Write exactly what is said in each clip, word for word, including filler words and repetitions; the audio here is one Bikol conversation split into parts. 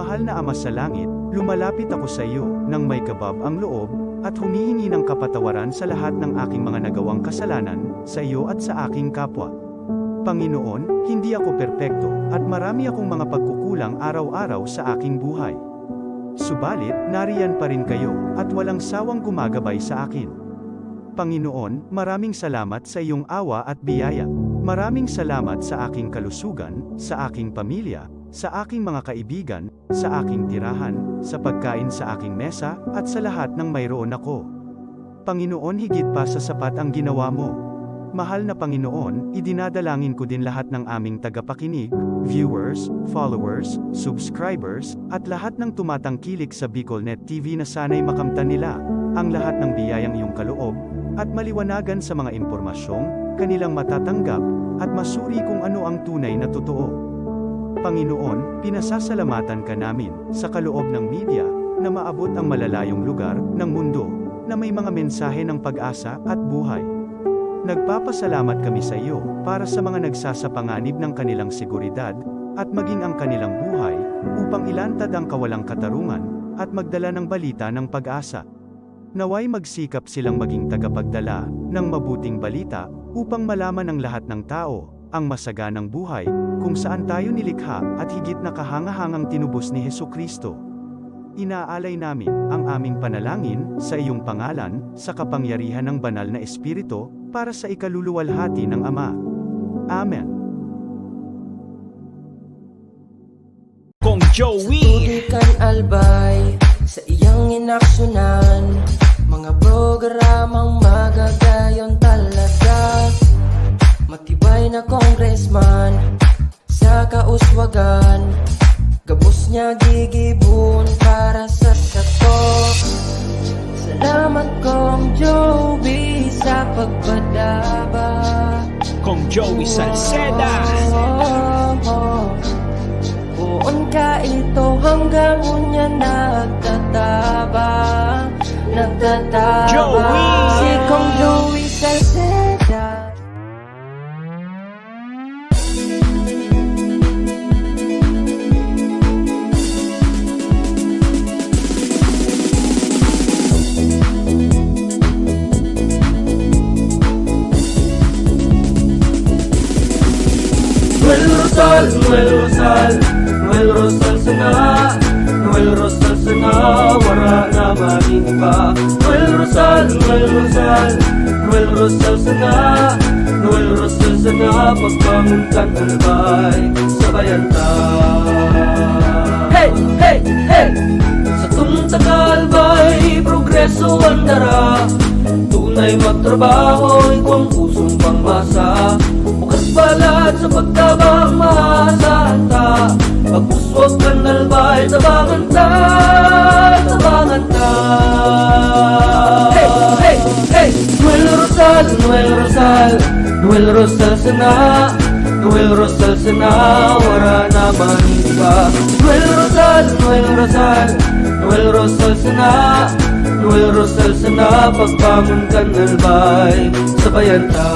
Mahal na Ama sa Langit, lumalapit ako sa iyo nang may kabab ang loob at humihingi ng kapatawaran sa lahat ng aking mga nagawang kasalanan sa iyo at sa aking kapwa. Panginoon, hindi ako perpekto at marami akong mga pagkukulang araw-araw sa aking buhay. Subalit, nariyan pa rin kayo at walang sawang gumagabay sa akin. Panginoon, maraming salamat sa iyong awa at biyaya. Maraming salamat sa aking kalusugan, sa aking pamilya, sa aking mga kaibigan, sa aking tirahan, sa pagkain sa aking mesa, at sa lahat ng mayroon ako. Panginoon, higit pa sa sapat ang ginawa mo. Mahal na Panginoon, idinadalangin ko din lahat ng aming tagapakinig, viewers, followers, subscribers, at lahat ng tumatangkilik sa BicolNet T V na sana'y makamtan nila ang lahat ng biyayang iyong kaloob at maliwanagan sa mga impormasyong kanilang matatanggap at masuri kung ano ang tunay na totoo. Panginoon, pinasasalamatan ka namin sa kaloob ng media na maabot ang malalayong lugar ng mundo na may mga mensahe ng pag-asa at buhay. Nagpapasalamat kami sa iyo para sa mga nagsasapanganib ng kanilang seguridad at maging ang kanilang buhay upang ilantad ang kawalang katarungan at magdala ng balita ng pag-asa. Naway magsikap silang maging tagapagdala ng mabuting balita upang malaman ng lahat ng tao ang masaganang buhay kung saan tayo nilikha at higit na kahangahangang tinubos ni Jesu-Cristo. Inaalay namin ang aming panalangin sa iyong pangalan, sa kapangyarihan ng Banal na Espiritu, para sa ikaluluwalhati ng Ama. Amen. Kong Joey. Tubig kan albay sa iyang inaksunan. Mga programang magagayon talaga. Matibay na congressman sa kauswagan. Gabos niya gigibon para sa sato. Salamat, Kong Joey, sa pagpadaba. Kong Joey Salceda. Poon ka ito hanggang unya nagtatabang, nagtatabang. Joey! Si Kong Joey Salceda. Noel Rosal, Noel Rosal, Noel Rosal sana, Noel Rosal sana, wara na maning iba. Noel Rosal, Noel Rosal, Noel Rosal sana, Noel Rosal sana, pagbangon kan albay, sabayan ta. Hey, hey, hey! Sa tungtang albay, progreso ang dara. Tunay magtrabaho, igwang pusong pangmasa. Bukas balat sa pagtabang, maasahan ta. Pagpuswag kan albay, tabangan ta, tabangan ta. Hey, hey, hey! Noel Rosal, Noel Rosal, Noel Rosal sana, Noel Rosal sana, wara na maning iba. Noel Rosal, Noel Rosal, Noel Rosal sana, Noel Rosal sana, pagbangon kan albay, sabayan ta.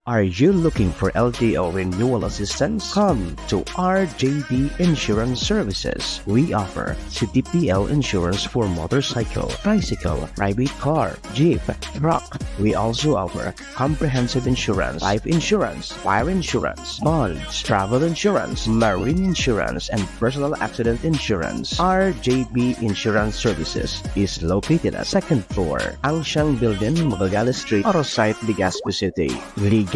Are you looking for L T O renewal assistance? Come to R J B Insurance Services. We offer C T P L insurance for motorcycle, tricycle, private car, jeep, truck. We also offer comprehensive insurance, life insurance, fire insurance, bonds, travel insurance, marine insurance, and personal accident insurance. R J B Insurance Services is located at second floor, Angshang Building, Magallanes Street, Oro Site, Legazpi City.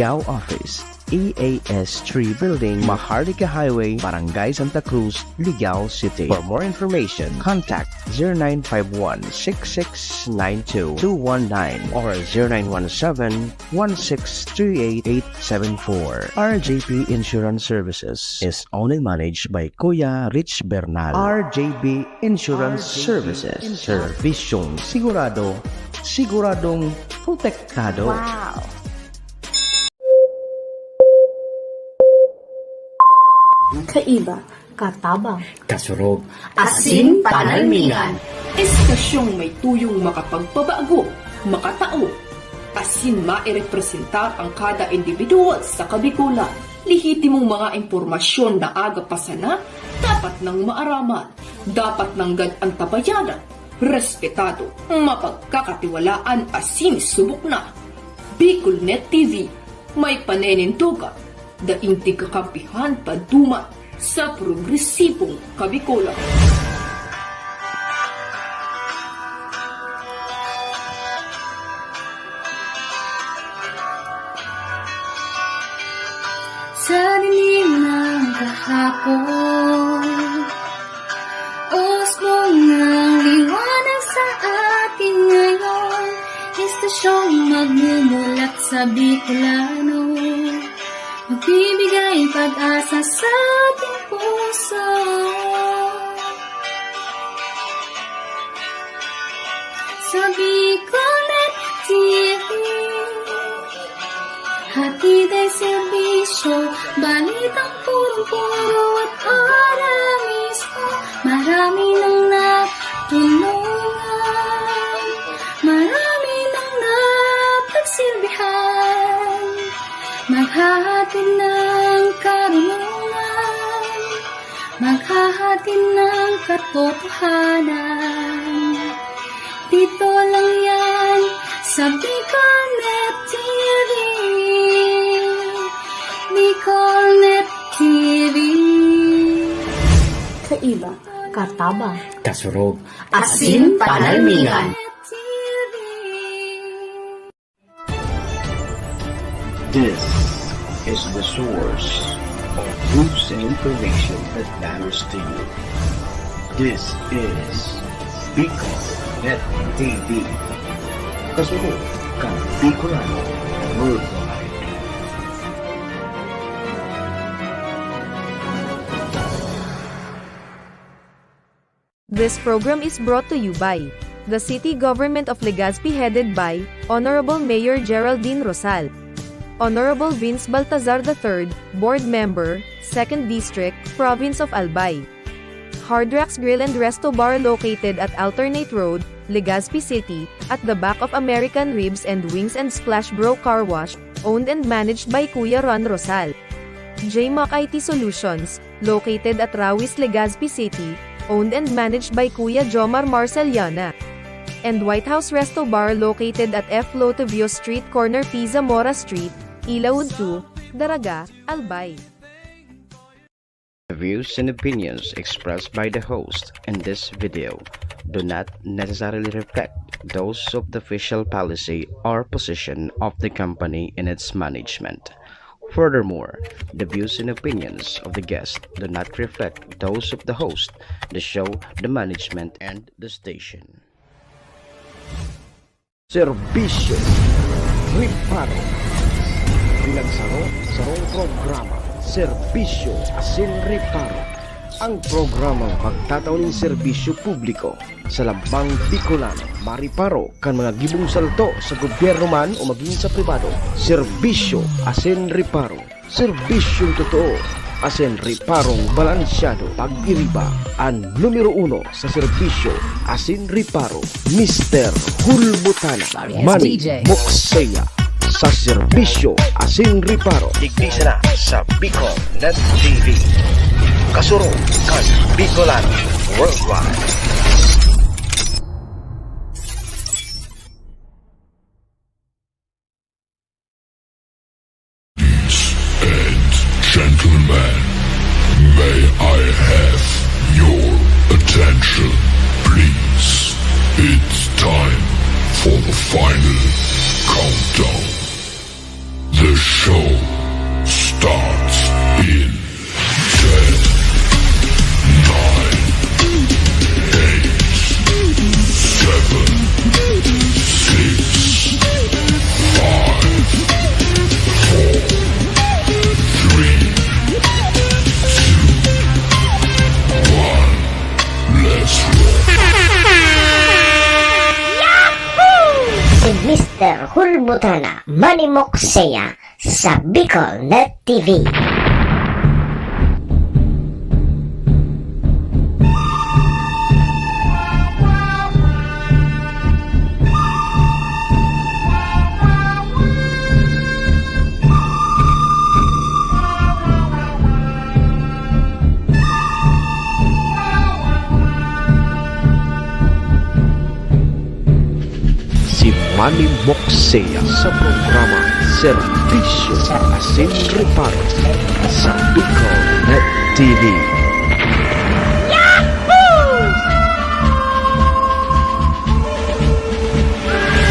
Ligao Office, E A S three Building, Maharlika Highway, Barangay Santa Cruz, Ligao City. For more information, contact zero nine five one six six nine two two one nine or zero nine one seven one six three eight eight seven four. R J P Insurance Services is owned and managed by Kuya Rich Bernal. R J P Insurance Services. Serbisyong sigurado, siguradong protektado. Wow! Kaiba, katabang, kasurog, asin panalmingan. Estasyong may tuyong makapagpabago, makatao, asin mairepresentar ang kada individual sa Kabikolan. Lehitimong mga impormasyon na aga pa sana, Dapat nang maaraman, dapat nanggad antabayanan, respetado, mapagkakatiwalaan asin subok na. Bicolnet T V, may paninindogan, daing tigkakampihan paduman sa progresibong Kabikolan. Sa dilim ng kahapon, usbong ng liwanag sa atin ngayon, estasyong magmumulat sa Bicolano, magbibigay pag-asa sa ating puso. Sa Bicolnet T V, hatid ay serbisyo, balitang purong-puro at ora mismo. Marami nang natulungan, marami nang napagsilbihan, maghahatid ng karunungan, maghahatid ng katotohanan. Dito lang yan sa Bicolnet T V. Bicolnet T V. Kaiba, katabang, kasurog, asin panalmingan. This is the source of news and information that matters to you. This is Bicol Net T V. Kasunod kan Bicolano Worldwide. This program is brought to you by the City Government of Legazpi, headed by Honorable Mayor Geraldine Rosal, Honorable Vince Baltazar the third, Board Member, Second District, Province of Albay. Hard Rocks Grill and Resto Bar, located at Alternate Road, Legazpi City, at the back of American Ribs and Wings and Splash Bro Car Wash, owned and managed by Kuya Ron Rosal. J Mac I T Solutions, located at Rawis, Legazpi City, owned and managed by Kuya Jomar Marceliana. And White House Resto Bar, located at F Lotevio Street, corner P Zamora Street, Ilaud two, Daraga, Albay. The views and opinions expressed by the host in this video do not necessarily reflect those of the official policy or position of the company and its management. Furthermore, the views and opinions of the guest do not reflect those of the host, the show, the management, and the station. Serbisyo Reparo. Bilang saro, sarong programa, Serbisyo asin Reparo. Ang programang magtatao nin serbisyo publiko sa lambang Bicolano, mareparo kan mga gibong salto sa gobyerno man o magin sa pribado. Serbisyo asin Reparo. Serbisyong totoo, asin reparong balansyado. Pag-iriba, an numero uno sa serbisyo asin reparo, Mister Hulbutana, Manny Mokseya, sa serbisyo asin reparo. Digdi sana sa Bicol Net T V. Kasurog kan Bicolano Worldwide. Ladies and gentlemen, may I have your attention, please? It's time for the final countdown. The show starts in ten, nine, eight, seven, six, five, four, three, two, one. Let's roll. Si Mister Hulbutana, Manny Mokseya, sa Bicol Net T V. Manny Moxea sa programa Serbisyo Asin Reparo sa Bicol Net T V.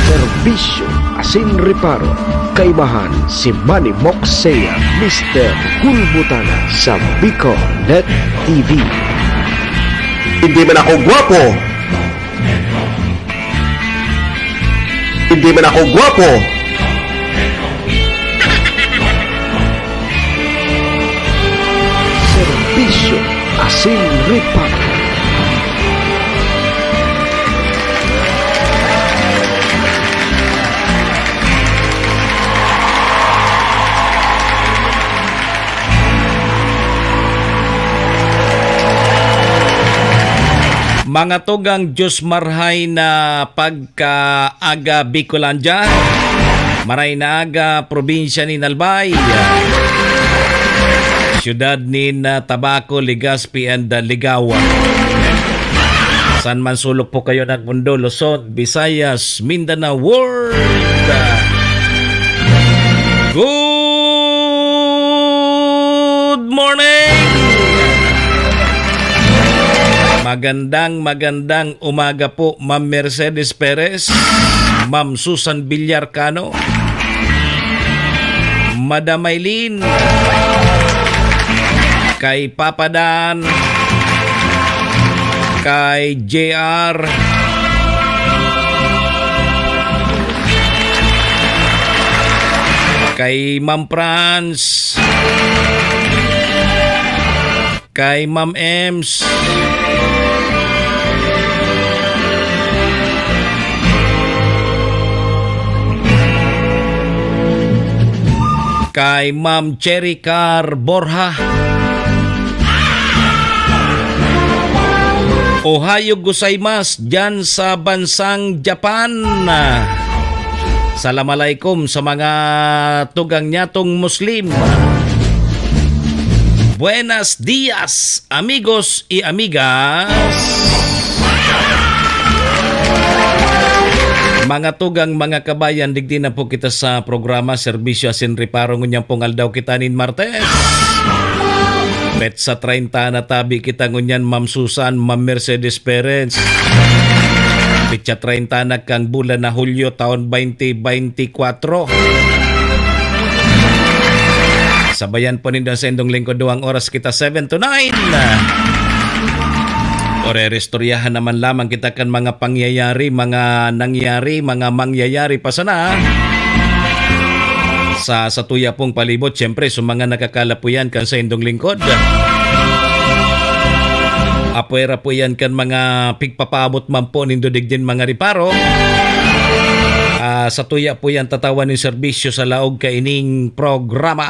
Serbisyo Asin Reparo, kaibahan si Manny Moxea, Mister Gulbutana sa Bicol Net T V. Hindi man ako gwapo. Hindi man ako gwapo. Serbisyo Asin Reparo. Mga tugang, Diyos marhay na pagkaaga, Bicolandia. Maray na aga, probinsya nin Albay, siyudad nin, ah, Tabaco, Legazpi, and, ah, Ligao. San man sulok po kayo ng mundo, Luzon, Visayas, Mindanao, World. Good morning! Magandang, magandang umaga po, Ma'am Mercedes Perez, Ma'am Susan Villar Cano, Madam Aileen, kay Papa Dan, kay J R, kay Ma'am Franz, kay Ma'am Ems, kay Ma'am Cherry Car Borja. Ohayo gozaimasu diyan sa bansang Japan. Salam alaikum sa mga tugang nyatong Muslim. Buenas dias, amigos y amigas. Mga tugang, mga kabayan, digdi na po kita sa programa Serbisyo Asin Reparo ngunyan pong aldaw kita nin Martes. Petsa treinta na tabi kita ngunyan, Ma'am Susan, Ma'am Mercedes Perez. Petsa treinta na kang bulan na Hulyo, taon twenty twenty-four. Sabayan po nindo sa indong lingkod, duwang oras kita, seven to nine. Orerestoryahan naman lamang kita kan mga pangyayari, mga nangyari, mga mangyayari pa sana sa, sa tuya pong palibot. Siyempre, sa mga nakakalapuyan kan sa indong lingkod. Apwera po yan kan mga pigpapaabot man po nindo digdin mga reparo. Ah, sa tuya po yan tatawan nin serbisyo sa laog kaining programa.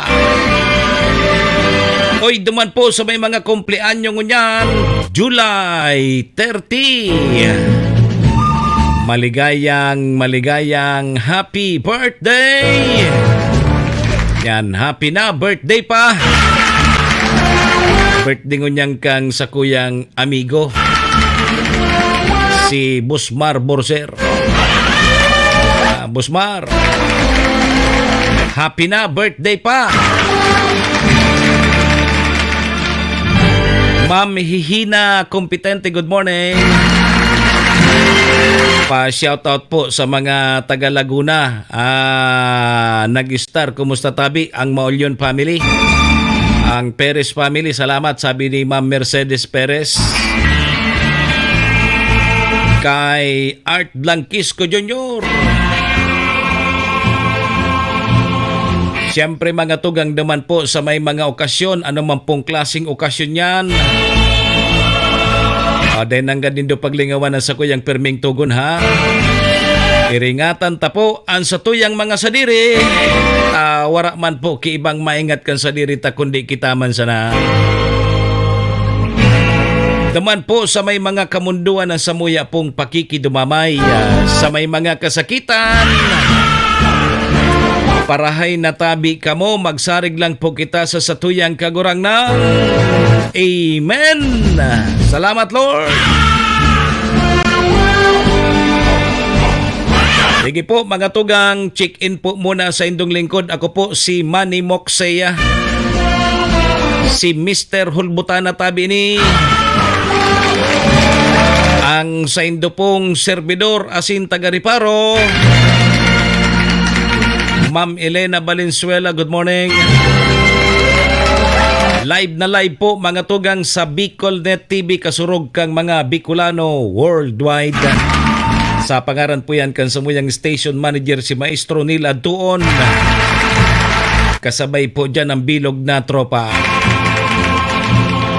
Oy, duman po sa may mga kumpleanyo ngunyan, July thirty. Maligayang, maligayang happy birthday! Yan, happy na birthday pa! Birthday ngunyan kang sakuyang amigo, si Busmar Borser. Ah, Busmar, happy na birthday pa! Ma'am Hihina Competente, good morning. Pa-shoutout po sa mga taga Laguna. Ah, nag-star, kumusta tabi? Ang Maulyon family, ang Perez family, salamat, sabi ni Ma'am Mercedes Perez. Kay Art Blanquisco Junior. Siyempre, mga tugang naman po sa may mga okasyon, ano man pong klaseng okasyon yan. Ah, dahil nanggad nindo paglingawan ang sakuyang perming tugon, ha? Iringatan ta po ang satuyang mga sadiri. Ah, wara man po ki ibang maingat kan sadiri ta, kundi kita man sana. Daman po sa may mga kamundoan na samuya pong pakikidumamay, ah, sa may mga kasakitan. Parahay na tabi kamo, magsarig lang po kita sa satuyang Kagurangnan. Amen. Salamat, Lord. Sige po, mga tugang, check-in po muna sa indong lingkod. Ako po si Manny Moxeya. Si Mister Hulbutana tabi ni ang saindo pong servidor asin taga-reparo, Ma'am Elena Valenzuela. Good morning. Live na live po, mga tugang, sa Bicol Net T V, kasurog kang mga Bicolano worldwide. Sa pangaran po yan kan samuyang station manager, si Maestro Neil Adtuon. Kasabay po dyan ang bilog na tropa.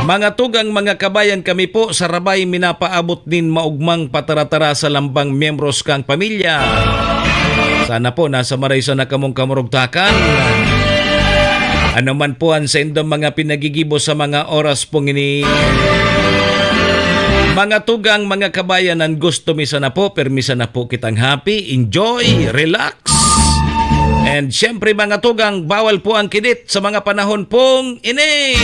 Mga tugang, mga kabayan, kami po sa Rabay minapaabot nin maugmang pataratara sa lambang miyembros kang pamilya. Sana po nasa maray sana kamong kamurugtakan. Ano man po ang saindong mga pinagigibo sa mga oras pong ini. Mga tugang, mga kabayan, ang gusto mi sana po, permi sana po kitang happy, enjoy, relax. And syempre, mga tugang, bawal po ang kidit sa mga panahon pong ini.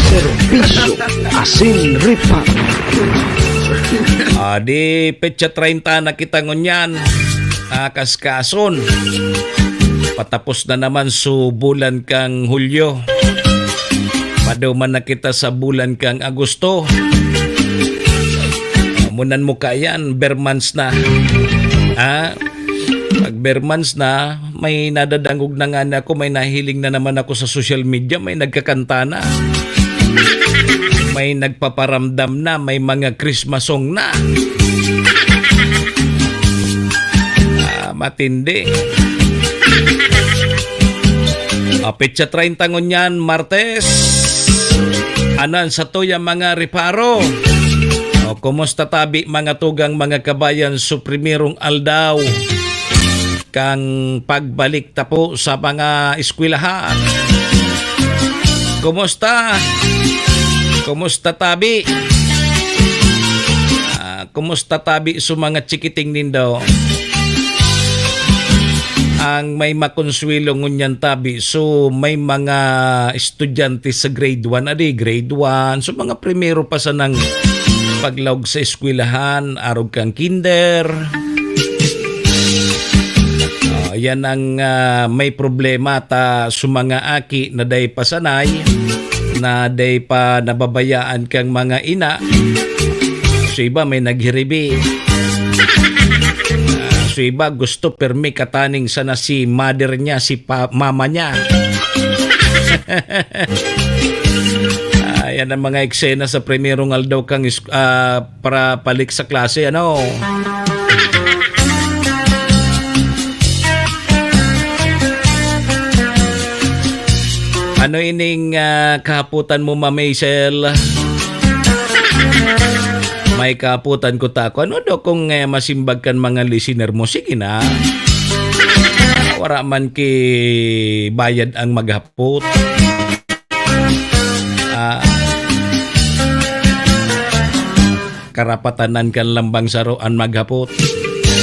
Serbisyo asin reparo. Ah, di petsa treinta na kita ngunyan. Ah, kaskason. Patapos na naman su bulan kang Hulyo. Paduman na kita sa bulan kang Agosto. Amunan mo kayan, ber months na. Ha? Pag ber months na, may nadadangog na nga na ako, may nahiling na naman ako sa social media, may nagkakanta na. May nagpaparamdam na, may mga Christmas song na. Ah, matindi. Ah, petsa treinta ngunyan, Martes. Ano ang satuyang mga reparo? O, kumusta tabi, mga tugang, mga kabayan, su primerong aldaw kang pagbalik ta po sa mga eskwelahan? Kumusta? Kumusta tabi? Ah, kumusta tabi su mga chikiting nindo? Ang may makonswelo ngunyan tabi, su may mga estudyante sa grade one, adi, grade one, su mga primero pa sanang paglaog sa eskwelahan, arog kang kinder. Ah, yan ang, ah, may problema ta su mga aki na dai pa sanay, na dai pa nababayaan kang mga ina. Su iba may naghiribi. Ah, su iba gusto permi kataning sana si mother niya, si pa-, mama niya. Ah, yan ang mga eksena sa primerong aldaw kang is-, ah, para palik sa klase, ano? Ano ining, ah, kahapotan mo, Ma'am Hazel? May kahapotan ko ta ako. Ano daw kung, eh, masimbag kan mga listener mo? Sige na. Wala man ki bayad ang maghapot. Ah, karapatanan kan lambang saro an maghapot.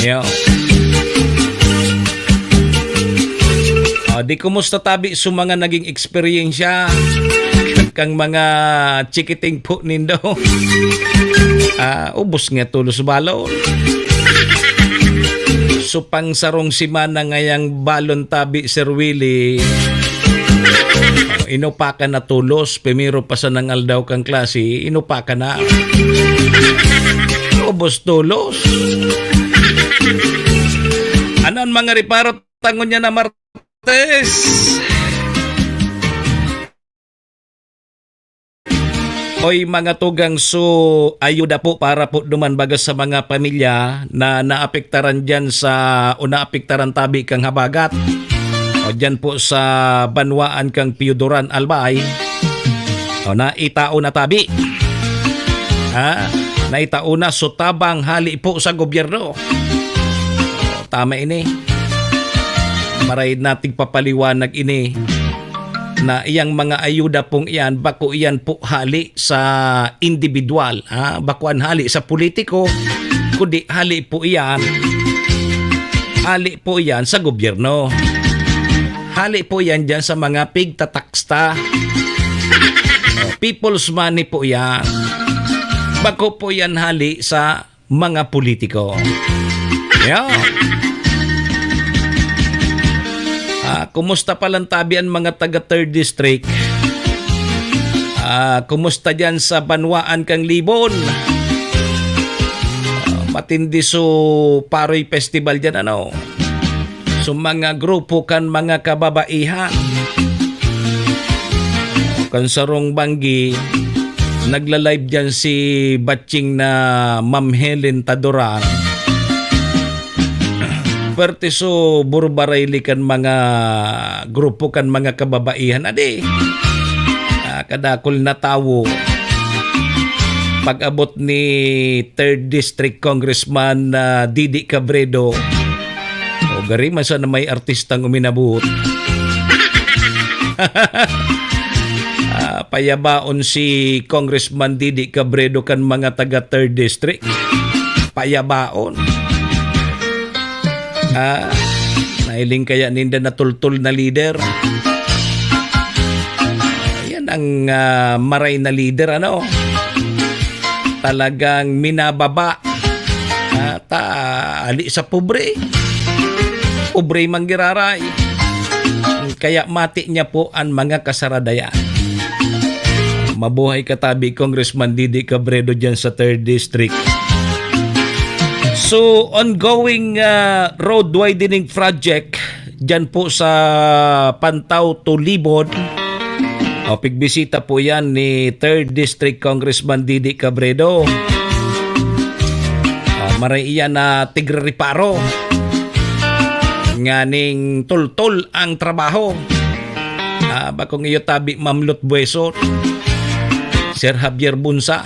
Yo. Ah, di kumusta tabi su mga naging eksperyensya kang mga chikiting po nindo? Ah, ubos nga tulos balon. Su pang sarong semana ngayang balon tabi, Sir Willie. Inupakan na tulos, primero pa sanang aldaw kang klase, inupakan na. Ubos tulos. Ano ang mga reparo ta ngunyan na Martes? Oy, mga tugang, su ayuda po para po duman baga sa mga pamilya na naapektaran diyan sa, o naapektaran tabi kang habagat. O diyan po sa banwaan kang Pioduran, Albay. O, naitao na tabi. Ha? Naitao na, su tabang hali po sa gobyerno. O, tama ini. Maray nating papaliwanag ini. Na iyang mga ayuda pong iyan, bako iyan po hali sa indibidwal, ha? Bako an hali sa politiko, kundi hali po iyan, hali po iyan sa gobyerno. Hali po yan dyan sa mga pigtataksta. Oh, people's money po yan. Bako po yan hali sa mga politiko. Yeah. Ah, kumusta palan tabi an mga taga third District? Ah, kumusta diyan sa banwaan kang Libon? Ah, matindi so Paroy Festival diyan, ano? So, mga grupo kan mga kababaihan. Kan sarong banggi, nagla-live diyan si batching na Ma'am Helen Taduran. Pwerte so burbarayli kan mga grupo kan mga kababaihan. Adi, ah, kadakul na tawo. Pag-abot ni third District Congressman, ah, Didi Cabredo, o gari man sana may artistang uminabot. Ah, payabaon si Congressman Didi Cabredo kan mga taga third District. Payabaon. Ah, nahiling kaya ninda na tultol na lider? Yan ang, ah, maray na lider, ano? Talagang minababa. Ah, ta, ali sa pobre. Pobre man giraray. Kaya mati niya po ang mga kasaradayan. Mabuhay ka tabi, Congressman Didi Cabredo, dyan sa third District. So, ongoing, ah, road widening project dyan po sa Pantaw to Libon. O, pigbisita po yan ni third District Congressman Didi Cabredo. Ah, maray iyan na tigrereparo. Nganing tultol ang trabaho. Ah, bakong iyo tabi, Ma'am Lot Bueso, Sir Javier Bunsa.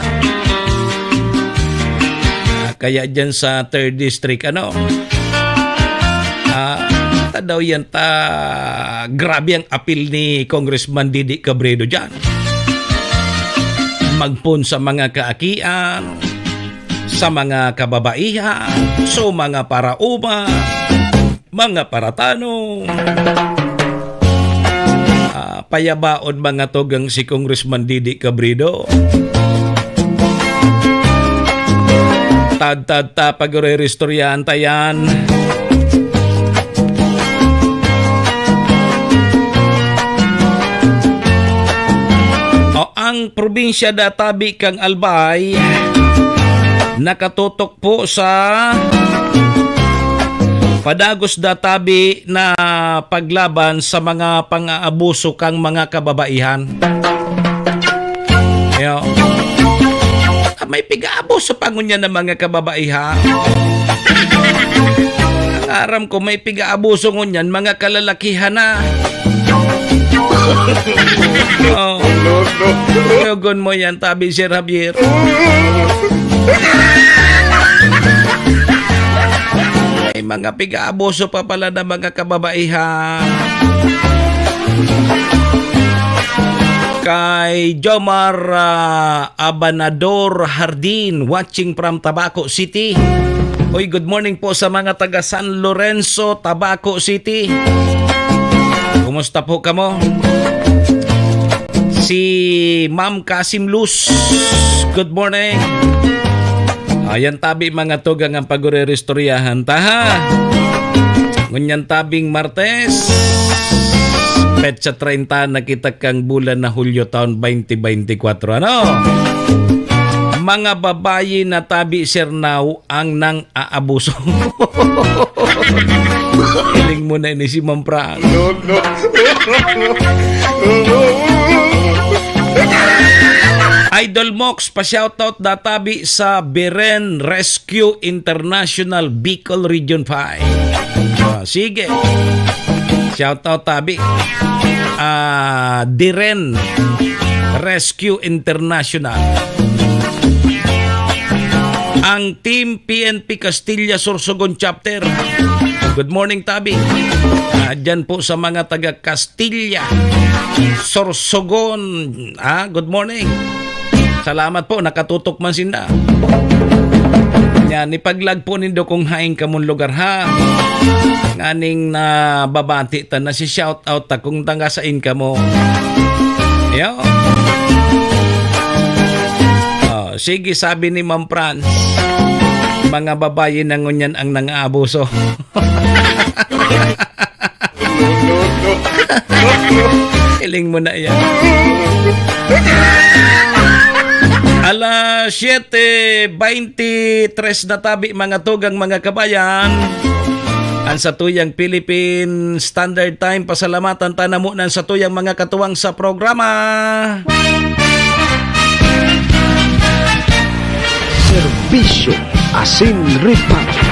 Ah, kaya dyan sa third District, ano? Ah, ta daw yan ta, grabe ang apil ni Congressman Didi Cabredo dyan. Magpon sa mga kaakian, sa mga kababaihan, sa mga paraoma, mga paratano. Ah, payabaon mga tugang si Congressman Didi Cabredo. Tadtad ta pag-iristoryahan ta yan. O, ang probinsya da tabi kang Albay nakatutok po sa padagos da tabi na paglaban sa mga pang-aabuso kang mga kababaihan. Yo. May pig-aabuso pa ngunyan ng mga kababaihan. Ang aram ko, may pig-aabuso ngunyan, mga kalalakihan na. Oh. Yogon mo yan, tabi, Sir Javier. May mga pig-aabuso pa pala na mga kababaihan. Kay Jomar, ah, Abanador Hardin, watching from Tabaco City. Uy, good morning po sa mga taga San Lorenzo, Tabaco City. Kumusta po kamo? Si Ma'am Kasim Luz, good morning. Ayan tabi, mga tugang, ang pag-ureristoryahan ta, ha? Ngunyan tabing Martes, petsa treinta na kita kang bulan na Hulyo taon twenty twenty-four, ano? Mga babayi na tabi, Sir Nau, ang nang aabuso. Hiling mo na ini si Ma'am Fran. No, no. Idol Mox, pa-shoutout da tabi sa Beren Rescue International Bicol Region five. Ah, sige. Shoutout tabi. Ah, Diren Rescue International. Ang Team P N P Castilla Sorsogon Chapter. Good morning, tabi. Ah, dyan po sa mga taga Castilla, Sorsogon. Ah, good morning. Salamat po, nakatutok man sinda. Yan, ipag-lag po nindo kung haen kamong lugar, ha? Nganing nababati ta, nasi-shout out ta kung taga sain kamo. Yo. Oh, sige, sabi ni Ma'am Franz, mga babayi na ngunyan ang nangaabuso. Hiling mo na yan. Alas siyete baynte tres na tabi, mga tugang, mga kabayan. Ang satuyang Philippine Standard Time, pasalamatan ta na muna ang satuyang mga katuwang sa programa. Serbisyo asin reparo.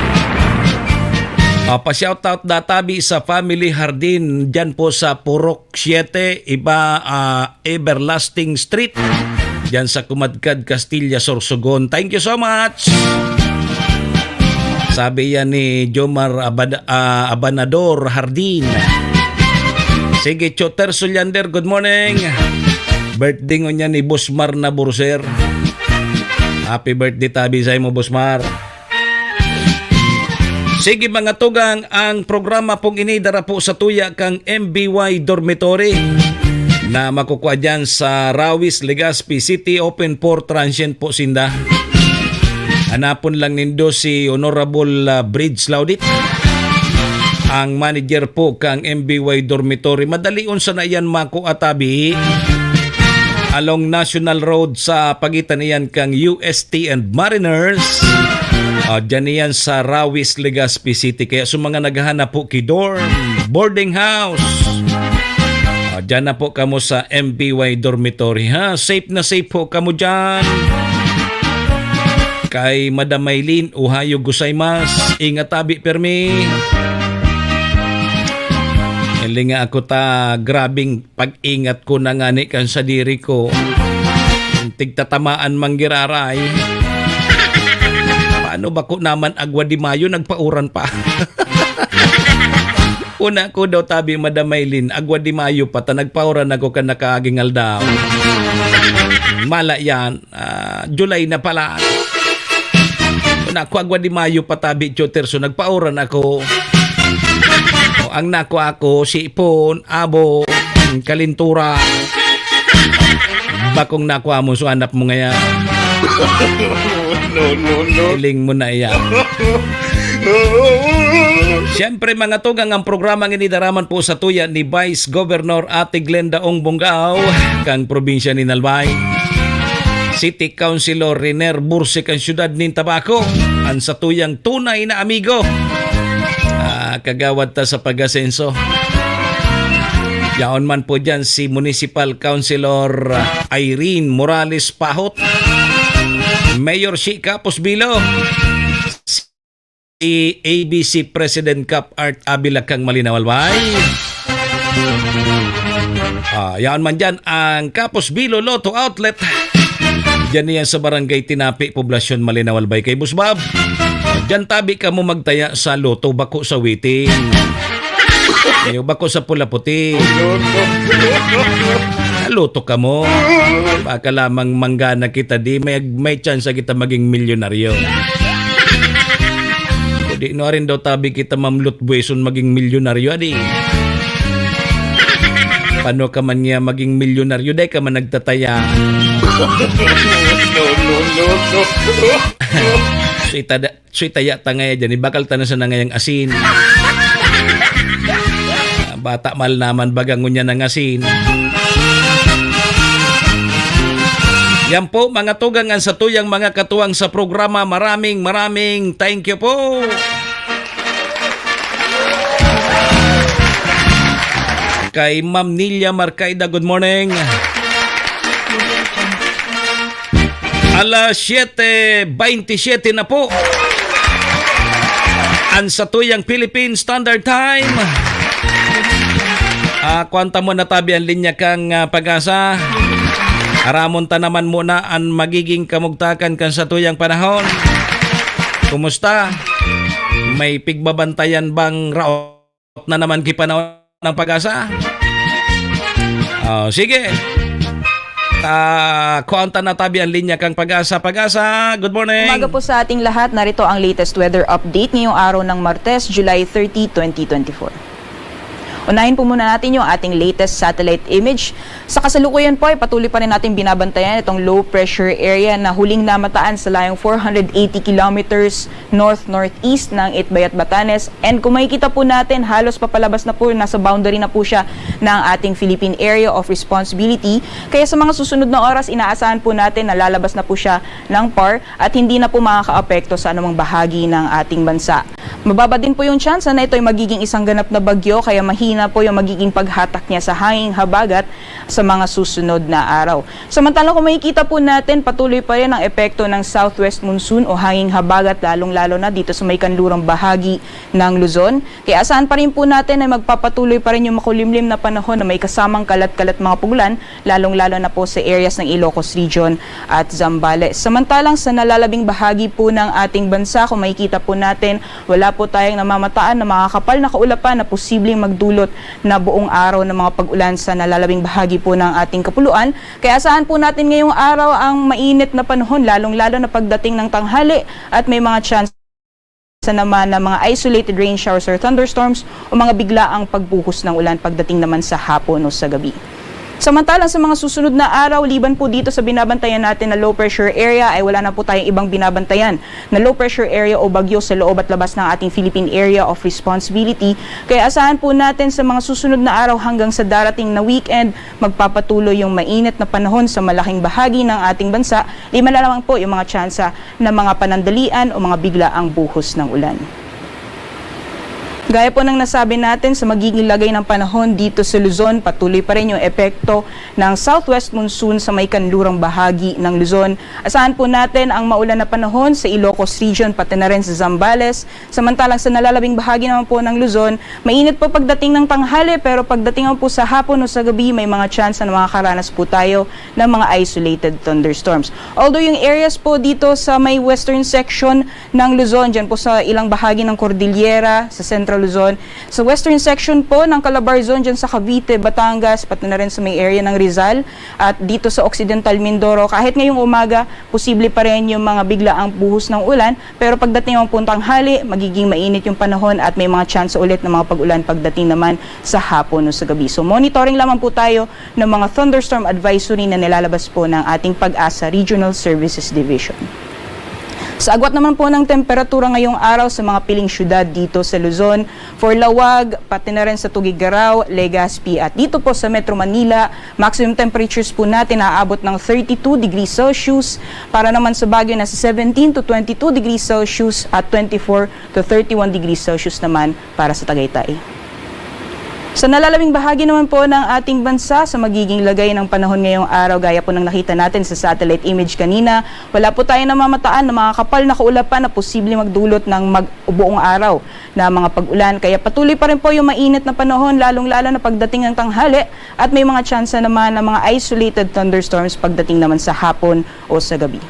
Ah, pa-shoutout na tabi sa Family Hardin, dyan po sa Purok siyete, iba, ah, Everlasting Street, dyan sa Kumadkad, Castilla, Sorsogon. Thank you so much. Sabi yan ni Jomar Abad-, ah, Abanador Hardin. Sige, Choter Sullander, good morning. Birthday ngunyan ni Bosmar na Burser. Happy birthday tabi sa imo, Bosmar. Sige, mga tugang, ang programa pong ini dara po sa tuya kang M B Y Dormitory na makukua dyan sa Rawis, Legazpi City. Open for transient po sinda. Hanapon lang nindo si Honorable, ah, Bridge Laudit, ang manager po kang M B Y Dormitory. Madalion sana yan makua tabi. Along National Road sa pagitan niyan kang U S T and Mariners. Ah, dyan iyan sa Rawis, Legazpi City. Kaya sa mga naghahanap po ki dorm, boarding house, ah, dyan na po kamo sa M B Y Dormitory, ha? Safe na safe po kamo dyan. Kay Madam Maylin, ohayo gozaimasu. Ingat tabi, permi. Hiling nga ako ta, grabing pag-ingat ko na ngani kan sadiri ko. Tigtatamaan man giraray. Paano bako naman Agua de Mayo, nagpauran pa? Una ko daw tabi, Madam Maylin, Agua de Mayo pa ta, nagpauran ako kan nakaaging aldaw. Mala yan, ah, July na pala. Una ko, Agua de Mayo pa tabi, Choter, so nagpauran ako. O, ang nako ako, sipon, abo, kalintura. Bakong nako amo, so anap mo ngayon. No, no, no. Hiling mo na iyan. Siyempre, mga tugang, ang programa ngini daraman po sa tuya ni Vice Governor Ate Glenda Ong Bongao, kang probinsya ni Albay. City Councilor Riner Bursi, kang siyudad nin Tabaco. Ang satuyang tunay na amigo. Ah, kagawad ta sa pag-asenso. Yaon man po dyan si Municipal Councilor, ah, Irene Morales Pahot. Mayor Shi Kapos Bilo. Si A B C President Cap Art Avila, kang Malinaw, Albay. Ah, yaon man dyan ang Kapos Bilo Lotto Outlet. Dyan niya sa Barangay Tinapi, Poblasyon, Malinaw, Albay, kay Boss Bob. Dyan tabi kamo magtaya sa Lotto, bako sa waiting. Ayaw bako sa pula puti. Lotto kamo. Baka lamang manggana kita, di may, may tsansa kita maging milyonaryo. Kung di no arin daw tabi kita, Ma'am Lutbueson, maging milyonaryo, adi. Paano ka man niya maging milyonaryo? Dai ka man nagtataya. No, no, no, no. So, itada-, so, itaya ta ngaya dyan. Ibakal ta na sa nangayang asin. Ah, bata, mahal naman baga ngunyan ang asin. Yan po, mga tugang, ang satuyang mga katuwang sa programa. Maraming, maraming thank you po. Kay Ma'am Nilia Marcaida, good morning. Alas siyete baynte siyete na po. Ang satuyang Philippine Standard Time. Ah, kuwan ta muna tabi ang linya kang, ah, Pag-asa. Aramon ta naman muna ang magiging kamugtakan kan satuyang panahon. Kumusta? May pigbabantayan bang raot na naman ki panahon ng Pag-asa? Oh, sige. Ah, kuan ta na tabi ang linya kan Pag-asa. Pag-asa, good morning. Umaga po sa ating lahat. Narito ang latest weather update ngayong araw ng Martes, July thirty, twenty twenty-four. Unahin po muna natin yung ating latest satellite image. Sa kasalukuyan po ay patuloy pa rin natin binabantayan itong low pressure area na huling namataan sa layong four hundred eighty kilometers north-northeast ng Itbayat, Batanes. And kung makikita po natin, halos papalabas na po, nasa boundary na po siya ng ating Philippine Area of Responsibility. Kaya sa mga susunod na oras, inaasahan po natin na lalabas na po siya ng par at hindi na po makakaapekto sa anumang bahagi ng ating bansa. Mababa din po yung tsansa na ito'y magiging isang ganap na bagyo, kaya mahina po yung magiging paghatak niya sa hanging habagat sa mga susunod na araw. Samantala, kung makikita po natin, patuloy pa rin ang epekto ng southwest monsoon o hanging habagat, lalong-lalo na dito sa may kanlurang bahagi ng Luzon. Kaya asahan pa rin po natin na magpapatuloy pa rin yung makulimlim na panahon na may kasamang kalat-kalat mga pag-ulan, lalong-lalo na po sa areas ng Ilocos Region at Zambales. Samantalang sa nalalabing bahagi po ng ating bansa, kung makikita po natin, wala po tayong namamataan na makakapal na kaulapan na posibleng magdulot na buong araw ng mga pag-ulan sa nalalabing bahagi po ng ating kapuluan. Kaya asahan po natin ngayong araw ang mainit na panahon, lalong-lalo na pagdating ng tanghali at may mga chance naman ng mga isolated rain showers or thunderstorms o mga biglaang pagbuhos ng ulan pagdating naman sa hapon o sa gabi. Samantalang sa mga susunod na araw, liban po dito sa binabantayan natin na low pressure area, ay wala na po tayong ibang binabantayan na low pressure area o bagyo sa loob at labas ng ating Philippine Area of Responsibility. Kaya asahan po natin sa mga susunod na araw hanggang sa darating na weekend, magpapatuloy yung mainit na panahon sa malaking bahagi ng ating bansa. Lima na lamang po yung mga tsansa na mga panandalian o mga biglaang buhos ng ulan. Gaya po ng nasabi natin, sa magiging lagay ng panahon dito sa Luzon, patuloy pa rin yung epekto ng southwest monsoon sa may kanlurang bahagi ng Luzon. Asahan po natin ang maulan na panahon sa Ilocos Region, pati na rin sa Zambales. Samantalang sa nalalabing bahagi naman po ng Luzon, mainit po pagdating ng tanghali, pero pagdating naman po sa hapon o sa gabi, may mga tsansa na makakaranas po tayo ng mga isolated thunderstorms. Although yung areas po dito sa may western section ng Luzon, dyan po sa ilang bahagi ng Cordillera, sa Central Luzon, sa western section po ng Calabarzon, dyan sa Cavite, Batangas, pati na rin sa may area ng Rizal, at dito sa Occidental Mindoro, kahit ngayong umaga, posible pa rin yung mga biglaang buhos ng ulan, pero pagdating ng puntang hali, magiging mainit yung panahon at may mga tsansa ulit ng mga pag-ulan pagdating naman sa hapon o sa gabi. So, monitoring lamang po tayo ng mga thunderstorm advisory na nilalabas po ng ating Pag-asa Regional Services Division. Sa agwat naman po ng temperatura ngayong araw sa mga piling syudad dito sa Luzon, for Laoag, pati na rin sa Tuguegarao, Legazpi, at dito po sa Metro Manila, maximum temperatures po natin aabot ng thirty-two degrees Celsius. Para naman sa Baguio, nasa seventeen to twenty-two degrees Celsius at twenty-four to thirty-one degrees Celsius naman para sa Tagaytay. Sa nalalabing bahagi naman po ng ating bansa, sa magiging lagay ng panahon ngayong araw, gaya po ng nakita natin sa satellite image kanina, wala po tayong namamataan na mga kapal na kaulapan na posibleng magdulot ng mag-, buong araw na mga pag-ulan. Kaya patuloy pa rin po yung mainit na panahon, lalong-lalo na pagdating ng tanghali, at may mga tsansa naman ng mga isolated thunderstorms pagdating naman sa hapon o sa gabi.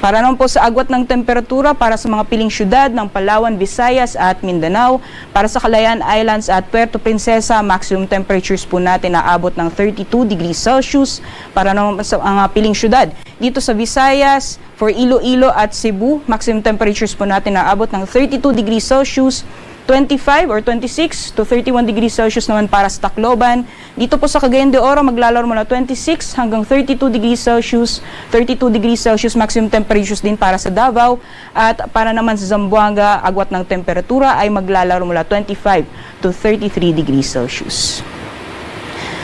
Para naman po sa agwat ng temperatura para sa mga piling syudad ng Palawan, Visayas at Mindanao, para sa Calayan Islands at Puerto Princesa, maximum temperatures po natin aabot ng thirty-two degrees Celsius. Para naman sa mga piling syudad dito sa Visayas, for Iloilo at Cebu, maximum temperatures po natin aabot ng thirty-two degrees Celsius, twenty-five or twenty-six to thirty-one degrees Celsius naman para sa Tacloban. Dito po sa Cagayan de Oro, maglalaro mula twenty-six hanggang thirty-two degrees Celsius, thirty-two degrees Celsius maximum temperatures din para sa Davao. At para naman sa Zamboanga, agwat ng temperatura ay maglalaro mula twenty-five to thirty-three degrees Celsius.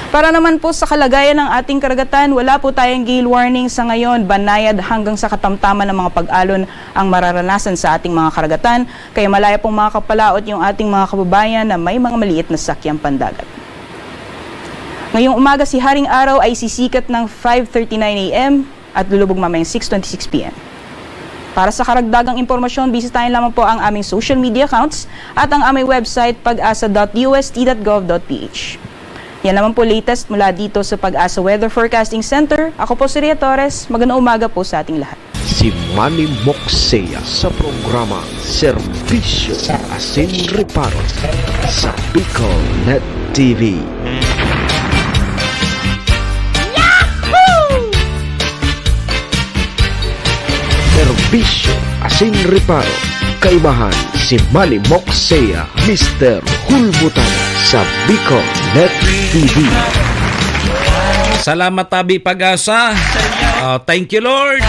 Para naman po sa kalagayan ng ating karagatan, wala po tayong gale warning sa ngayon. Banayad hanggang sa katamtaman ng mga pag-alon ang mararanasan sa ating mga karagatan, kaya malaya pong makakapalaot yung ating mga kababayan na may mga maliit na sakyang pandagat. Ngayong umaga, si Haring Araw ay sisikat ng five thirty-nine A M at lulubog mamayang six twenty-six P M. Para sa karagdagang impormasyon, bisitahin lamang po ang aming social media accounts at ang aming website, pag asa dot D O S T dot gov dot P H. Yan naman po latest mula dito sa Pag-asa Weather Forecasting Center. Ako po si Ria Torres. Magandang umaga po sa ating lahat. Si Manny Moksea sa programa Serbisyo Asin Reparo sa Bicol Net T V. Serbisyo asin reparo, kaibahan si Manny Moxea, Mister Hulbutana sa Bicol Net T V. Salamat, Tabi Pag-asa. Ah, thank you, Lord.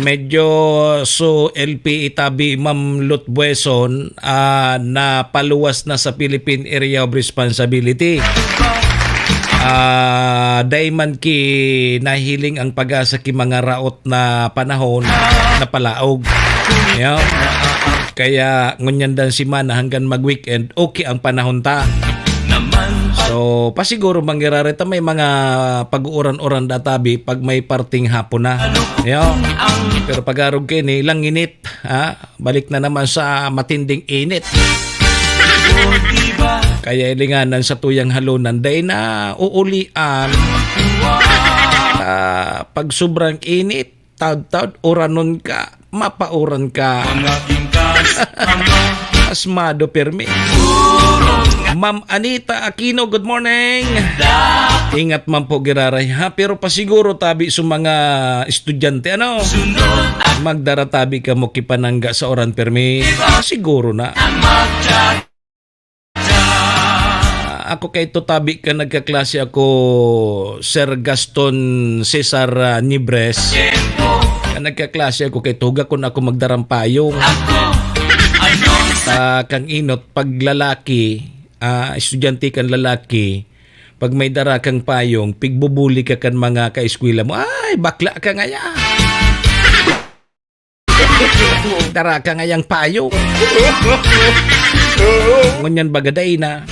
Medyo so L P itabi, Ma'am Lutbueson, ah, napaluwas na sa Philippine Area of Responsibility. Ah, dai man ki nahiling ang Pag-asa ki mga raot na panahon na palaog. Yo. Kaya ngunyan dan semana hanggang mag-weekend, okay ang panahon ta. So, pasiguro mangyarari ta may mga pag-uuran-uran da, Tabi, pag may parting hapon na. Yo. Pero pag-arog kaini, langinit, ha? Balik na naman sa matinding init. Kaya hilinganan sa tuyang halonan, dai na uulian. Ah, pag sobrang init, taud-taud, uranon ka, mapauran ka. Asmado pirmi. Ma'am Anita Aquino, good morning. Ingat man po giraray, ha? Pero pasiguro tabi sa mga estudyante, ano? Magdara tabi kamo ki panangga sa uran pirmi. Pasiguro na. Ah, ako kay to tabi ka nagkaklase ako, Sir Gaston Cesar, ah, Nibres. Ka nagkaklase ako kay tuga kun ako magdarang payong. Ah, kang inot, pag lalaki, ah, estudyante kan lalaki, pag may dara kang payong, pigbubuli ka kan mga kaeskwela mo, "Ay, bakla ka ngaya." Dara ka ngayang payong. Ngunyan baga dai na.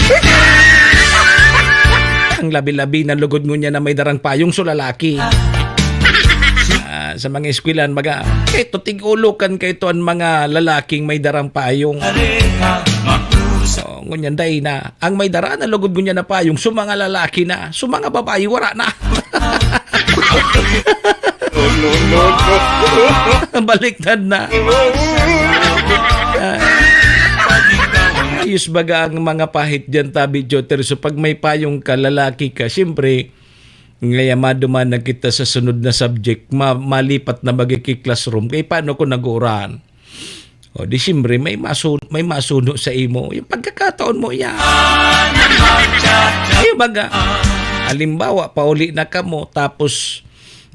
Ang labi-labi na lugod ngunyan na may darang payong so lalaki. Ah, sa mga eskwelahan, baga, "Eto, tig-ulo kan kaito an mga lalaking may darang payong." So, ngunyan dai na. Ang may dara na lugod ngunyan na payong, so mga lalaki na. So mga babae, wala na. No, no, no, no. Baliktad na. Ah. Ayos baga ang mga pahit diyan, tabi, Joter. So, pag may payong ka, lalaki ka, siyempre, ngaya maduman na kita sa sunod na subject, ma-, malipat na baga ki classroom. Kaya paano kung nag-uuran? O, di siyempre, may masu-, may masuno sa imo. Yung pagkakataon mo yan. Ay, baga, halimbawa, pauli na kamo, tapos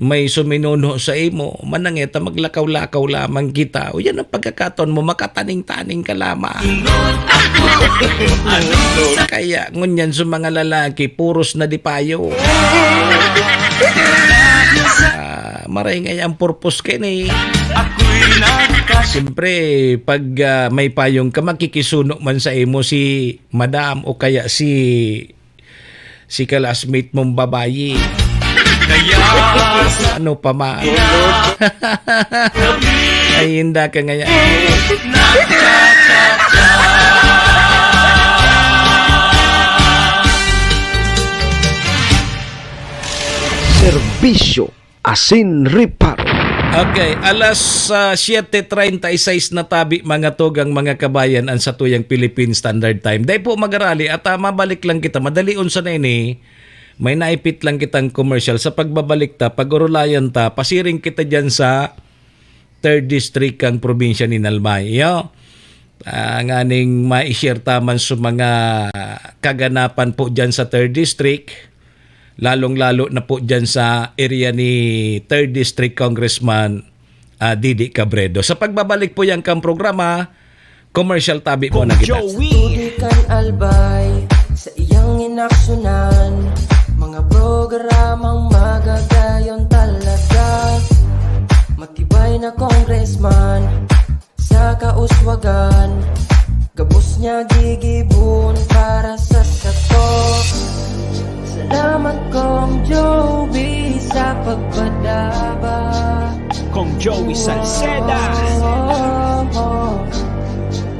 may suminuno sa imo, manangeta, maglakaw-lakaw lamang kita. O, yan ang pagkakataon mo, makataning-taning ka lamang. Kaya, ngunyan sa mga lalaki, puros na di payo. Ah, maray nga ang purpose kaini. Siyempre, pag, ah, may payong ka, makikisuno man sa imo si madam o kaya si, si classmate mong babayi. Ano pa man. Ay, hindi ka ngayon. Serbisyo asin reparo. Okay, alas, ah, siete treinta y seis na tabi, mga tugang, mga kabayan, ang satuyang Philippine Standard Time. Dai po magarali at, ah, mabalik lang kita. Madalion sana ini. May naipit lang kitang commercial. Sa pagbabalik ta, pag-urulayan ta, pasiring kita dyan sa third District kang probinsya ni Albay. Iyo. Ah, nganing ma-share ta man sa mga kaganapan po dyan sa third District, lalong-lalo na po dyan sa area ni third District Congressman, ah, Didi Cabredo. Sa pagbabalik po yan kang programa, commercial tabi po na kita. Sa tubig kan Albay, sa iyang inaksyonan, mga programang magagayon talaga. Matibay na congressman, sa kauswagan, gabos niya gigibon para sa sato. Salamat, Kong Joey, sa pagpadaba. Kong Joey Salceda.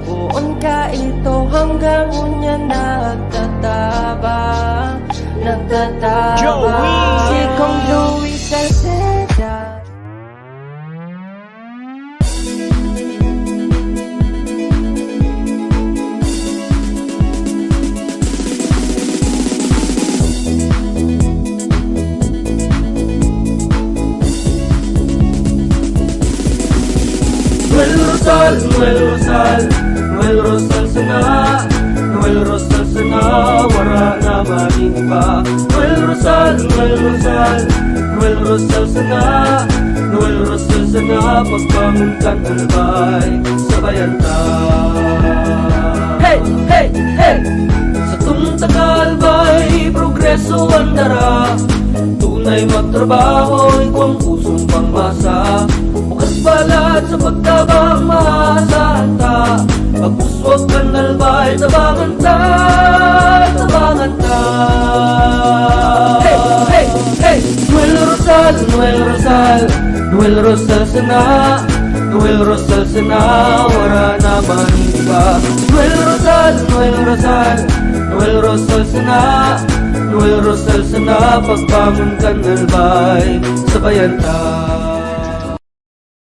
Poon ka ito hanggang unya nagtatabang, nagtatabang. Joey. Si Kong Joey Salceda. Noel Rosal sana, Noel Rosal sana, wara na maning iba. Noel Rosal, Noel Rosal, Noel Rosal sana, Noel Rosal sana, pagbangon kan Albay, sabayan ta. Hey, hey, hey! Satong taga-Albay, progreso an dara. Tunay magtrabaho, igwang pusong pangmasa. Bukas balat sa pagtabang, maasahan ta. Pag-uswag kan Albay, tabangan ta, tabangan ta. Hey, hey, hey! Noel Rosal, Noel Rosal, Noel Rosal sana, Noel Rosal sana, wara na maning iba. Noel Rosal, Noel Rosal, Noel Rosal sana, Noel Rosal sana, pagbangon kan Albay, sabayan ta.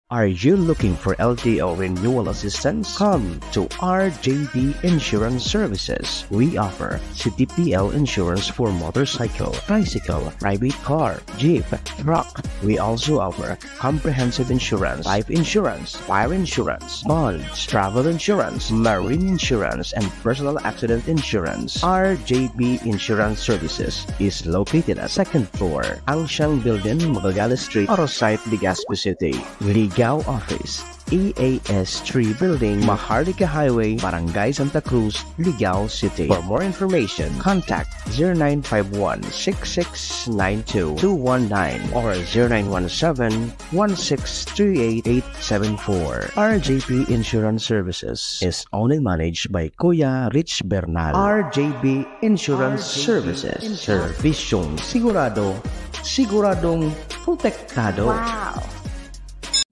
Are you looking for L T O renewal assistance? Come to R J B Insurance Services. We offer C T P L insurance for motorcycle, tricycle, private car, jeep, truck. We also offer comprehensive insurance, life insurance, fire insurance, bonds, travel insurance, marine insurance, and personal accident insurance. R J B Insurance Services is located at second floor, Angsiang Building, Magallanes Street, Arosite, Legazpi City. Ligao Office, E A S three Building, Maharlika Highway, Barangay Santa Cruz, Ligao City. For more information, contact zero nine five one, six six nine two, two one nine or zero nine one seven, one six three eight, eight seven four. R J P Insurance Services is owned and managed by Kuya Rich Bernal. R J B Insurance Services. Servisyong sigurado, siguradong protektado. Wow!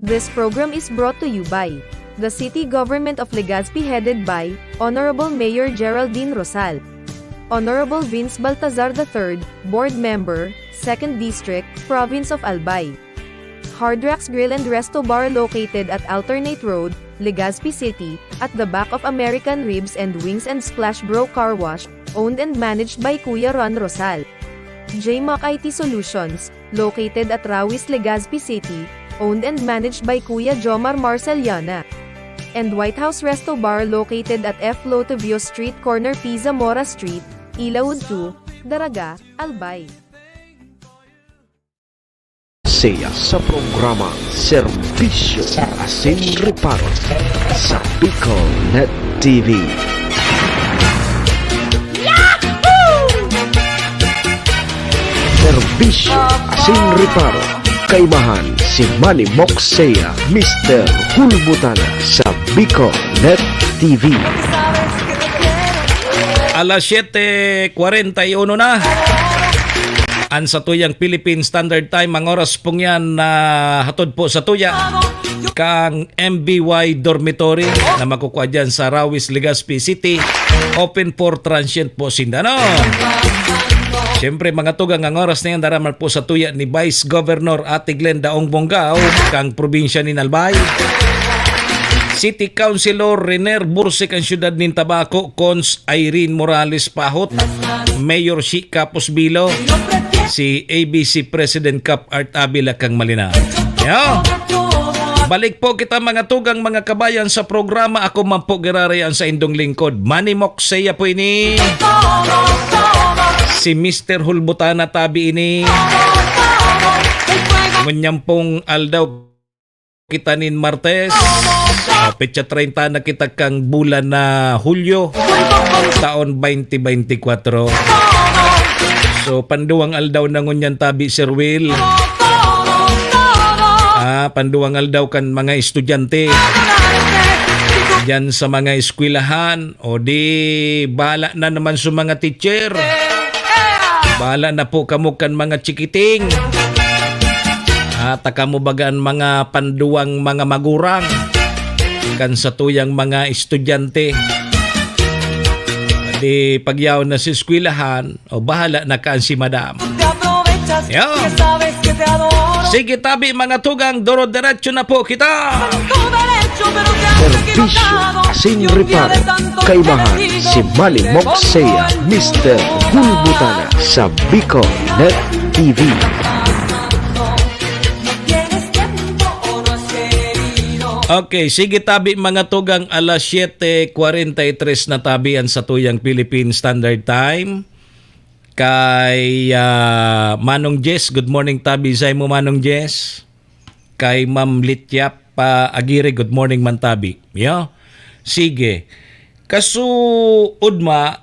This program is brought to you by the City Government of Legazpi, headed by Honorable Mayor Geraldine Rosal. Honorable Vince Baltazar the third, Board Member, Second District, Province of Albay. Hard Rocks Grill and Resto Bar, located at Alternate Road, Legazpi City, at the back of American Ribs and Wings and Splash Bro Car Wash, owned and managed by Kuya Ron Rosal. J Mac I T Solutions, located at Rawis, Legazpi City, owned and managed by Kuya Jomar Marceliana. And White House Resto Bar, located at F Lotivio Street, corner P Zamora Street, Ilaud two, Daraga, Albay. Saya sa programa Serbisyo Asin Reparo sa Bicol Net T V. Serbisyo Asin Reparo. Kaimahan si Manny Moksea, Mister Hulbutana sa Bicol Net T V. Alas siyete kwarenta y uno na. An satuyang Philippine Standard Time, ang oras pong yan na hatod po sa tuya kang M B Y Dormitory na makukua dyan sa Rawis, Legazpi City. Open for transient po sinda, no? Siyempre, mga tugang, ang oras na yan, daramal po sa tuya ni Vice Governor Ate Glenda Ong Bongao, kang probinsya ni Albay. City Councilor Riner Bursik ang siyudad nin Tabaco, Cons Irene Morales Pahot, Mayor Shi Capos Bilo, si A B C President Cap Art Avila kang Malina. Yo! Balik po kita, mga tugang, mga kabayan, sa programa. Ako man po giraray ang saindong lingkod, Manny Moksea po ini. Si Mister Hulbutana tabi ini. Ngunyan pong aldaw kita nin Martes. Ah, petsa treinta na kita kang bulan na Hulyo, taon twenty twenty-four. So, panduwang aldaw na ngunyan tabi, Sir Will. Ah, panduwang aldaw kan mga estudyante diyan sa mga eskwelahan. O di, bahala na naman sa mga teacher. Bahala na po kamo kan mga chikiting. At kamo baga an mga panduwang mga magurang kan satuyang mga estudyante. Di pagyaon na sa eskwelahan, o bahala na kaan si madam. Yo. Sige tabi, mga tugang, duro-diretso na po kita. Serbisyo asin reparo. Kaimahan si Manny Moksea, Mister Hulbutana sa Bicol Net T V. Okay, sige tabi mga tugang, alas siyete kwarenta y tres na tabi an satuyang Philippine Standard Time. Kay, ah, Manong Jess, good morning tabi. Say mo, Manong Jess. Kay Ma'am Lityap pa Agiri, good morning man tabi. Yo. Sige. Kasuod ma,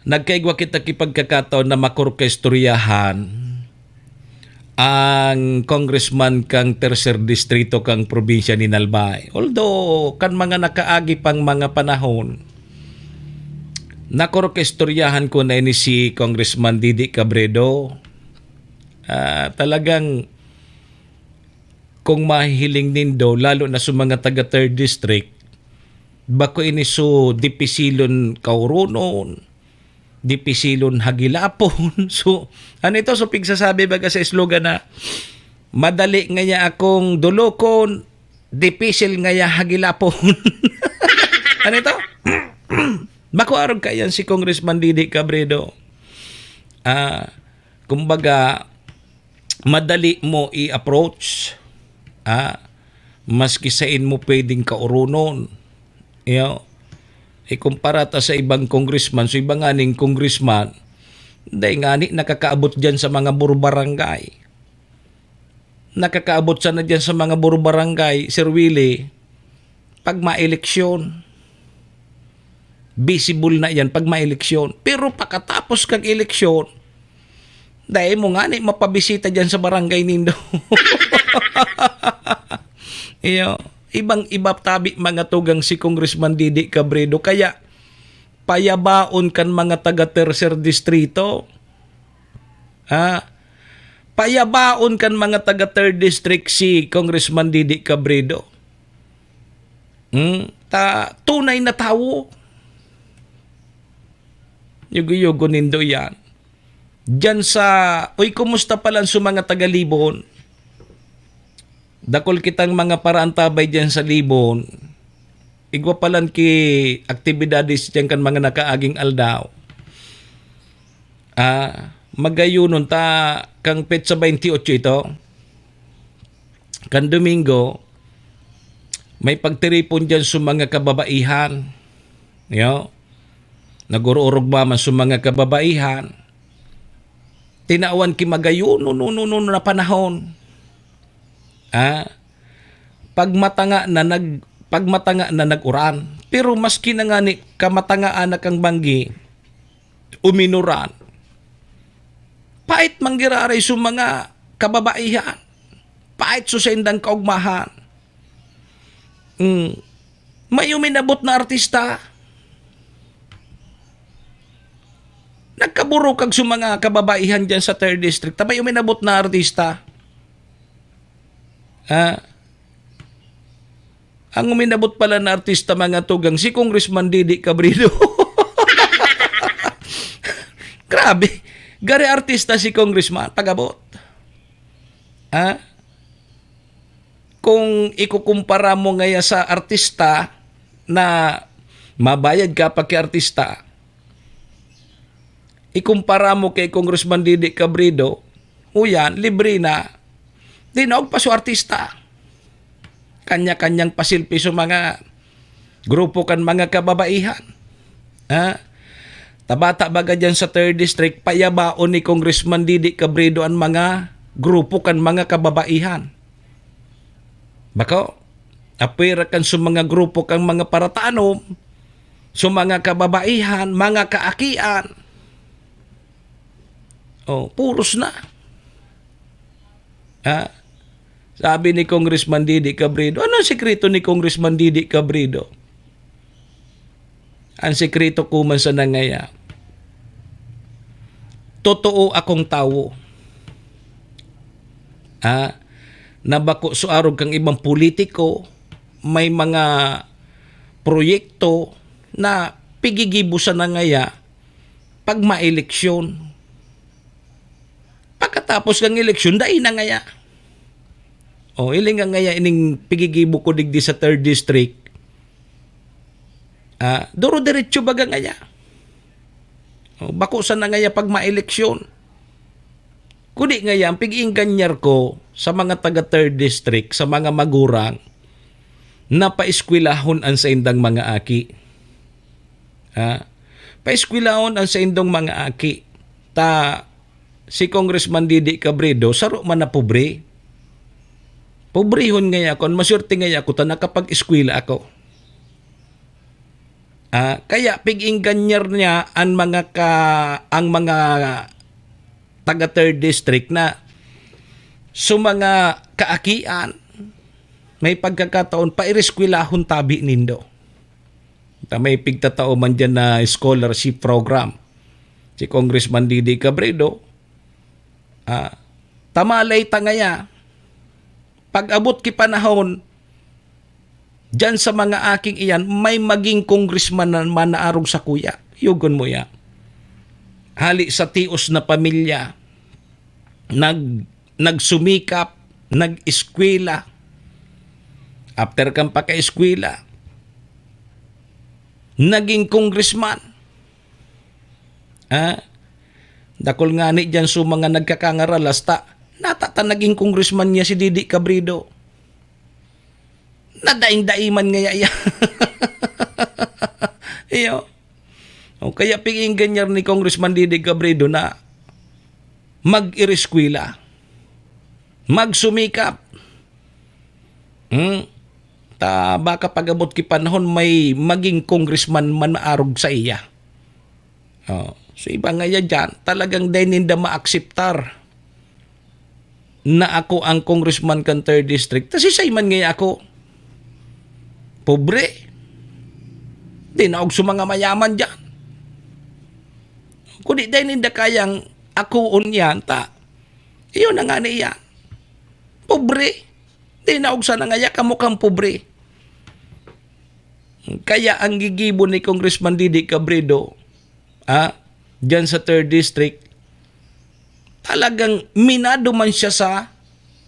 nagkaigwa kita ki pagkakataon na makurkaistoryahan ang congressman kang tercer distrito kang probinsya nin Albay. Although, kan mga nakaagi pang mga panahon, nakurkaistoryahan ko na ini si Congressman Didi Cabredo. Ah, talagang kung mahihiling nindo, lalo na sa mga taga third district, bako ini so dipisilon kauronon, dipisilon hagilapon. So, ano ito? So, pigsasabi baga sa slogan na, "Madali ngaya akong dolokon, dipisil ngaya hagilapon." Ano ito? Bako arog kayan si Congressman Didi Cabredo. Ah, kumbaga, madali mo i-approach, ah, maski sain mo pwedeng kauronon. Yo, ikumpara ta sa ibang congressman, so iba nganing congressman, dai ngani nakakaabot diyan sa mga burbarangay. Nakakaabot sana diyan sa mga burbarangay, Sir Willie, pag maeleksyon. Visible na yan pag maeleksyon. Pero pakatapos kag eleksyon, dai mo ngani mapabisita diyan sa barangay nindo. Iyo, ibang-iba tabi mga tugang si Congressman Didi Cabredo. Kaya payabaon kan mga taga tercer distrito. Ha? Payabaon kan mga taga third district si Congressman Didi Cabredo. Hmm? Ta, tunay na tawo. Yugo-yugo nindo yan. Diyan sa, uy, kumusta palan sa mga taga Libon? Dakul kitang mga paraantabay diyan sa Libon. Igwa palan ki aktibidades diyan kan mga nakaaging aldaw. Ah, magayonon ta kang petsa twenty-eight ito. Kan Domingo, may pagtiripon diyan sa mga kababaihan. Yo. Nag-uurog man sa mga kababaihan. Tinawan ki magayonon, no, no, no, na panahon. Ah, pagmatanga na nag-, pagmatanga na nag-uran. Pero maski na ngani kamatangaan na kang banggi, uminuran. Pait manggiraray sa mga kababaihan. Pait sa saindang kaugmahan. Mm. May uminabot na artista. Nagkaburukag sa mga kababaihan diyan sa third district. Ta may uminabot na artista. Ah, ang uminabot pala na artista, mga tugang, si Congressman Didi Cabredo. Grabe. Gari artista si Congressman, pag-abot. Ah? Kung ikukumpara mo ngaya sa artista na mabayad ka pa ki artista, ikumpara mo kay Congressman Didi Cabredo, uyan, libre na. Dinaog pa su artista. Kanya-kanyang pasilpi su mga grupo kan mga kababaihan. Ha? Tabata baga diyan sa third district, payabaon ni Congressman Didi Cabredo an mga grupo kan mga kababaihan. Bako, apwera kan su mga grupo kan mga paratanom, su mga kababaihan, mga kaakian. Oh, puros na. Ha? Sabi ni Congressman Didi Cabredo, ano ang sikreto ni Congressman Didi Cabredo? Ang sikreto ko man sa nangaya, totoo akong tawo. Ha? Na bako sa arog kang ibang politiko, may mga proyekto na pigigibo sa nangaya pag maeleksyon. Pagkatapos ng eleksyon, dai na ngaya. O, iling nga ngaya ining pigigibo ko digdi sa third district. Ah, duro-diretso baga ngaya. O, bako sana ngaya pag maeleksyon. Kudi ngaya, ang pig-iinganyar ko, sa mga taga Third District, sa mga magurang, na paeskwelahon an saindang mga aki. Ha? Paeskwelahon an saindong mga aki. Ta, si Congressman Didi Cabredo, saro man na pobre. Pobrehon ngaya ako, maswerte ngaya ako ta nakapag-eskwela ako. Ah, kaya pig-engganyar niya an mga ka-, ang mga taga Third District na sa mga kaakian, may pagkakataon, paireskwelahon tabi nindo. Ta may pigtatao man diyan na scholarship program. Si Congressman Didi Cabredo, ah, tamalay ta ngaya, pag-abot ki panahon, diyan sa mga aking iyan, may maging congressman na man na arog sakuya. Yugon mo ya. Hali sa tios na pamilya, nag-, nagsumikap, nag-eskwela. After kan pakaeskwela, naging congressman. Ah, dakul ngani diyan sa mga nagkakangaral, hasta natata naging congressman niya si Didi Cabredo. Nadaing-daiman ngaya iya. Iyo. O kaya pig-engganyar ni Congressman Didi Cabredo na mag-ireskwela, magsumikap. Hmm? Ta baka pag-abot ki panahon, may maging congressman man arog saiya. Oh, so iba ngaya diyan, talagang dai ninda maakseptar na ako ang congressman kan Third District. Ta siisay man ngaya ako? Pobre. Dinaog sa mga mayaman diyan. Kundi dai ninda kayang akoon yan, ta iyo na ngani yan. Pobre. Dinaog sana ngaya, kamo kan pobre. Kaya ang gigibo ni Congressman Didi Cabredo, ah, diyan sa Third District, talagang minado man siya sa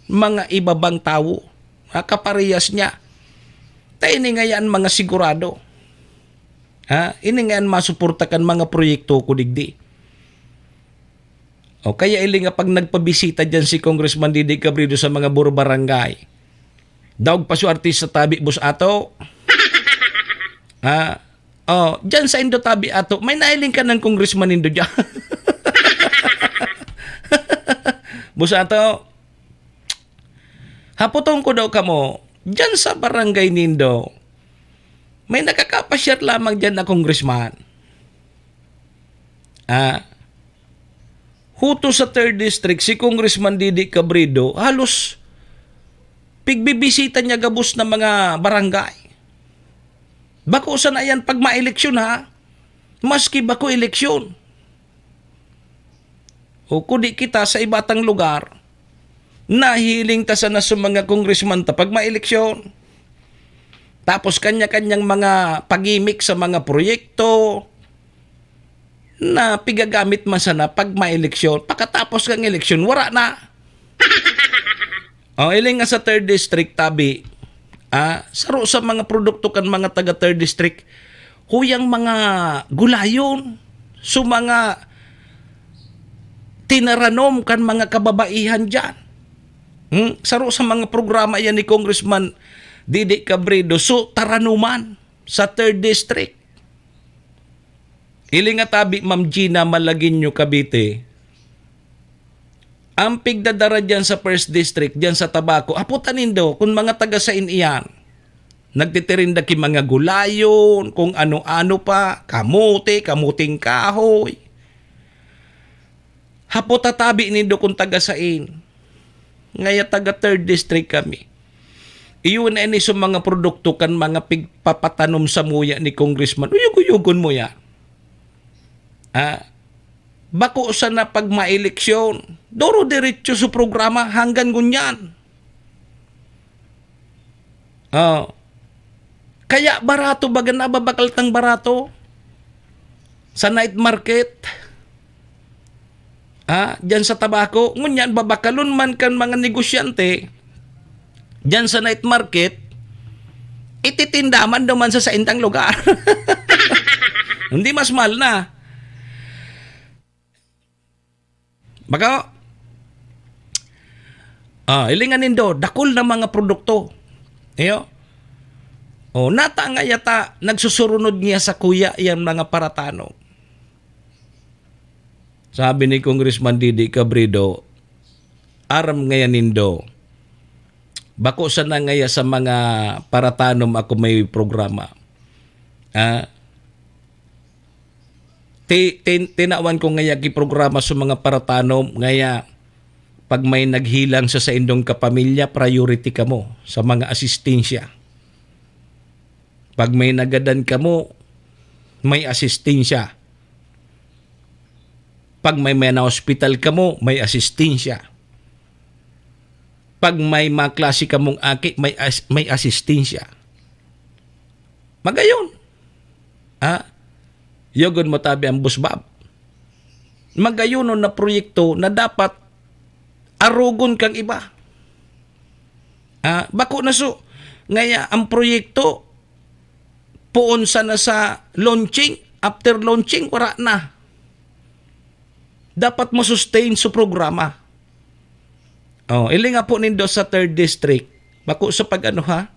mga ibabang tawo, ah, kaparehas niya. Ta ini ngaya an mga sigurado. Ha? Ini ngaya an masuporta kan mga proyekto ko digdi. O kaya ili nga pag nagpabisita diyan si Congressman Didi Cabredo sa mga buro barangay, daog pa su artista tabi, Boss Ato. Ha? Oh, diyan sa indo tabi, Ato, may nahiling ka ng congressman nindo diyan. Boss Ato, hapoton ko daw kamo, diyan sa barangay nindo, may nakakapasyar lamang diyan na congressman. Ah, huto sa Third District, si Congressman Didi Cabredo, halos pigbibisita niya gabos na mga barangay. Bako sana yan pag maeleksyon, ha? Maski bako eleksyon. O kudi kita sa iba tang lugar, nahiling ta sana sa mga congressman ta pag maeleksyon. Tapos kanya-kanyang mga pagimik sa mga proyekto na pigagamit man sana pag maeleksyon. Pakatapos kang eleksyon, wara na. Oh, iling nga sa Third District, tabi, ah, saro sa mga produkto kan mga taga Third District, huyang mga gulayon, so mga tinaranom kan mga kababaihan diyan. Hmm? Saro sa mga programa yan ni Congressman Didi Cabredo, so taranuman sa Third District. Ili nga tabi, Ma'am Gina Malagueño, Cavite, ang pigdadara diyan sa First District, diyan sa Tabaco, hapotan nindo kung mga taga sain iyan. Nagtitirinda ki mga gulayon, kung ano-ano pa, kamote, kamuting kahoy. Hapot ta tabi nindo kung taga sain. Ngaya taga Third District kami. Iyo na ini sa mga produkto kan mga pigpapatanom samuya ni Congressman. Uyog-uyogon mo yan. Ah, bako sana pag maeleksyon. Duro diretso sa programa hanggang ngunyan. Oh. Kaya barato, baga nababakal tang barato sa night market. Ah, diyan sa Tabaco. Ngunyan, babakalon man kan mga negosyante diyan sa night market, ititinda man daw man sa saindang lugar. Hindi mas mahal na. Bako, Ah, hilingan nindo, dakul na mga produkto. Iyo. O, nata nga yata, nagsusurunod niya sa kuya yang mga paratanom. Sabi ni Congressman Didi Cabredo, "Aram ngaya nindo, bako sana ngaya sa mga paratanom ako may programa." Ah, ti-, tin-, tinawan ko ngaya ki programa sa mga paratanom, ngaya pag may naghilang sa saindong kapamilya, priority kamo sa mga asistensya. Pag may nagadan kamo, may asistensya. Pag may, may na-hospital kamo, may asistensya. Pag may maklase kamong aki, may as-, may asistensya. Magayon. Ha? Yogon mo tabi ang busbab. Magayonon na proyekto na dapat arogon kang iba. Ah, bako na so, ngaya ang proyekto, poon sana sa launching, after launching, wala na. Dapat mo-sustain so programa. Oh, ilinga po nindo sa third district. Bako sa pag-ano, ha?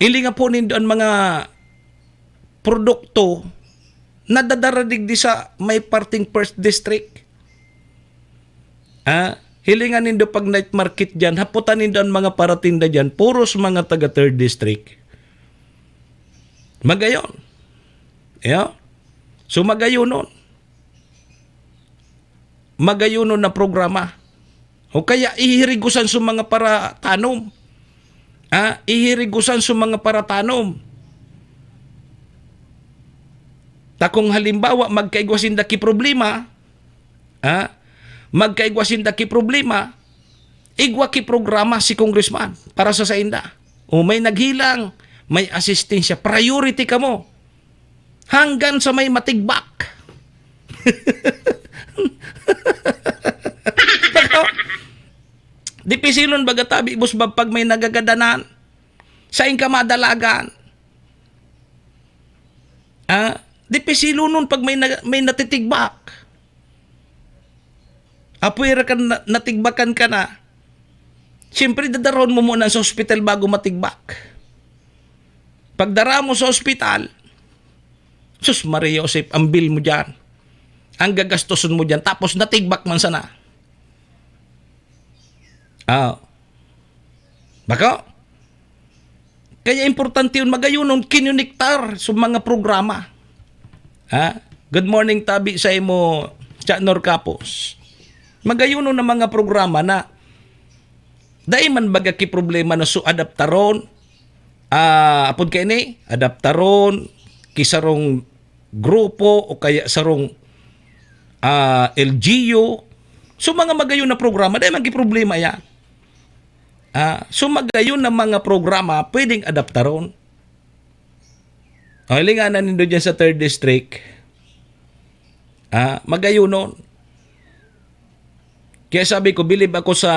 Ilinga po nindo ang mga produkto na dadaradig di sa may parting first district. Ah, hilingan nindo pag night market diyan, haputan nindo ang mga paratinda diyan, puros mga taga third district. Magayon. Yeah? So, magayonon. Magayonon na programa. O kaya, ihirigusan sa mga paratanom. Ah, ihirigusan sa mga paratanom. Ta kung halimbawa, magkaigwa sinda ki problema, ah, magkaigwa sinda ki problema, igwa ki programa si congressman para sa sainda. O may naghilang, may asistensya, priority kamo. Hanggan sa may matigbak. Dipisilon baga tabi, busbab, pag may nagagadanan, sain ka madalagan. Ah, dipisilonon pag may na-, may natitigbak. Apwera kan na-, natigbakan ka na. Siyempre, dadarahon mo muna sa ospital bago matigbak. Pagdara mo sa ospital, sus, Maria Josep, ang bill mo dyan. Ang gagastoson mo dyan. Tapos natigbak man sana. Ah. Bako? Kaya importante yun, magayonon, kinonektar sa mga programa. Ha? Good morning, tabi sa imo, Cha Nor Capos. Magayonon na mga programa na dai man baga ki problema na so adaptaron, ah, apod kaini, adaptaron, ki sarong grupo o kaya sarong, ah, L G U. So, mga magayon na programa, dai man ki problema yan. Ah, so, magayon na mga programa, pwedeng adaptaron. O, hilinganan nindo dyan sa third district. Ah, magayonon. Kaya sabi ko, bilib ako sa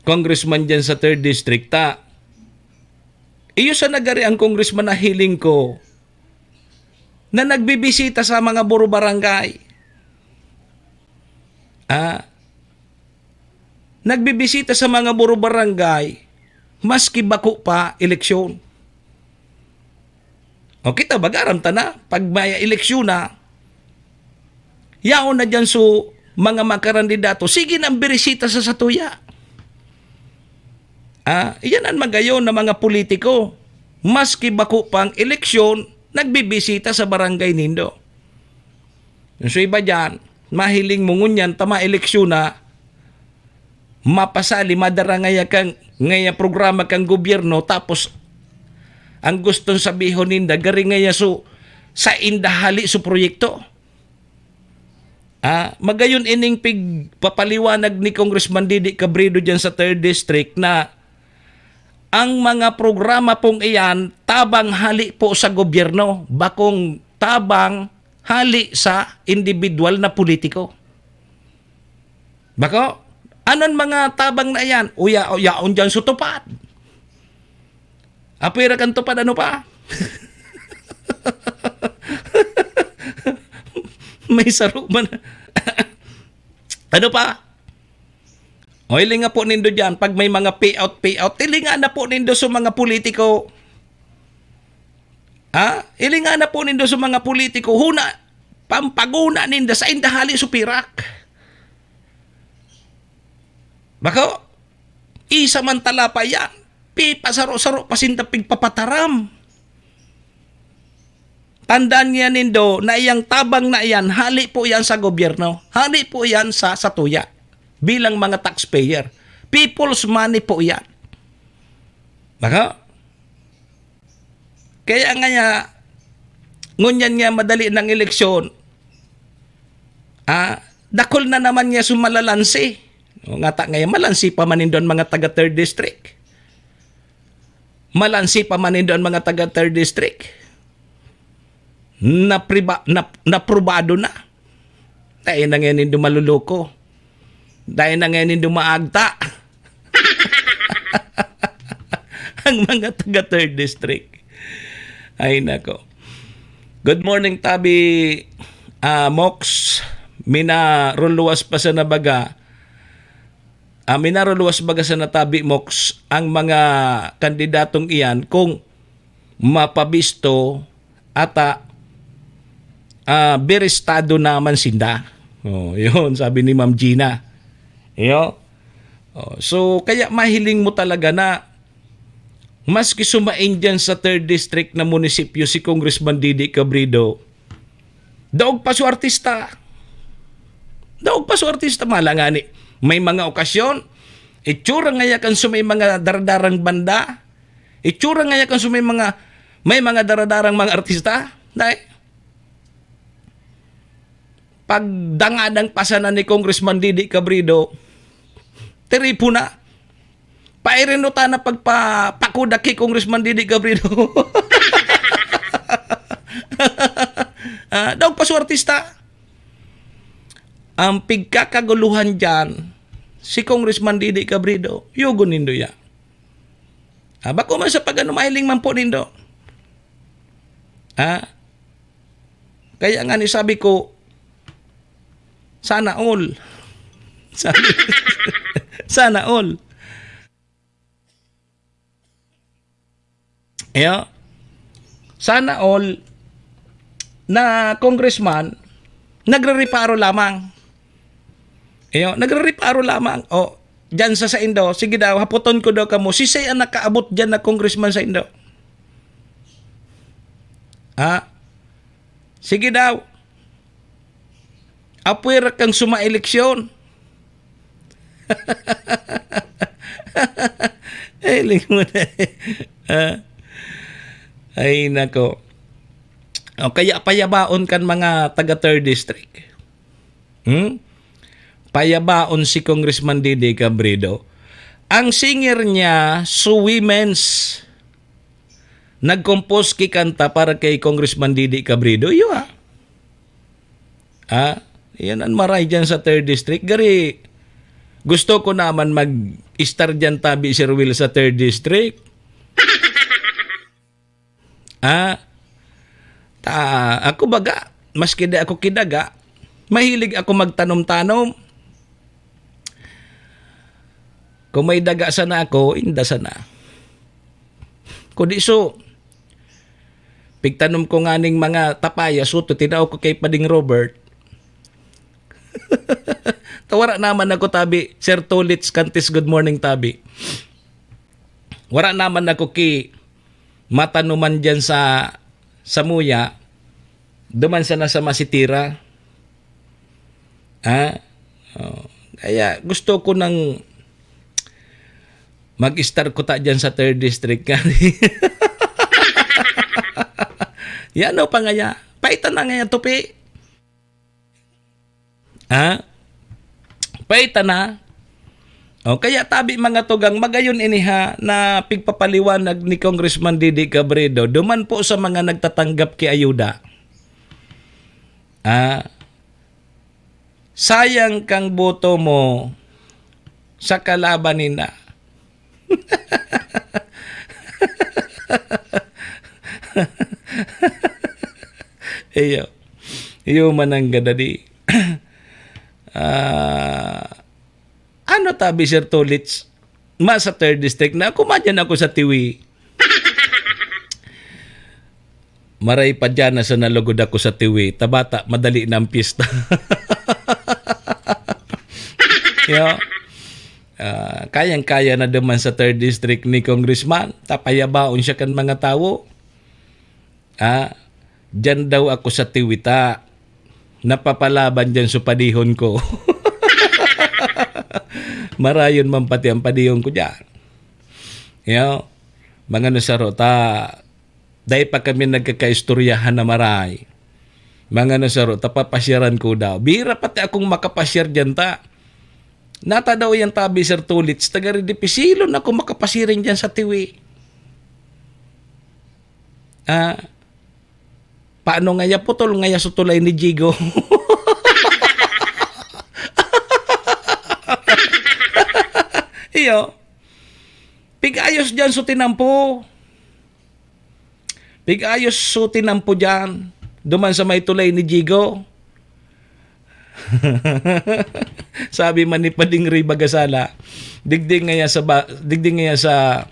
congressman dyan sa third district, ta. Iyo sa nagari ang congressman na hiling ko na nagbibisita sa mga buro barangay. Ah, nagbibisita sa mga buro barangay, maski bako pa eleksyon. O kita, bagaram ta na, pag may eleksyon na, yaon na dyan so mga makarandidato, sige nang birisita sa satuya. Ah, iyan ang magayon na mga politiko. Maski bako pang eleksyon, nagbibisita sa barangay nindo. Yung so iba dyan, mahiling mo ngunyan, tama eleksyon na, mapasali, madara ngaya kang, ngaya programa kang gobyerno, tapos ang gustong sabihon ninda, gari ngaya so, sa inda hali so proyekto. Ah, magayon ining pigpapaliwanag ni Congressman Didi Cabredo dyan sa third district na ang mga programa pong iyan tabang hali po sa gobyerno, bakong tabang hali sa individual na politiko. Bako, anon mga tabang na iyan? Uya, uyaon dyan sa tupad. Apwera kan tupad, ano pa? May saro man. Ano pa? O, hilinga po nindo diyan, pag may mga payout, payout, hilinga na po nindo sa mga politiko. Ha? Hilinga na po nindo sa mga politiko. Huna, pampaguna ninda sa indahali supirak. Bako, isa man talapa yan. Pipasaro-saro pa sinda pigpapataram. Tandaan niya nindo na iyang tabang na iyan, hali po yan sa gobyerno. Hali po yan sa, sa tuya. Bilang mga taxpayer. People's money po yan. Baka? Kaya nga niya, ngunyan nga madali ng eleksyon, ah, dakol na naman niya sumalalansi. O, ngata ngayon, malansi pa man nindo an mga taga third district. Malansi pa man nindo an mga taga third district. Napriba-, nap-, naprobado na. Dai na ngayon nindo maluloko. Dai na ngayon nindo maagta. Ang mga taga third district. Ay, nako. Good morning, Tabi, ah, Mox. Minaruluwas pa sana baga. Ah, minaruluwas baga sana, Tabi, Mox, ang mga kandidatong iyan kung mapabisto ata, ah, berestado naman sinda. Oh, yun, sabi ni Ma'am Gina. Iyo. Oh, so, kaya mahiling mo talaga na maski sumain dyan sa third district na munisipyo si Congressman Didi Cabredo, daog pa su artista. Daog pa su artista, malangani. May mga okasyon, itsura ngaya kan su may mga daradarang banda, itsura ngaya kan su may mga, may mga daradarang mga artista. Dai. Pagdangadang pa sana ni Congressman Didi Cabredo, tiripo na. Pairin ta na pagpapakudak ki Congressman Didi Cabredo. Ah, daog pa su artista. Ang pigkakaguluhan diyan, si Congressman Didi Cabredo, yugon nindo ya. Ah, bako man sa pag-ano, mahiling man po nindo. Ah, kaya nga ni sabi ko, sana all. Sabi, sana all. Iyo. Sana all na congressman nagrereparo lamang. Iyo, nagrereparo lamang. O, diyan sa saindo, sige daw, hapoton ko daw kamo, sisay ang nakaabot diyan na congressman saindo? Ha? Sige daw. Apwera kang suma eleksyon. Ay, ling mo na eh. Ah. Ay, nako. O, kaya payabaon kan mga taga third district. Hmm? Payabaon si Congressman Didi Cabredo. Ang singer niya, su Women's. Nag-compose ki kanta para kay Congressman Didi Cabredo. Iyo, ah. Ah, yan ang maray dyan sa third district. Gari, gusto ko naman mag-star dyan, Tabi, Sir Will, sa third district. Ah, ta, ako baga, maski di ako kidaga, mahilig ako magtanom-tanom. Kung may daga sana ako, inda sana. Kundi so, pigtanom ko nganing mga tapaya, suto, tinao ko kay Pading Robert. Tawara naman ako, Tabi. Sir Tulits Cantis, good morning, Tabi. Wara naman ako ki matanuman diyan sa, sa Muya, duman sana sa Masitira. Ha? Oh. Kaya gusto ko nang mag-star ko ta diyan sa third district. Yan o, pangaya. Paita na nga yan, tupi. Ha? Paita na. O, kaya tabi, mga tugang, magayon ini ha, na pigpapaliwanag ni Congressman Didi Cabredo, duman po sa mga nagtatanggap ki ayuda. Ah, sayang kang boto mo sa kalaban nina. Iyo. Iyo man ang gadadi. Ah, Tabi, Sir Tulits, ma sa third district na, kumadyan ako sa Tiwi. Maray pa dyan na sa nalugod ako sa Tiwi, tabata, madali na ang piyesta. Yo. Ah, kayang-kaya na duman sa third district ni Congressman. Tapayabaon siya kan mga tawo. Ah, dyan daw ako sa Tiwi ta. Napapalaban dyan sa padihon ko. Marayon man pati ang padihon ko dyan. Yo, mga nasaro ta, dai pa kami nagkakaistoryahan na maray. Mga nasaro ta, papasyaran ko daw. Bira pati akong makapasyar dyan ta. Nata daw yan tabi, Sir Tulits, taga Redipisilon ako makapasiring dyan sa Tiwi. Ah, paano ngaya putol ngaya sa tulay ni Jigo? Iyo. Pig-ayos dyan sa tinampo. Pig-ayos sa tinampo dyan. Duman sa may tulay ni Jigo. Sabi man ni Pading Ray Bagasala, digdi ngaya sa ba-, digdi ngaya sa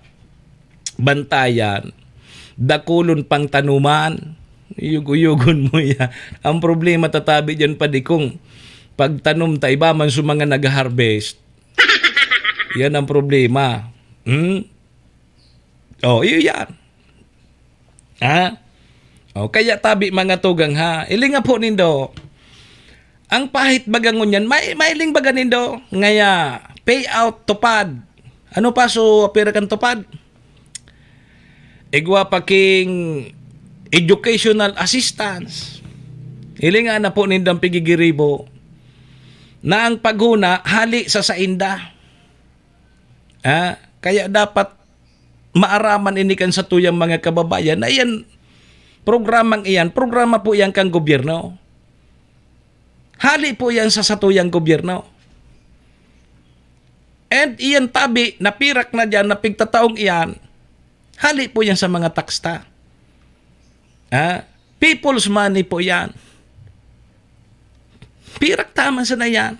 Bantayan, dakulon pang tanuman. Yugo-yugon mo ya. Ang problema tatabi dyan, padi, kung pagtanom ta, iba man sa mga nag-harvest. Yan ang problema. Hmm? Oh, iyo yan. Ha? Oh, kaya tabi, mga tugang, ha? Ilinga po nindo. Ang pahit baga ngunyan, may, mailing baga nindo. Ngaya, payout, tupad. Ano pa? So, apira kan tupad? Igwa pa king educational assistance. Ilinga na po nindang pigigiribo na ang paghuna hali sa sainda. Ah, kaya dapat maaraman ini kan satuyang mga kababayan na iyan, programang iyan, programa po iyan kan gobyerno. Hali po iyan sa satuyang gobyerno. And iyan tabi, napirak na diyan, na pigtataong iyan, hali po yan sa mga tax ta. Ah, people's money po yan. Pirak taman sana yan.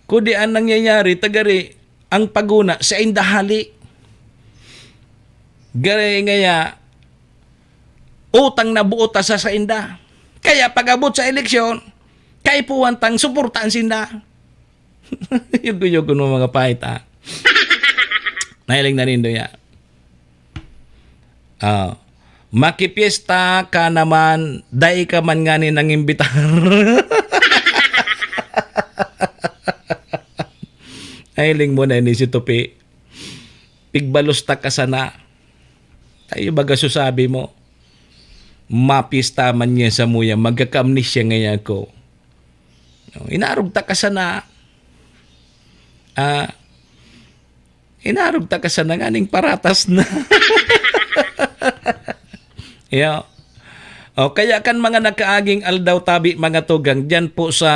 Kundi ang nangyayari, tagari, ang paguna, sainda hali. Gari ngaya, utang na buot ta sa sainda. Kaya pag-abot sa eleksyon, kaipuhan tang suportaan sinda. Yugo-yugo mo mga pahit, ah. Nahiling na nindo ya. Ah, makipiesta ka naman, dai ka man ngani nangimbitar. Nahiling mo na ini si Tupi. Pigbalos ta ka sana. Tayo baga susabi mo. Mapista man niya sa muya, magkaka-amnesia ngaya ako. No, inarog ta ka sana. Ah, inarog ta ka sana nganing paratas na. Yo. O, kaya kan mga nakaaging aldaw tabi, mga tugang, diyan po sa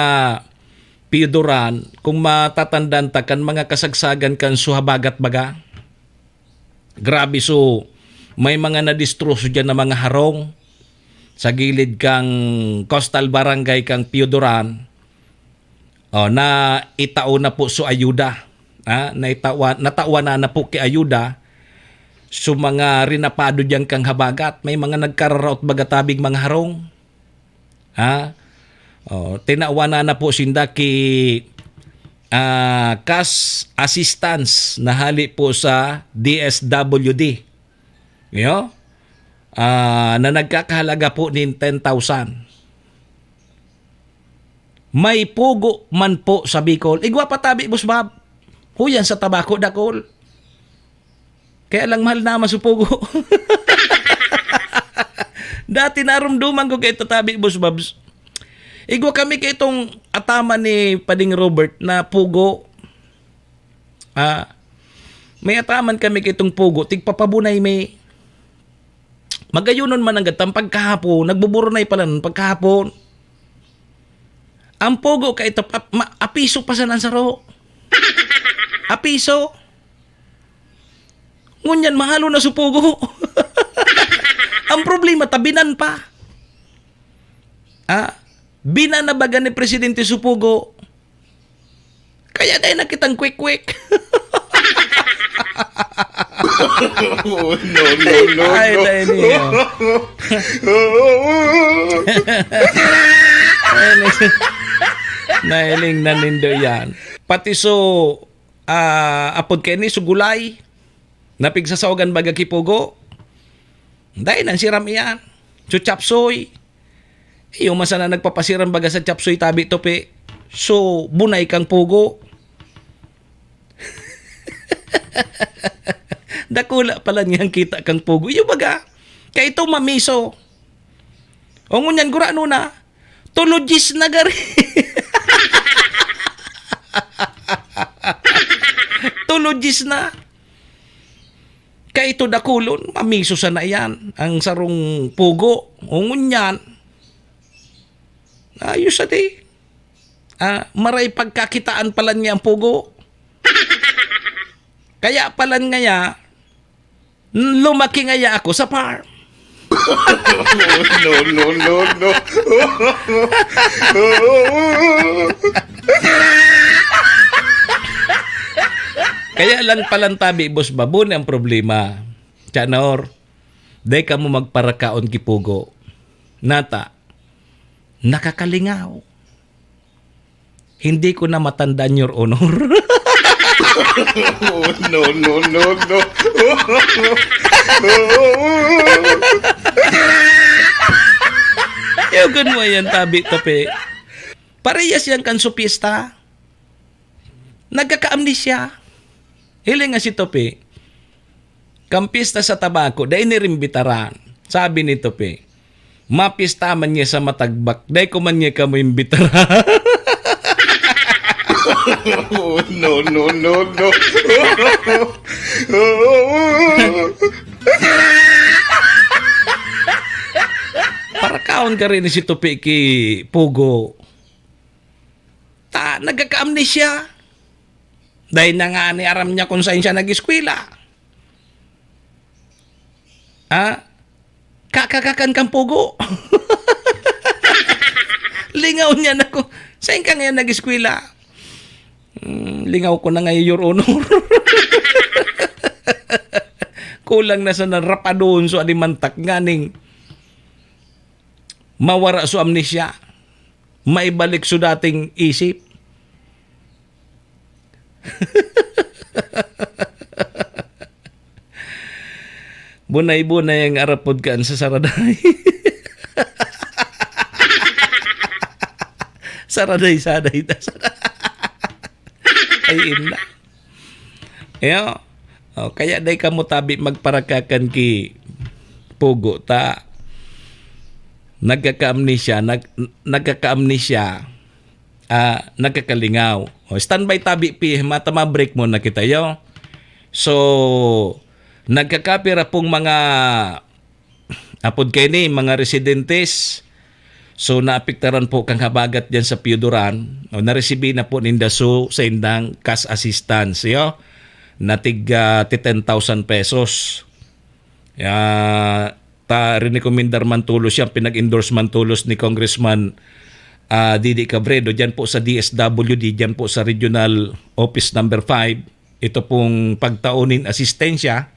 Pioduran, kung matatandaan ta kan mga kasagsagan kan Suhabagat baga. Grabe, so, may mga nadistroso diyan na mga harong sa gilid kang coastal barangay kang Pioduran. O, na itao na po so ayuda. Ha? Naitawa-, natawa na na po ki ayuda so mga rinapado diyan kang habagat. May mga nagkararaot baga tabing mga harong. Ha? O, tinawa na na po sinda ki, ah, cash assistance na hali po sa D S W D. Yo? Ah, na nagkakahalaga po nin ten thousand. May pugo man po sa Bicol. Igwa pa tabi, Boss Bob. Huyan sa tabako, dakol. Kaya lang mahal na mas pugo. Dati narumduman ko kay tatabi, Boss Bobs. Igwa kami kay itong ataman ni Pading Robert na pugo. Ah, may ataman kami kay itong pugo, tigpapabunay may. Magayonon man ang gatang pagkahapon, nagbuburunay pala nun pagkahapon. Ang pugo kay ito, ap-, ma-, apiso pa sa nansaro. Apiso. Ngunyan, mahalo na supugo. Ang problema, tabinan pa. Ah, bina na baga ni Presidente Supugo. Kaya dai na kitang kwek-kwek. Oh, no, no, no, Ay, no. Dai niya. Nahiling na nindo yan. Pati so, ah, apod kaini, so gulay. Napigsasawagan baga ki Pugo. Dai nang siram iyan. So, chapsoy. Iyo man sana nagpapasiram baga sa chapsoy, tabi, Tope. So, bunay kang Pugo. Dakula pala niyang kita kang Pugo. Iyo baga. Kaya ito mamiso. O ngunyan, gurano na. Tulogis na gari. Tulogis na. Kaya ito dakulon, mamiso sana yan, ang sarong Pugo. O ngunyan, ayos sa di. Ah, maray pagkakitaan palan niya ang Pugo. Kaya palan ngaya, lumaki ngaya ako sa farm. No, no, no, no. Kaya lang palan tabi, Boss Babon, ang problema. Chanor, dai kamo magparakaon ki Pugo. Nata, nakakalingaw. Hindi ko na matandaan, Your Honor. No, no, no, no. Yagan mo yan, tabi, Tope. Parehas yan kan supista. Nagkaka-amnesia. Hiling nga si Tope, kan pista sa tabako, dai nirimbitaran. Sabi ni Tope, "Mapista man niya sa matagbak, dai ko man niya kamo imbitaran." No, no, no, no. Parakaon ka rin si Tope ki Pugo. Ta, nagkaka-amnesia. Dai na ngani aram niya kung saan siya nag-eskwela. Ah, kakakakan kang Pugo. Lingaw niya na ko. Saan ka ngayon nag-eskwela? Hmm, lingaw ko na ngayon, Your Honor. Kulang na sana rapadon so alimantak nganing mawara so amnesia. Maibalik so dating isip. Bunay-bunay ang arapod kan sa saraday. Saraday-saday ta. Ay, inda. Ayo. Oh, kaya dai kamo tabi magparakakan ki Pugo ta nagkaka-amnesia, nag-, nagkaka-amnesia, ah, nagkakalingaw. Oh, standby tabi, Pi, mata ma-break muna kita, yo. So, nagkakapira pong mga apod kaini, mga residentes. So, naapektaran po kang habagat diyan sa Pioduran. O, naresibi na po ninda so sa indang cash assistance, yo, na tig, ah, ti ten thousand pesos. Ah, ta, rinekomendar man tolos yan, pinag-endorse man tolos ni Congressman, ah, Didi Cabredo, diyan po sa D S W D, diyan po sa Regional Office Number Five. Ito pong pagtao nin asistensya,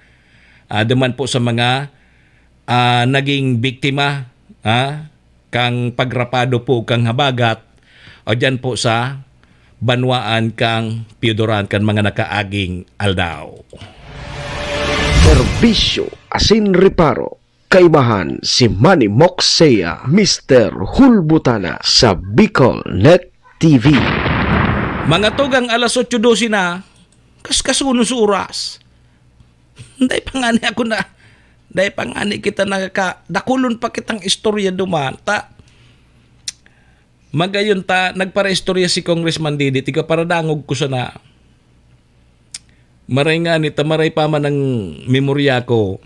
ah, duman po sa mga, ah, naging biktima, ah, kang pagrapado po kang habagat, o diyan po sa banwaan kang Pioduran kan mga nakaaging aldaw. Serbisyo asin reparo. Kaibahan si Manny Moxea, Mister Hulbutana sa Bicol Net T V. Mga tugang, alas otso dose na, kas-, kasunos oras. Dai pa ngani ako na, dai pa ngani kita nakaka-, dakulon pa kitang istorya duman. Ta, magayon ta, nagparaistorya si Congressman Didi, tiga paradangog ko sana. Maray ngani ta, maray pa man ang memorya ko.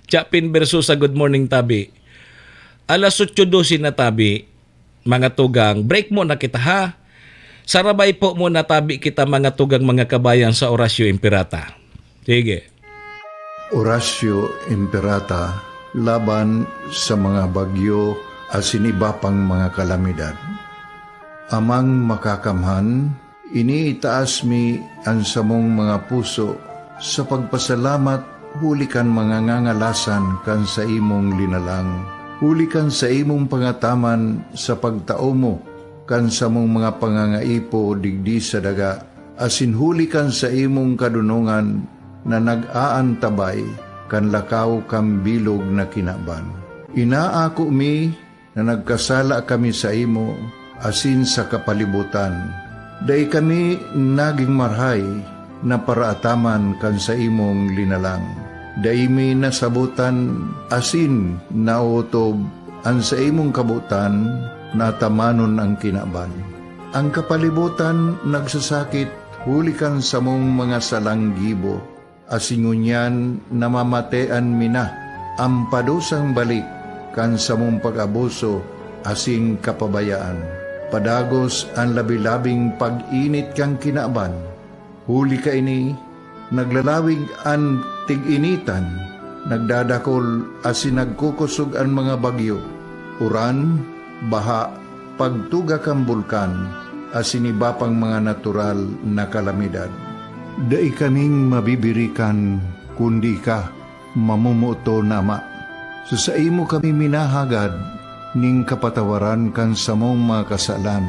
Chapin Versosa, good morning, tabi. Alas otso dose na, tabi. Mga tugang, break muna kita, ha? Sarabay po muna, tabi, kita, mga tugang, mga kabayan, sa Orasyo Imperata. Sige. Orasyo Imperata laban sa mga bagyo asin iba pang mga kalamidad. Amang Makakamhan, iniitaas mi an samong mga puso sa pagpasalamat huli kan mga ngangalasan kan saimong linalang, huli kan saimong pangataman sa pagtao mo kan samong mga pangangaipo digdi sa daga, asin huli kan saimong kadonongan na nag-aantabay kan lakaw kan bilog na kinaban. Inaako mi na nagkasala kami saimo asin sa kapalibotan. Dai kami nagin marahay na paraataman kan saimong linalang. Dai mi nasabotan asin naotob an saimong kabotan na atamanon an kinaban. An kapalibotan nagsasakit huli kan samong mga salang gibo, asin ngunyan namamatean mi na an padusang balik kan samong pag-abuso asin kapabayaan. Padagos an labi-labing pag-init kan kinaban. Huli kaini, naglalawig an tig-initan, nagdadakol asin nagkukosog an mga bagyo, uran, baha, pagtuga kan bulkan, asin iba pang mga natural na kalamidad. Dai kaming mabibirikan, kundi ika, mamomoton na Ama. Sa saimo kami minahagad nin kapatawaran kan samong mga kasalan.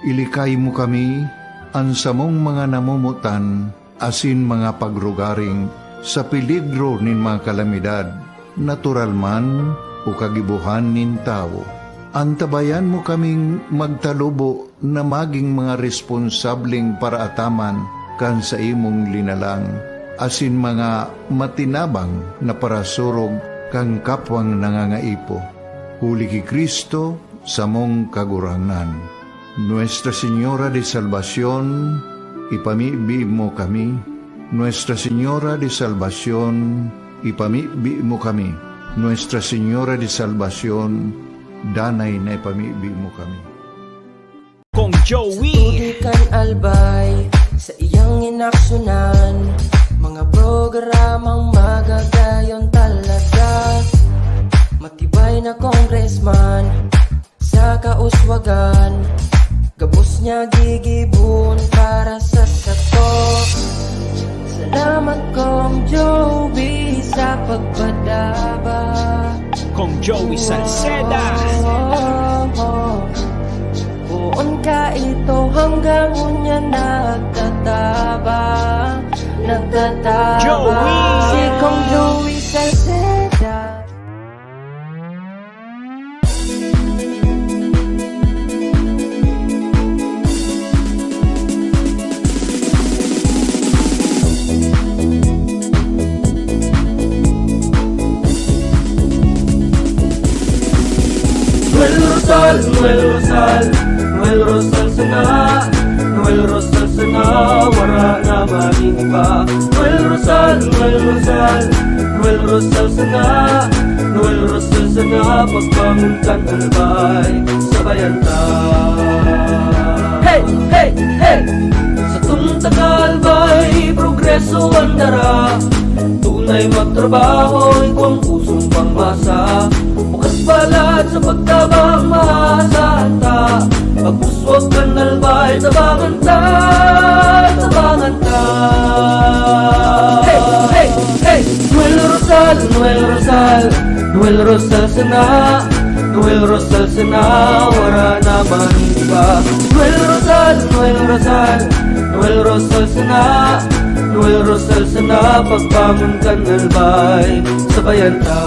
Ilikay mo kami, an samong mga namomotan, asin mga pagrugaring sa peligro nin mga kalamidad, natural man o kagibohan nin tawo. Antabayan mo kaming magtalubo na magin mga responsableng paraataman kan saimong linalang, asin mga matinabang na parasurog kan kapwang nangangaipo. Huli ki Cristo, samong Kagurangnan. Nuestra Señora de Salvacion, ipamibi mo kami. Nuestra Señora de Salvacion, ipamibi mo kami. Nuestra Señora de Salvacion, danay na ipamibi mo kami. Kong Joey. Sa tubig kan Albay, sa iyang inaksyonan, mga programang magagayon talaga. Matibay na congressman, sa kauswagan, gabos niya gigibon para sa sato. Salamat, Kong Joey, sa pagpadaba. Kong Joey Salceda. Poon ka ito hanggang unya nagtatabang, nagtatabang. Joey! Si Kong Joey Salceda. Noel Rosal, Noel Rosal, Noel Rosal sana, Noel Rosal sana, wara na magin iba. Noel Rosal, Noel Rosal, Noel Rosal sana, Noel Rosal sana, pagbangon kan Albay, sabayan ta. Hey, hey, hey! Sa tunta ka Albay, progreso ang dara. Tunay magtrabaho, igwang pusong pangmasa. Bukas palad sa pagtabang, maasahan ta. Pag-uswag kan Albay, tabangan ta, tabangan ta. Hey, hey, hey! Noel Rosal, Noel Rosal, Noel Rosal sana, Noel Rosal sana, wara na magin iba. Noel Rosal, Noel Rosal, Noel Rosal sana, Noel Rosal sana, pagbangon kan Albay, sabayan ta.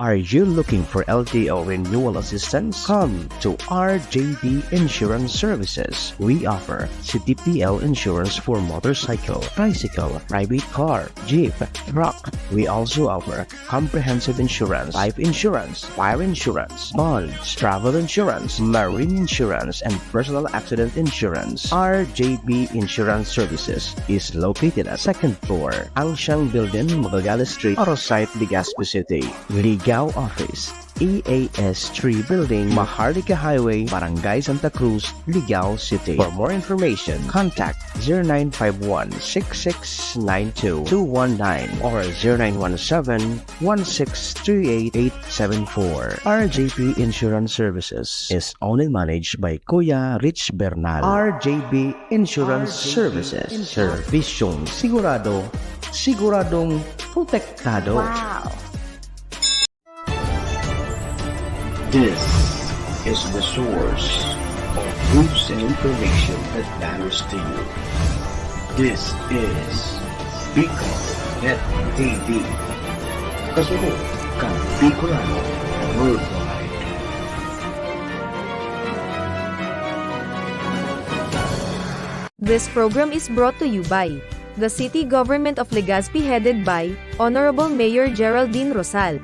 Are you looking for L T O renewal assistance? Come to R J B Insurance Services. We offer C T P L insurance for motorcycle, tricycle, private car, jeep, truck. We also offer comprehensive insurance, life insurance, fire insurance, bonds, travel insurance, marine insurance, and personal accident insurance. R J B Insurance Services is located at second floor, Angsiang Building, Magallanes Street, Orosite, Legazpi City. Ligao Office, E A S three Building, Maharlika Highway, Barangay Santa Cruz, Ligao City. For more information, contact zero nine five one six six nine two two one nine or zero nine one seven one six three eight eight seven four. R J P Insurance Services is owned and managed by Kuya Rich Bernal. R J B Insurance Services. Servisyong sigurado, siguradong protektado. Wow! This is the source of news and information that matters to you. This is Bicol Net T V. Kasunod kan Bicolano Worldwide. This program is brought to you by the City Government of Legazpi, headed by Honorable Mayor Geraldine Rosal,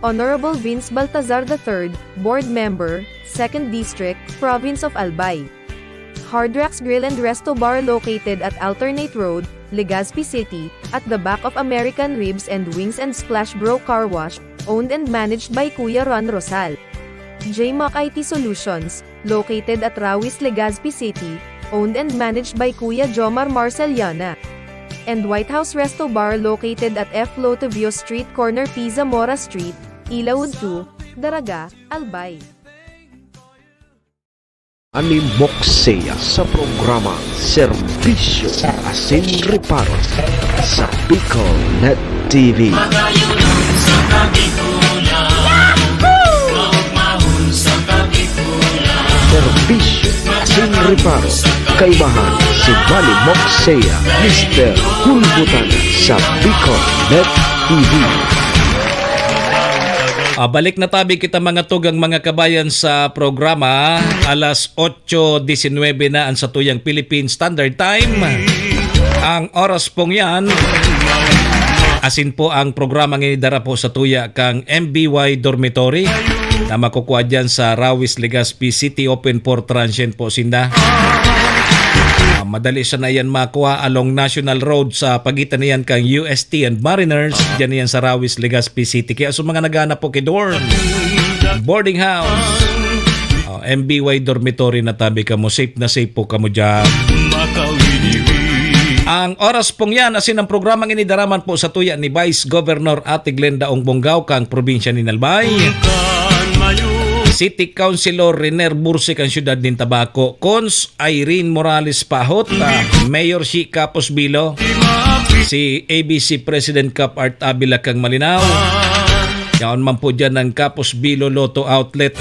Honorable Vince Baltazar the third, Board Member, Second District, Province of Albay. Hard Rocks Grill and Resto Bar, located at Alternate Road, Legazpi City, at the back of American Ribs and Wings and Splash Bro Car Wash, owned and managed by Kuya Ron Rosal. J Mac I T Solutions, located at Rawis, Legazpi City, owned and managed by Kuya Jomar Marceliana. And White House Resto Bar, located at F Lotovio Street, corner P Zamora Street, Ilaod two, Daraga, Albay. Manny Moxea sa programa Serbisyo Asin Reparo sa Bicol Net T V. Serbisyo Asin Reparo, kaibahan si Manny Moxea, Mister Hulbutan sa Bicol Net T V. Ah, balik na tabi kita, mga tugang, mga kabayan, sa programa. Alas otso disinwebe na ang satuyang Philippine Standard Time. Ang oras pong yan, asin po ang programang ini dara po sa tuya kang M B Y Dormitory na makukuha dyan sa Rawis, Legazpi City. Open for transient po sinda. Ah, madali siya na yan makuha along National Road sa pagitan niyan kang U S T and Mariners. Diyan yan sa Rawis, Legazpi City. Kaya sa mga naghahanap po kay dorm, boarding house, oh, M B Y Dormitory na tabi kamo. Safe na safe po kamo dyan. Ang oras pong yan, asin ang programang ini daraman po sa tuya ni Vice Governor Ate Glenda Ong Bongao kang probinsya ni Albay. City Councilor Riner Bursik ang siyudad nin Tabaco. Cons Irene Morales Pahot, ah, Mayor si Capos Bilo, si A B C President Cap Art Avila kang Malinao. Yaon man po dyan ang Capos Bilo Lotto Outlet.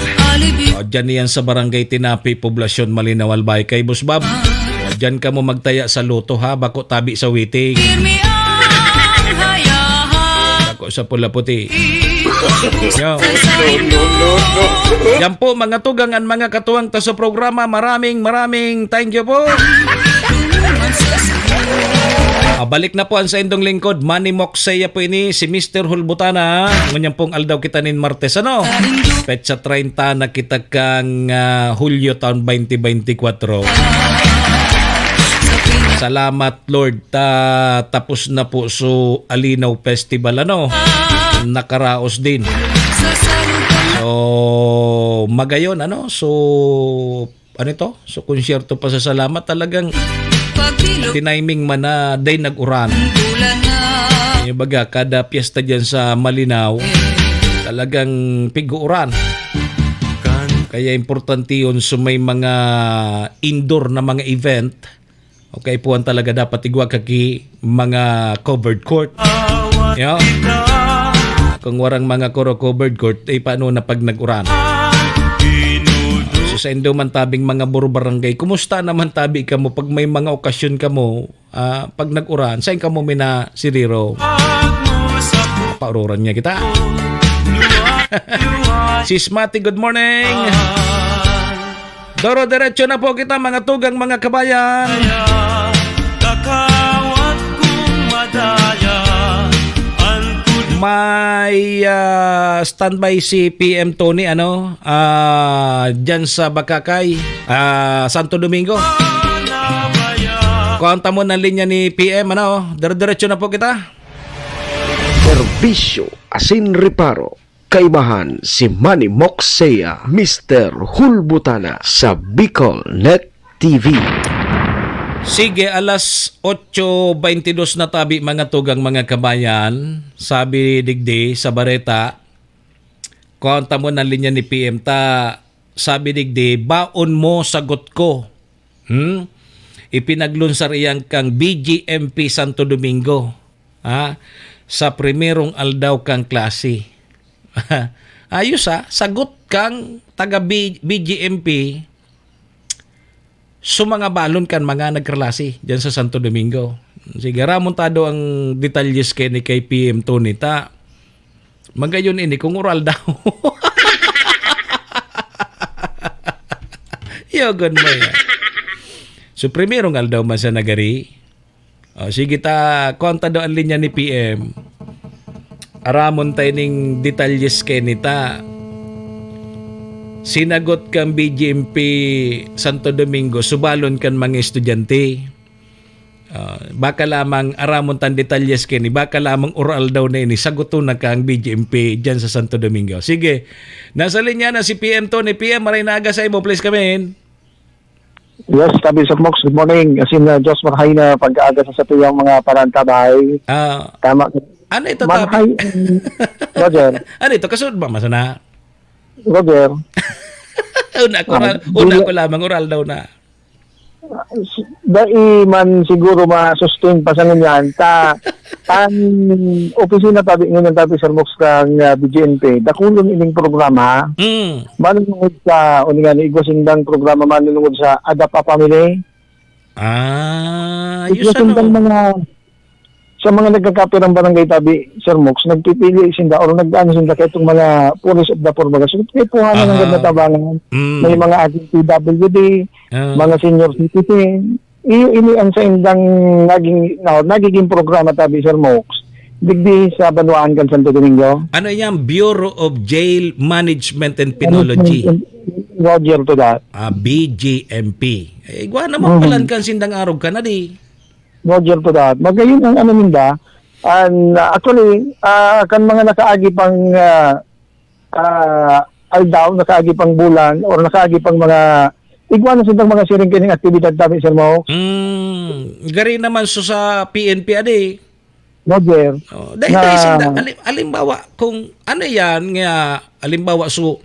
O, dyan yan sa Barangay Tinapi, Poblacion Malinao, Albay kay Boss Bob. O, dyan kamo magtaya sa Lotto, ha, bako tabi sa waiting. Bako sa pula puti. Yo. Yan po, mga tugang, ang mga katuwang ta sa programa. Maraming, maraming thank you po. Ah, balik na po ang saindong lingkod, Manny Moxea po ini, si Mister Hulbutana. Ngunyan pong aldaw kita nin Martes, ano? Petsa treinta na kita kang, ah, Hulyo taon twenty twenty-four. Salamat, Lord, ta tapos na po so Alinaw Festival, ano? Nakaraos din. So, magayon, ano? So, ano ito? So, konsyerto pasasalamat. Talagang tiniming man na day nag-uran. Yung baga, kada piyesta dyan sa Malinao, talagang pig-uuran. Kaya importante yun. So, may mga indoor na mga event, o kaipuhan talaga dapat igwa ka ki mga covered court. Yo. Kung warang mga koro covered court, eh, paano na pag nag-uran? So, sa indo man tabing mga buro barangay, kumusta naman tabi kamo pag may mga okasyon kamo, ah, pag nag-uran, saan kamo minasiriro? Pauroran niya kita. Sis Mati, good morning. Doro-derecho na po kita, mga tugang, mga kabayan. Kakawat kong madaya, an kud- May, ah, standby si P M Tony, ano, ah, dyan sa Bacacay, ah, Santo Domingo. Kuhaan ta mo ng linya ni P M, ano, dire-diretso na po kita. Serbisyo asin reparo. Kaibahan si Manny Moksea, Mister Hulbutana sa Bicol Net T V. Sige, alas otso beintidos na tabi, mga tugang, mga kabayan. Sabi digdi sa bareta, kuwanta mo na linya ni P M ta, sabi digdi, "Baon mo, sagot ko." Hmm? Ipinaglunsar iyan kang B G M P Santo Domingo, ha? Sa primerong aldaw kang klase. Ayos, ha? Sagot kang taga B-, B G M P, sumangabalon kan mga nagklase diyan sa Santo Domingo. Sige, ramon ta daw ang detalyes kay ni kay P M Tony ta. Magayon ini kung oral daw. Yogon mo yan. So, primerong aldaw man sa nagari. O, sige ta, kuwanta daw ang linya ni P M. Aramon tayo ning detalyes kay nita. Sinagot kan B G M P Santo Domingo, subalon kan mga estudyante. Ah, baka lamang aramon tan detalyes kini, baka lamang oral daw na ini, saguton na kang B G M P diyan sa Santo Domingo. Sige, nasa linya na si P M Tony. P M, maray na aga sa imo, please come in. Yes, tabi sa Mox, good morning. As in, uh, Diyos marhay na pag-aaga sa satuyang mga parantabay. Ah, Tama. Ano ito, tabi? Marhay, um, Roger. Ano ito? Kasunod ba? Masana? Roger. Una ko, Ah, una ko lamang, oral daw na. Dai man siguro ma-sustain pa sa ngunyan. Ta, an opisina tabi ngunyan tabi sa Mox kang, ah, B G N P, dakulon ining programa. Mm. Manunungod sa, o nga, igwa sindang programa manunungod sa Adapt a Family. Ah, Igwa yun sa sindang ano? mga, sa mga nagkakapirang barangay tabi, Sir Mox, nagpipili sinda or nag-ano sinda kay itong mga poorest of the poor baga. So, kaya po nga Aha. nang natabangan. Mm. May mga ating P W D, Ah. mga senior citizen. Iyo, ini ang sa indang naging, na, nagiging programa tabi, Sir Mox. Digdi sa Banwaan kan Santo Domingo. Ano yan? Bureau of Jail Management and Penology. Roger to that. Ah, B G M P. Eh, igwa naman Mhm. palan kan sindang arog ka na di. Roger to that. Magayon ang ano ninda. And, uh, actually, uh, kan mga nakaagi pang, uh, uh, aldaw, nakaagi pang bulan, or nakaagi pang mga, igwa na sindang mga siring kining aktibidad tabi, Sir Mox. Mm, gari naman so sa P N P adi. Roger. Oh, dahil, Na dahil sinda, alim-, alimbawa, kung ano yan nga, alimbawa, so,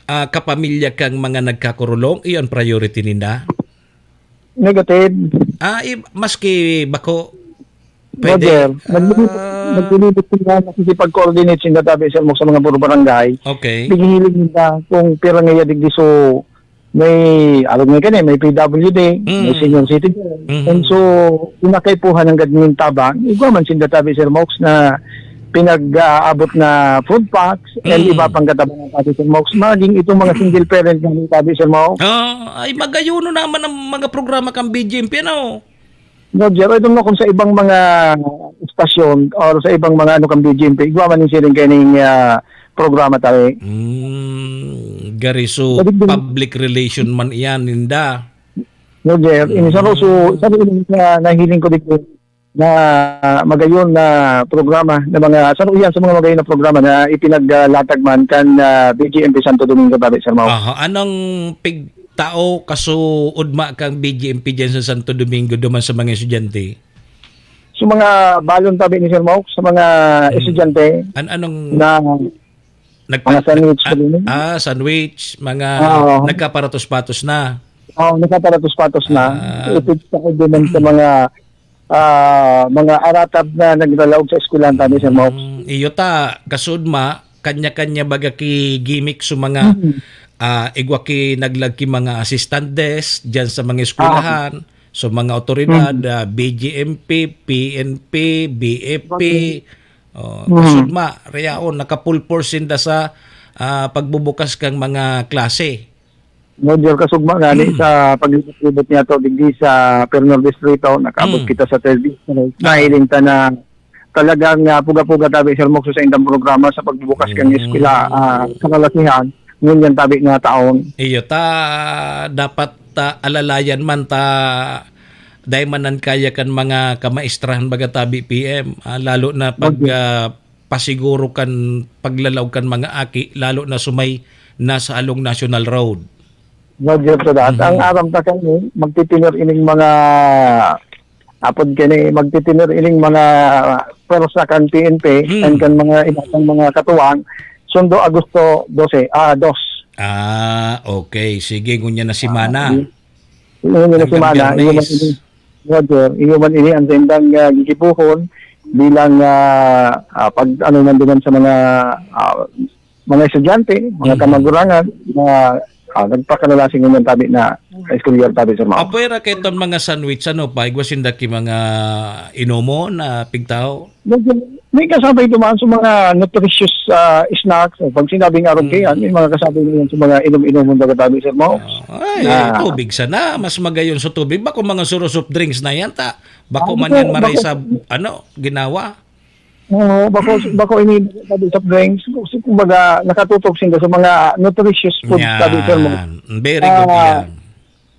ah, kapamilya kang mga nagkakurulong, iyon priority ninda? Negative. Ah, i-, maski bako, pwede? Roger, naglilibot, Ah. naglilibot sila, nakikipag-coordinate sinda tabi sa, sa mga puro barangay. Okay. Naghihiling nila kung pira nga yadig di so may, alam mo kani, may P W D, may Mm. senior citizen. Mhm. And so, pinakaipuhan ang gadming tabang. Igwa man sinda tabi, Sir Mox, na pinag-aabot na food packs and Mm. iba pang katabangan tabi, Sir Mox. Maging itong mga single parent na tabi, Sir Mox. Ah, ay, magayon naman ang mga programa kang B G M P, ano? Roger, I don't know kung sa ibang mga istasyon or sa ibang mga ano kang B G M P, igwa man yung siring kaning, ah, programa tayo. Mm, gari so Pwede din. Public relation man iyan, ninda. Roger, ini sa Mm. so, sabi ini sa nahiling ko dito na magayon na programa na mga, sa iyan sa mga magayon na programa na ipinaglatag man kan, ah, B G M P Santo Domingo, Tabi, Sir Mau. Aha, anong pig-, tao kasuodma kang B G M P diyan sa Santo Domingo duman sa mga estudyante? Sa mga balon tabi ni Sir Mok, sa mga Hmm. estudyante An-, anong na nagpa-, mga sandwich ah, ko din. Ah, sandwich, mga Oo. nagkaparatos-patos na. Oo, nagkaparatos-patos na. Ah. Ito sa duman sa Hmm. mga, ah, mga aratab na naglalaog sa eskwelahan tabi, Sir Mok. Hmm, iyo ta, kasuodma, kanya-kanya baga ki gimmick sa mga, Mm. ah, igwa ki naglag ki mga assistant desk diyan sa mga eskwelahan, Ah. sa mga awtoridad, Mm. ah, B G M P, P N P, B F P. Okay. Oh, Mm. kasuodma, reyaon, naka-full force sinda sa, ah, pagbubukas kang mga klase. Major kasugma nga ni Hmm. sa paglibot-libot niya to digdi sa Pernal Distrito, nakaabot Hmm. kita sa third district. Ah. Nahiling ta na talagang, ah, puga-puga tabi, Sir Mok, sa indang programa sa pagbubukas kan Hmm. eskwela, ah, sa kalasihan, ngunyan tabi nga taon. Iyo ta, dapat ta alalayan man ta, dai man nan kaya kan mga kamaistrahan baga tabi, P M, ah, lalo na pag, Okay. ah, pasiguro kan paglalaog kan mga aki, lalo na sumay nasa along National Road. Roger to that. Mhm. Ang aram ta kani, magtitiner ining mga, apod kani, magtitiner ining mga pwersa kan P N P Hmm. and kan mga iba pang mga katuwang, sundo Agosto dose, ah, dos. Ah, okay. Sige, ngunyan na semana. Ngayon na semana, iyo man ini, Roger, iyo man ini ang saindang, ah, gigibuhon bilang, ah, ah, pag, ano man duman sa mga, ah, mga estudyante, mga Hmm. kamagurangan na, ah, nagpakalalasing ngunyan tabi na school year tabi, Sir Mao. Apwera kay ton mga sandwich, ano pa, igwa sinda ki mga inomon na pigtao? Medyo may kasabay duman sa mga nutritious, ah, snacks. Pag sinabing arog Hmm. kaiyan, may mga kasabay na yan sa mga inom-inomon baga tabi, Sir Mao. Ah, ay, Na tubig sana. Mas magayon sa tubig. Bako mga suro soft drinks na yan, ta. Bako Ah, man bako, yan maray bako. sa, ano, ginawa. Oo, bako, bako ini tabi soft drinks. Kasi kumbaga, nakatutok sinda sa mga nutritious food tabi, Sir Mao. Yan. Very good Ah, yan.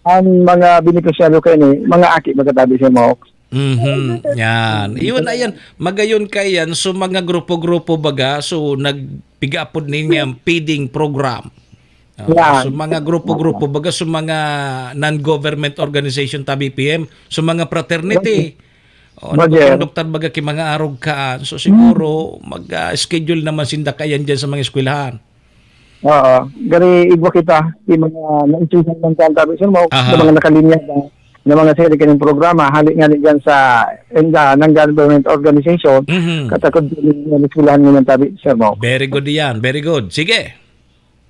Ang mga benepisyaryo kaini, mga aki baga tabi, Sir Mao. Mhm. Yan. Iyon na yan. Magayon kaiyan. So, mga grupo-grupo baga. So, nagpigaapod ninyo ang feeding program. Ah, Yan. So, mga grupo-grupo baga. So, mga non-government organization tabi P M. So, mga fraternity. O, Roger. Nagkukonduktar baga ki mga arog kaan. So, siguro, mag, ah, schedule naman sinda kaiyan dyan sa mga eskwelahan. Oo. Gari igwa kita, yung mga naisihan man sa tabi, Sir Mao, Aha. sa mga nakalinya na, na mga seri kaning programa, hali nga ni dyan sa, in the non-government organization, Mhm. katakod din yung eskwelahan ngunyan tabi, Sir Mao. Very good yan. Very good. Sige.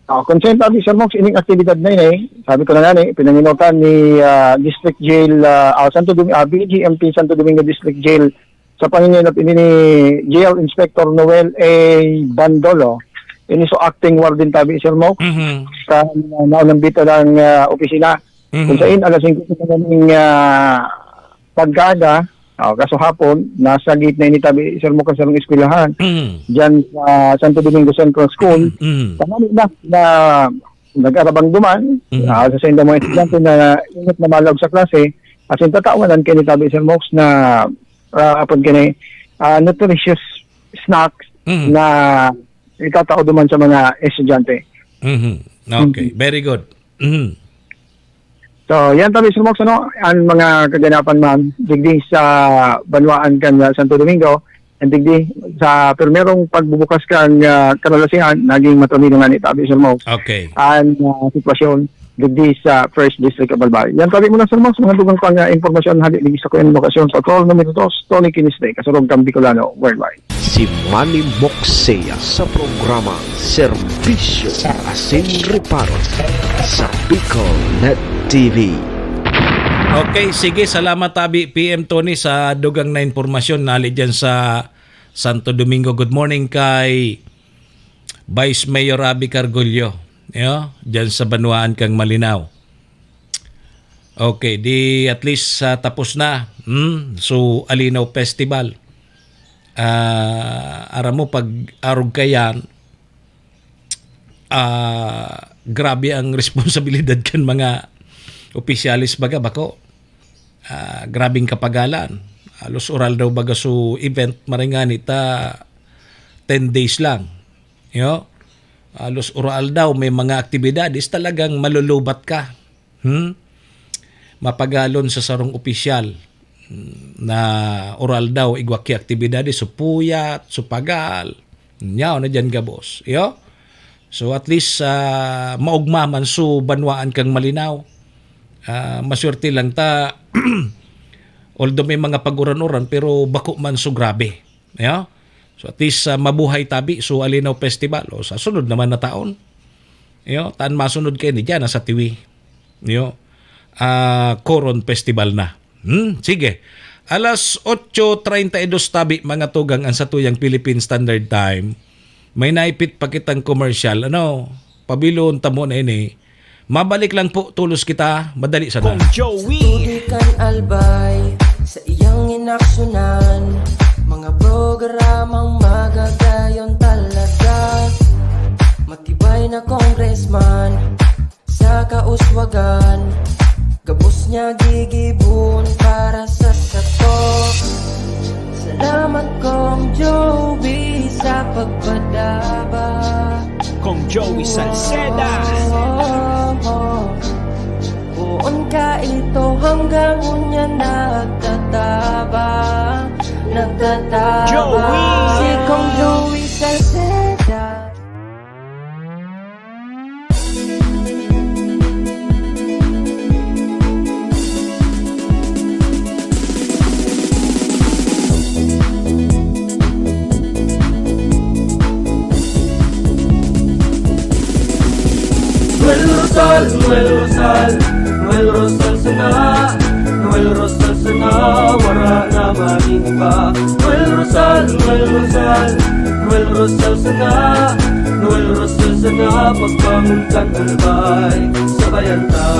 Ah, kung sa tabi, Sir Mao, ining aktibidad na ini, sabi ko na nga ni, pinanginutan ni, ah, District Jail, ah, ah, Santo Dom-, ah, B G M P Santo Domingo District Jail, sa panginilap ini ni Jail Inspector Noel A. Bandolo, ini so acting warden tabi, Sir Mao, Mhm. sa naunang bita ng, ah, opisina. Mhm. Kung sain, alas singko sa kaming, ah, pagkaaga, ah, kaso hapon, nasa gate na ini tabi, Sir Mao, kan sarong eskwelahan. Mhm. Diyan sa Santo Domingo Central School. Mhm. Tangali na, na nag-arabang duman, Mhm. ah, sa saindang mga estudyante na init na malog sa klase, asin tatawanan kaini tabi, Sir Mao, na, ah, apod kani, ah, nutritious snacks Mhm. na itatao duman sa mga estudyante. Mhm. Okay, Mhm. very good. Mhm. So, yan tabi, Sir Mao, ano, ang mga kaganapan man, digdi sa banwaan kan, ah, Santo Domingo, and digdi sa primerong pagbubukas kan, ah, kalalasingan, naging matunido nga ni tabi, Sir Mao. Okay. Ang, ah, sitwasyon, digdi sa First District of Albay. Yan tabi muna, Sir Mao, sa mga dugang pang, ah, impormasyon, hali, digdi sa Kuya Lokasyon, Patrol Numero Dos, Tony Kiniste, Kasurog kan Bicolano, Worldwide. Si Manny Moxea sa programa Serbisyo asin Reparo sa Bicol Net T V. Okay, sige, salamat tabi P M Tony sa dugang na impormasyon na hali dyan sa Santo Domingo. Good morning kay Vice Mayor Abby Cargullo, yo, dyan sa banwaan kang Malinao. Okay, di at least, ah, tapos na. Hmm? So, Alinaw Festival. Ah, aram mo, pag arog kaiyan, ah, grabe ang responsibilidad kan mga opisyales baga, bako. Ah, grabeng kapagalan. Halos ural daw baga so event, maray ngani ta ten days lang. Yo? Halos ural daw may mga aktibidades, talagang malulubat ka. Hmm? Mapagalon sa sarong opisyal, hmm, na ural daw igwa ki aktibidades, so puyat, so pagal. Nyaw na dyan gabos. Yo? So at least, ah, maugma man so banwaan kang Malinao. Ah, maswerte lang ta, although may mga paguran-uran, pero bako man so grabe. Yo? So at least, ah, mabuhay tabi so Alinaw Festival. O sa sunod naman na taon, yo, tan masunod kaini dyan na sa Tiwi. Yo, ah, Coron Festival na. Hmm, sige. Alas otso treinta y dos tabi, mga tugang, ang satuyang Philippine Standard Time. May naipit pa kitang commercial. Ano, pabilon ta muna ini. Mabalik lang po, tulos kita. Madali sana. Kong Joey. Studio kan Albay, sa iyang inaksyonan, mga programang magagayon talaga. Matibay na congressman, sa kauswagan, gabos niya gigibon para sa sato. Salamat, Kong Joey, sa pagpadaba. Kong Joey Salceda. Oh, oh, oh. Poon ka ito hanggang unya nagtatabang, nagtatabang. Joey! Si Kong Joey Salceda. Noel Rosal, Noel Rosal, Noel Rosal sana, Noel Rosal sana, wara na maning iba. Noel Rosal, Noel Rosal, Noel Rosal sana, Noel Rosal sana, pagbangon kan Albay, sabayan ta.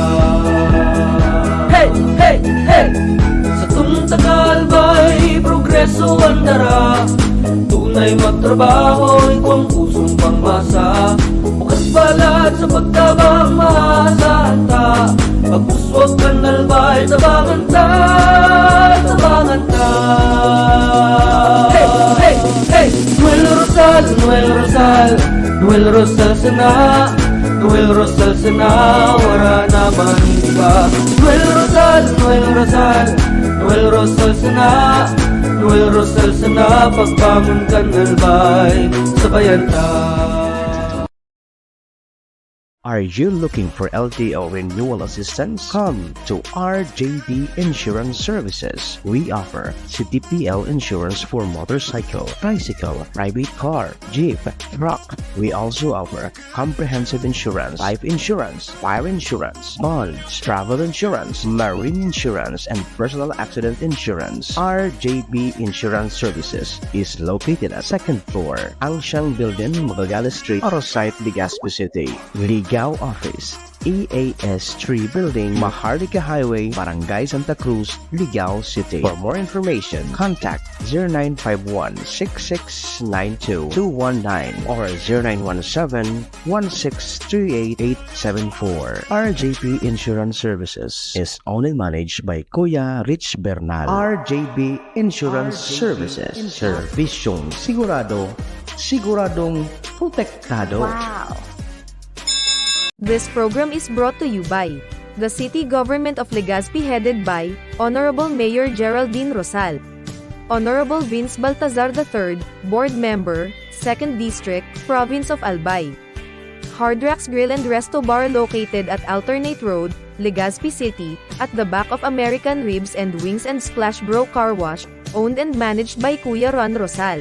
Hey, hey, hey! Sa tunta ka Albay, progreso ang dara. Tunay magtrabaho, igwang pusong pangmasa. Bukas palad sa pagtabang, maasahan ta. Pagpuswag kan Albay, tabangan ta, tabangan ta. Hey, hey, hey! Noel Rosal, Noel Rosal, Noel Rosal sana, Noel Rosal sana, wara na man iba. Noel Rosal, Noel Rosal, Noel Rosal sana, Noel Rosal sana, pagbangon kan Albay, sabayan ta. Are you looking for L T O renewal assistance? Come to R J B Insurance Services. We offer C T P L insurance for motorcycle, tricycle, private car, jeep, truck. We also offer comprehensive insurance, life insurance, fire insurance, bonds, travel insurance, marine insurance, and personal accident insurance. R J B Insurance Services is located at second floor, Angsiang Building, Magallanes Street, Oro Site, Legazpi City. Ligao Office, E A S three Building, Maharlika Highway, Barangay Santa Cruz, Ligao City. For more information, contact zero nine five one six six nine two two one nine or zero nine one seven one six three eight eight seven four. R J P Insurance Services is owned and managed by Kuya Rich Bernal. R J B Insurance Services. Servisyong sigurado, siguradong protektado. Wow! This program is brought to you by the City Government of Legazpi, headed by Honorable Mayor Geraldine Rosal, Honorable Vince Baltazar the third, Board Member, Second District, Province of Albay. Hard Rocks Grill and Resto Bar, located at Alternate Road, Legazpi City, at the back of American Ribs and Wings and Splash Bro Car Wash, owned and managed by Kuya Ron Rosal.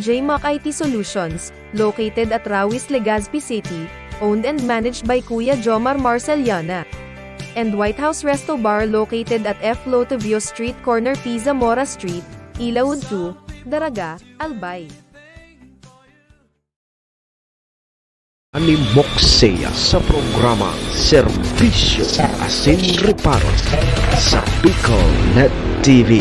J Mac I T Solutions, located at Rawis, Legazpi City, owned and managed by Kuya Jomar Marceliana. And White House Resto Bar, located at F Lotovio Street, corner P Zamora Street, Ilaud two, Daraga, Albay. Manny Moksea sa programa Serbisyo Asin Reparo sa Bicol Net T V.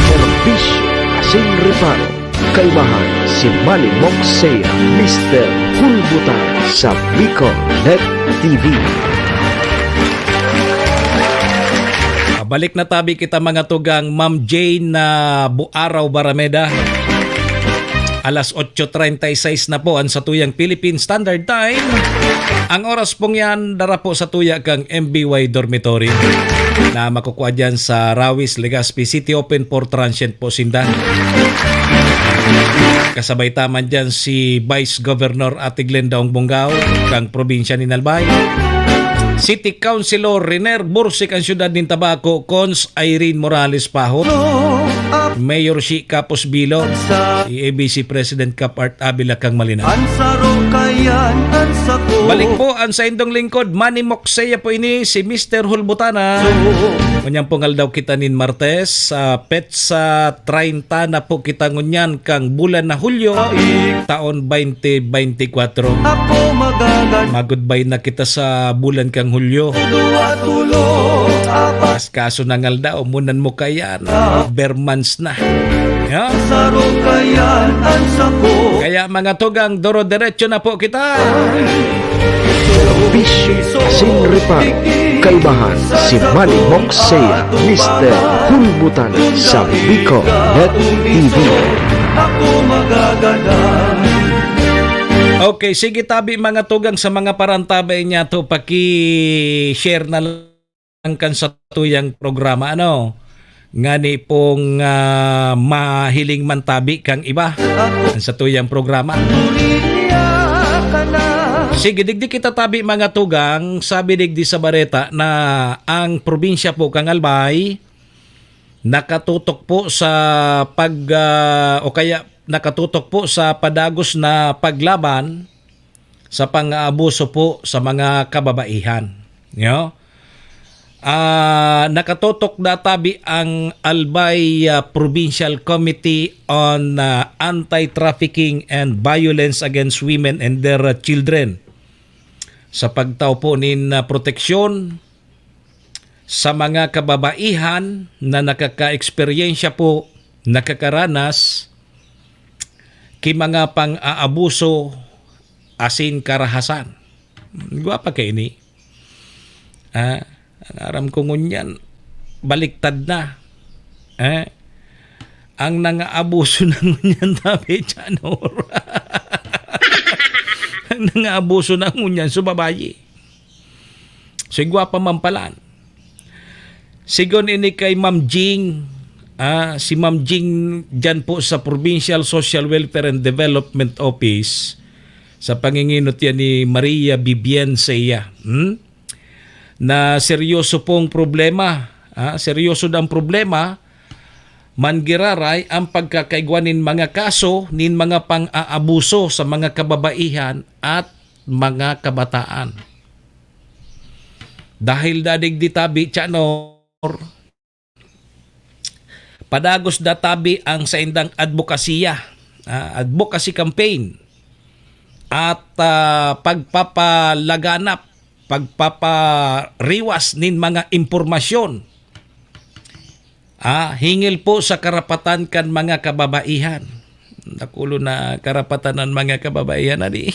Serbisyo Asin Reparo, kaibahan si Manny Moksea, Mister Hulbutan sa Bicol Net T V. Balik na tabi kita, mga tugang, Ma'am Jane na Buaraw Barameda. Alas otso treinta y seis na po ang satuyang Philippine Standard Time. Ang oras pong yan, dara po sa tuya kang M B Y Dormitory na makukuha dyan sa Rawis, Legazpi City. Open for transient po sinda. Kasabay ta man dyan si Vice Governor Ate Glenda Ong Bongao, kang probinsya nin Albay. City Councilor Riner Bursik ang siyudad nin Tabaco, Cons Irene Morales Pahot, Mayor Shi Capos Bilo, si A B C President Cap Art Avila kang Malinao. Balik po ang saindong lingkod, Manny Moksea po ini, si Mister Hulbutana. Ngunyan pong aldaw kita nin Martes, sa petsa treinta na po kita ngunyan kang bulan na Hulyo, taon twenty twenty-four. Magudbay na kita sa bulan kang Hulyo. Kaso na ngalda, umunan mo kayan. Bermans na. Ya? Kaya, mga tugang, doro-derecho na po kita. Serbisyo asin reparo. Kaibahan si Manny Moxea, Mister Hulbutan sa Bicol Net T V. Okay, sige tabi mga tugang sa mga parantabay niya to, paki-share na lang kan sa tuyang programa, ano? Ngani pong ah, mahiling man tabi kang iba sa tuyang programa. Sige, digdi kita tabi mga tugang, sabi digdi sa bareta na ang probinsya po kang Albay nakatutok po sa pag ah, o kaya nakatutok po sa padagos na paglaban sa pang-aabuso po sa mga kababaihan. Nyo? Ah, nakatotok databi ang Albay ah, Provincial Committee on ah, Anti-Trafficking and Violence Against Women and their ah, Children sa pagtao po nin ah, proteksyon sa mga kababaihan na nakaka-eksperyensya po, nakakaranas ki mga pang-aabuso asin karahasan. Gwapa kaini. Ah, ang aram ko ngunyan, baliktad na. Eh, ang nangaabuso na ngunyan, tabi, Chanor. Ang nangaabuso na ngunyan, so babayi. So, igwa pa man palan. Sigon ini kay Ma'am Jing, ah, si Ma'am Jing dyan po sa Provincial Social Welfare and Development Office, sa panginginot yan ni Maria Bibiensea, hmm? Na seryoso pong problema, ah, seryoso daw ang problema, manggiraray ang pagkakaigwa nin mga kaso nin mga pang-aabuso sa mga kababaihan at mga kabataan. Dahil dadig di tabi, Chanor, padagos da tabi ang saindang adbokasiya, ah, advocacy campaign, at ah, pagpapalaganap, pagpapariwas nin mga impormasyon, ah, hingil po sa karapatan kan mga kababaihan. Dakulo na karapatan ng mga kababaihan, adi.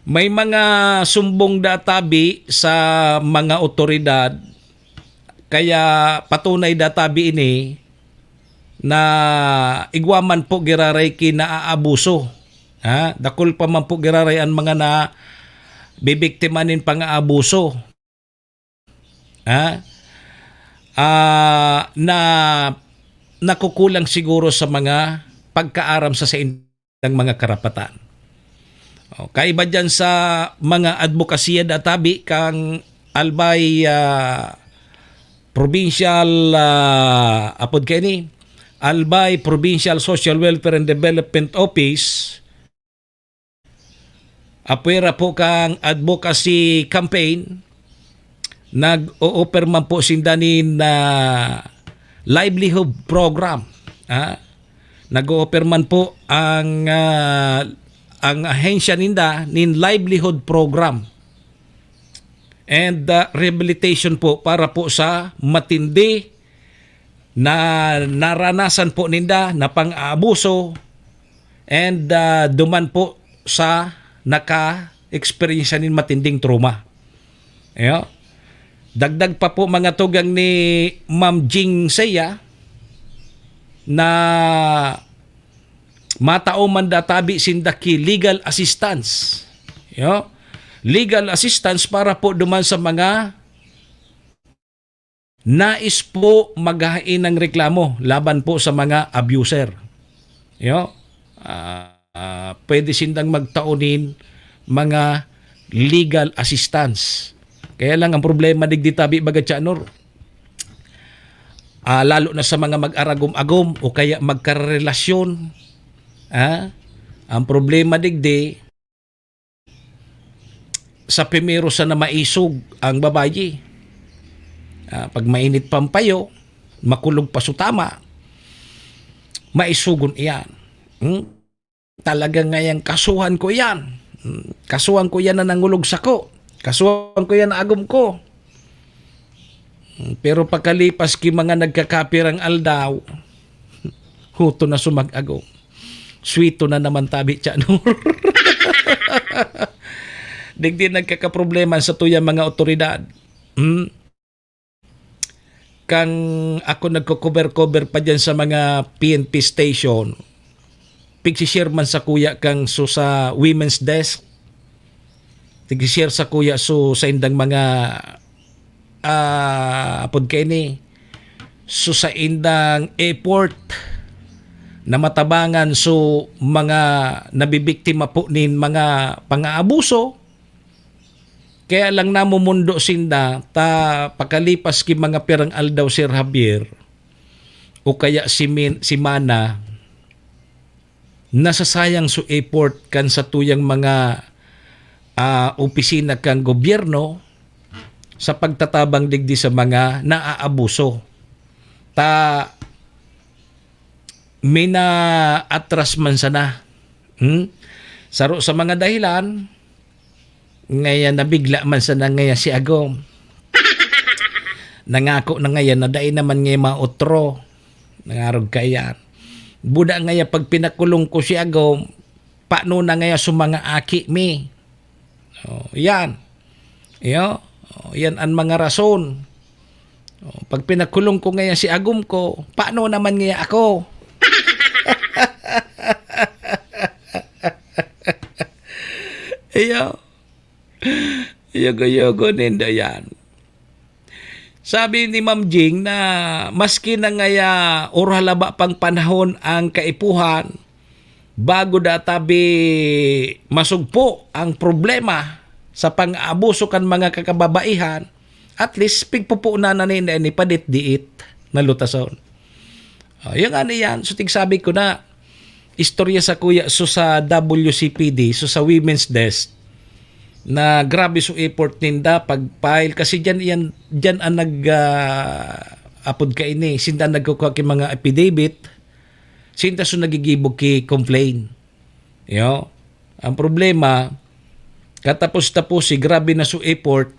May mga sumbong databi sa mga otoridad, kaya patunay databi ini na igwa man po giraray ki naaabuso. Ha? Dakul pa man po giraray an mga nabibiktima nin pang-aabuso. Ha? Ah, na nakukulang siguro sa mga pagkaaram sa saindang mga karapatan. O, kaiba dyan sa mga adbokasiya databi kang Albay ah, Provincial ah, apod kaini, Albay Provincial Social Welfare and Development Office, apwera po kang advocacy campaign, nag-o-offer man po sinda nin ah, livelihood program. Ha? Nag-o-offer man po ang ah, ang ahensya ninda nin livelihood program and ah, rehabilitation po para po sa matindi na naranasan po ninda na pang-aabuso and ah, duman po sa naka-experience nin matinding trauma. Ayo. Dagdag pa po mga tugang ni Ma'am Jing Seya na matao man databi sinda ki legal assistance. Yo. Legal assistance para po duman sa mga nais po maghain ng reklamo laban po sa mga abuser. Yo. Ah, ah, pwede sindang magtao nin mga legal assistance. Kaya lang ang problema digdi tabi baga Chanor. Ah, lalo na sa mga mag-aragom-agom o kaya magkarelasyon. Ah, ang problema digdi sa primero sana maisog ang babayi. Ah, pag mainit pampayo, makulog pa sutama, maisugon iyan. Hmm? Talaga ngayang kasuhan ko iyan. Hmm, kasuhan ko iyan na nangulog sako. Kasuhan ko iyan na agom ko. Hmm, pero pakalipas ki mga nagkakapirang aldaw, huto na sumag-agom. Suwito na naman tabi, Chanor. Digdi nagkakaproblema sa tuyang mga otoridad. Hmm? Kang ako nagko-cover-cover pa diyan sa mga P N P station, pigsi-share man sa kuya kang so sa women's desk, tigsi-share sa kuya so sa indang mga, ah, apod kaini, so sa indang effort na matabangan so mga nabibiktima po nin mga pang-aabuso. Kaya lang namumundo sinda ta pakalipas ki mga pirang aldaw, Sir Javier, o kaya si Min-, si Mana, nasasayang so effort kan satuyang mga, ah, opisina kan gobyerno sa pagtatabang digdi sa mga naaabuso. Ta, minaatras man sana. Hmm? Saro sa mga dahilan, ngaya nabigla man sana ngaya si Agom. Nangako na ngaya na dai naman ngaya maotro. Nangarog kaiyan. Buda ngaya pag pinakulong ko si Agom, paano na ngaya sa mga aki mi? Oh, yan. Iyo, oh, yan ang mga rason. Oh, pag pinakulong ko ngaya si Agom ko, paano naman ngaya ako? Iyo. Yogo-yogo ninda yan. Sabi ni Ma'am Jing na maski na ngaya or halaba pang panahon ang kaipuhan, bago da tabi masugpo ang problema sa pang-aabuso kan mga kakababaihan, at least pigpupunan na ninda ini padit-diit na lutason. Oh, yung ano yan, so tigsabi ko na, istorya sa kuya, so sa W C P D, so sa women's desk, na grabe so effort ninda pag-file. Kasi dyan, yan, dyan ang nag, ah, apod kaini, sinda nagkukuha ki mga affidavit, sinda so nagigibo ki complain. Yo. Ang problema, katapos-tapos si grabe na so effort,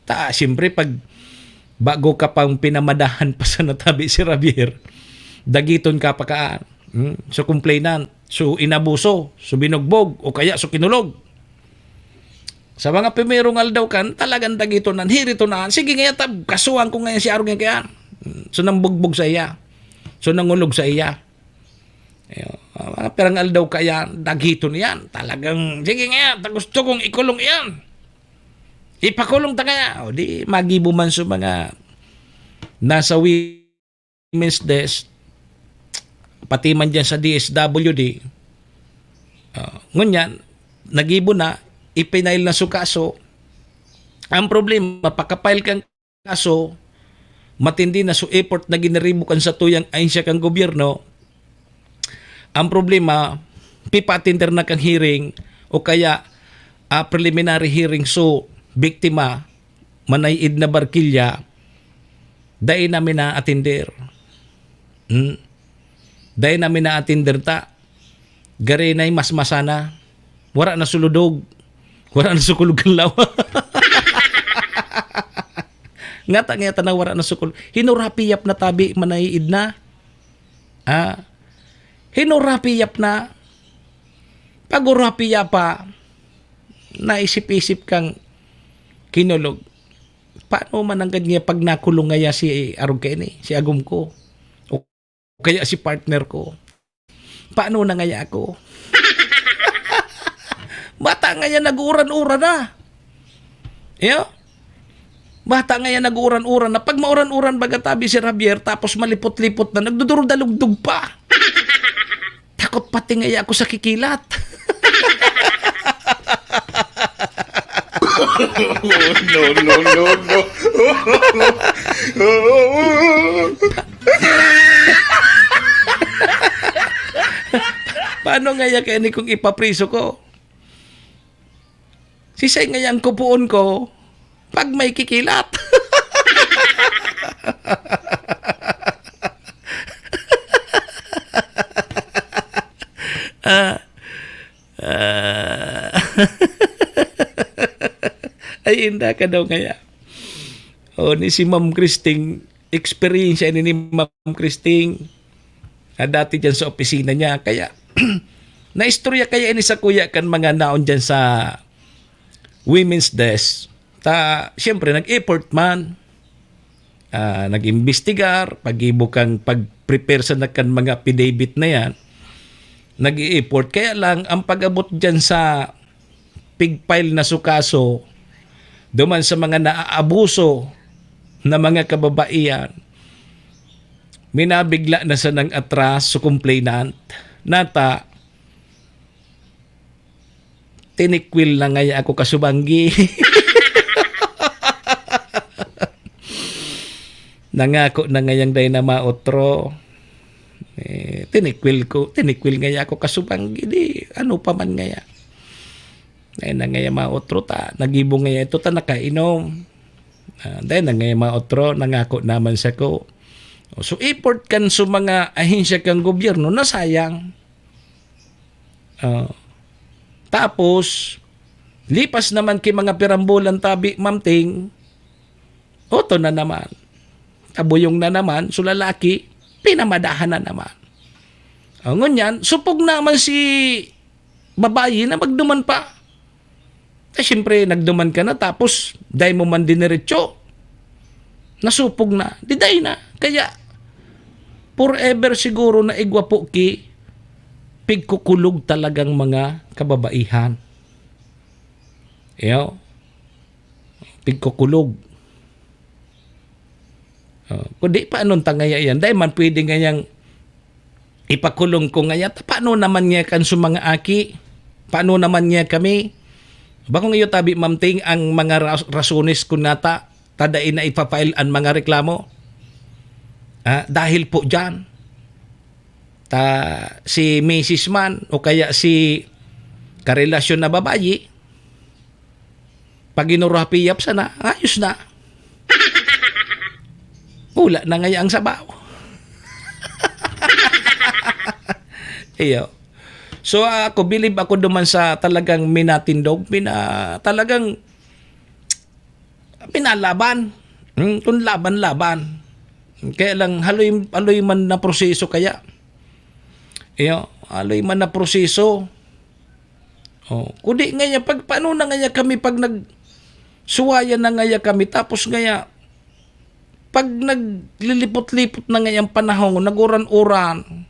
ta, siyempre, pag bago ka pang pinamadahan pa sa natabi si Javier, dagiton ka pa kaan. Hmm? So, complainant, so, inabuso, so, binugbog, o kaya so, kinulog. Sa mga primerong aldaw kan, talagang dagiton nan, hirito na. Sige, ngayon tab, kasuhan ko ngayon si Arog ngayon kaya. Hmm, so, nambugbog sa iya. So, nangulog sa iya. Ayun. Ah, mga pirang aldaw kaya, dagiton yan. Talagang, sige ngayon, ta gusto kong ikulong yan. Ipakulong ta kaya. O di, magibo man sa mga nasa women's desk, pati man dyan sa D S W D. Ah, ngunyan, nagibo na, ipinail na su kaso. Ang problema, pakapile kang kaso, matindi na su effort na giniribo kan satuyang ahensya kan gobyerno. Ang problema, pipa-attender na kan hearing o kaya, ah, preliminary hearing su biktima, Manay Edna Barquilla, dai namin na-attender. Hmm? Dai namin na-attender ta. Gari nay masmasa na. Wara na su lodog. Wara na su kulog kan lawa. Ngata, ngata na wara na su kul-, hinurapiyap na tabi, Manay Edna. Ah, hinurapiyap na. Pag-urapiya pa, naisip-isip kang kinulog. Paano man nanggad niya pag nakulong ngaya si arog kaini, si agom ko? O kaya si partner ko? Paano na ngaya ako? Bata ngaya nag-uuran-uran na. Iyo? Bata ngaya nag-uuran-uran na. Pag mauran-uran baga tabi si Javier, tapos malipot-lipot na, nagdudurog-dalugdog pa. Takot pati ngaya ako sa kikilat. No, no, no, no. Paano ngaya kaya ni kung ipapriso ko? Sisay ngayang kupoon ko pag may kikilat? Ah, ah. Ay, inda ka daw ngaya. O, ni si Ma'am Christine, experience ini ni Ma'am Christine, na dati diyan sa opisina niya. Kaya, Naistorya kaya ini sa kuya kan mga naon diyan sa women's desk. Ta, siyempre, nag-effort man. Ah, nag-imbestigar, paggibo kan pag-prepare sana kan mga affidavit na yan, nag-i-effort. Kaya lang, ang pag-abot diyan sa pig-file na su kaso, duman sa mga naaabuso na mga kababaihan, minabigla na sanang atras su complainant. Nata, tinikwil na ngaya ako kasubanggi. Nangako na ngayang dai na maotro. Eh, tinikwil ko, tinikwil ngaya ako kasubanggi, di ano pa man ngaya. Dai na ngaya maotro ta, nagibo ngaya ito ta nakainom. Ah, dai na ngaya maotro, nangako naman sa ko. So, effort kan su mga ahensya kan gobyerno, nasayang. Ah, tapos, lipas naman ki mga pirang bulan tabi, Ma'am Ting, oto na naman. Tabuyong na naman, so lalaki, pinamadahan na naman. Ah, ngunyan, supog naman si babayi na magduman pa. Eh, siyempre, nagduman ka na, tapos dai mo man diniretso. Nasupog na, di dai na. Kaya, forever siguro na igwa po ki pigkukulog talagang mga kababaihan. Iyo. Pigkukulog. Oh, kundi paano ta ngaya yan? Dai man pwede ngayang ipakulong ko ngaya. Ta-, paano naman ngaya kan su mga aki? Paano naman ngaya kami? Bakong iyo tabi, Ma'am Ting, ang mga ras-, rasones kun nata, ta dai na ipa-file an mga reklamo? Ah, dahil po diyan, ta si misis man o kaya si karelasyon na babayi, pag inurapiyap sana, ayos na. Wala na ngaya ang sabaw. Iyo. So, ako, bilib ako duman sa talagang minatindog, mina-, talagang minalaban. Hmm, kung laban-laban. Kaya lang, haloy, haloy man na proseso kaya. Iyo, haloy man na proseso. Oh, kundi ngaya, pag, paano na ngaya kami pag nag-, suwayan na ngaya kami, tapos ngaya, pag naglilipot-lipot na ngaya ang panahon, nag-uran-uran,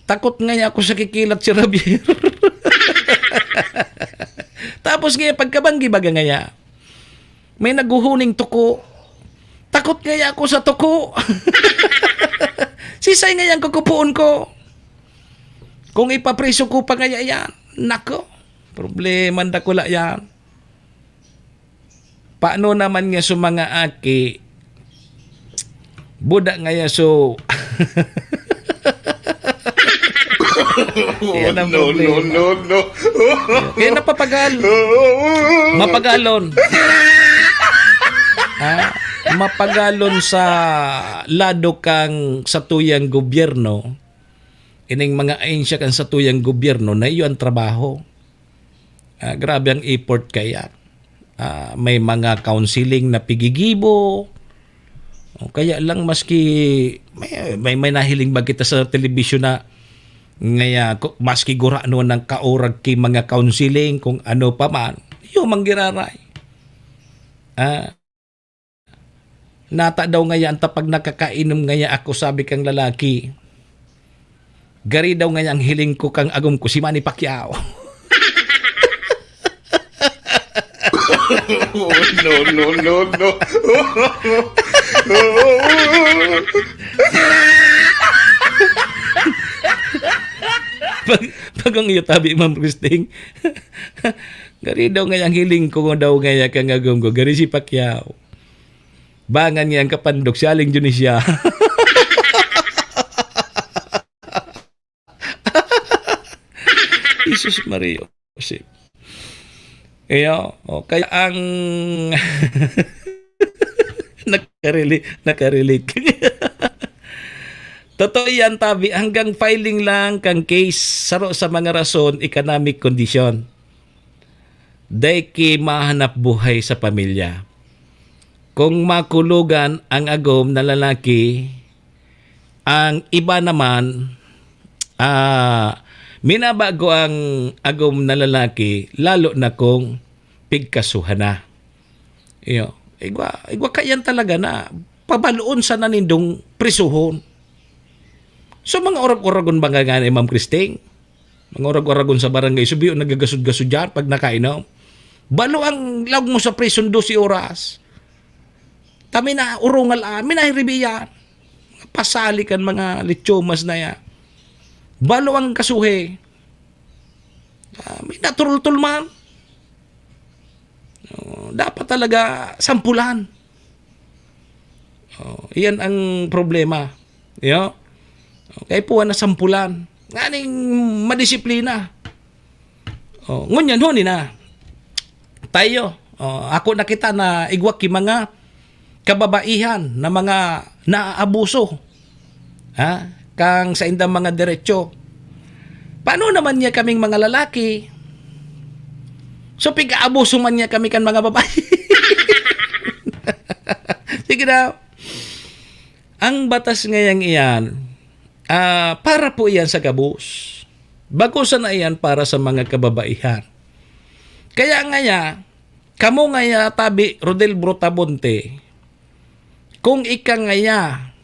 takot ngaya ako sa kikilat si Javier. Tapos ngaya, pagkabanggi baga ngaya, may naghuhuning tuko. Takot ngaya ako sa tuko. Sisay ngaya ang kukupuon ko? Kung ipapriso ko pa ngaya yan, nako, problema dakula yan. Paano naman nga sa mga aki, buda ngaya so, yan ang no, no, problema. No, no. Kaya napapagal-, mapagalon. Ha? Mapagalon sa lado kang satuyang gobyerno, ining mga ahensya kan satuyang gobyerno na iyo ang trabaho. Ah, grabe ang effort kaya. Ah, may mga counseling na pigigibo. O kaya lang maski may, may, may nahiling ba kita sa telebisyon na ngaya, ku-, maski gurano ng kaurag ki mga counseling, kung ano pa man, iyo man giraray. Ah, nata daw ngaya ang tapag nakakainom ngaya ako, sabi kang lalaki. Gari daw ngaya ang hiling ko kang agom ko si Manny Pacquiao. No, no, no, no. Pag, pag ang iyo tabi, Ma'am Christine, gari daw ngaya ang hiling ko daw ngaya kang agom ko, gari si Pacquiao. Bangan ngaya ang kapandok si Aling Dionisia. Jesus Maria Joseph. Iyo, o, kaya ang nakarili-, nakarelate. Totoo yan, tabi. Hanggang filing lang kang case, saro sa mga rason, economic condition. Dai ki mahanap buhay sa pamilya. Kung makulogan ang agom na lalaki, ang iba naman, Ah, minabago ang agom na lalaki, lalo na kung pigkasuhan na. Iyo, igwa, igwa kaiyan talaga na pabaloon sana nindong prisuhon. So, mga urag-uragon ba nga ni Ma'am Christine? Mga urag-uragon sa barangay, subiyo nagagasod-gasod diyan pag nakainom. Balo ang laog mo sa prison, dose oras. Tami na urungal, ah, minahiribiyan. Pasali kan mga litsumas na yan. Balo ang kasuhi. Ah, may naturultol man. Oh, dapat talaga sampulan. Oh, iyan ang problema. Yo? Okay, puwan na sampulan. Nganing madisiplina. Oh, ngunyan, huni na. Tayo, oh, ako nakita na igwa ki mga kababaihan na mga naaabuso. Ha? Kang saindang mga diretsyo. Paano naman niya kaming mga lalaki? So, pig-aabuso man niya kami kan mga babae. Sige daw. Ang batas ngayang iyan, ah, para po iyan sa gabos. Bako sana iyan para sa mga kababaihan. Kaya ngaya, kamo ngaya tabi, Rodel Brotabonte, kung ika ngaya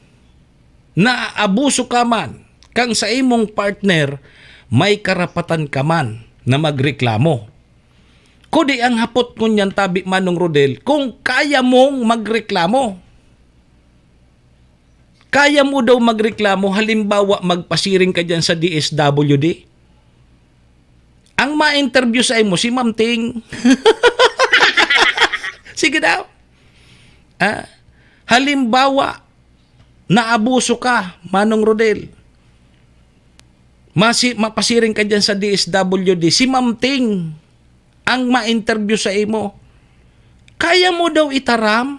naabuso ka man kang sa imong partner, may karapatan ka man na magreklamo. Kudi ang hapot ngunyan tabi, Manong Rodel, kung kaya mong magreklamo. Kaya mo daw magreklamo, halimbawa, magpasiring ka diyan sa D S W D. Ang ma-interview sa imo, si Ma'am Ting. Sige daw. Ah, halimbawa, naabuso ka, Manong Rodel. Masi-, mapasiring ka diyan sa D S W D, si Ma'am Ting ang ma-interview sa imo. Kaya mo daw itaram?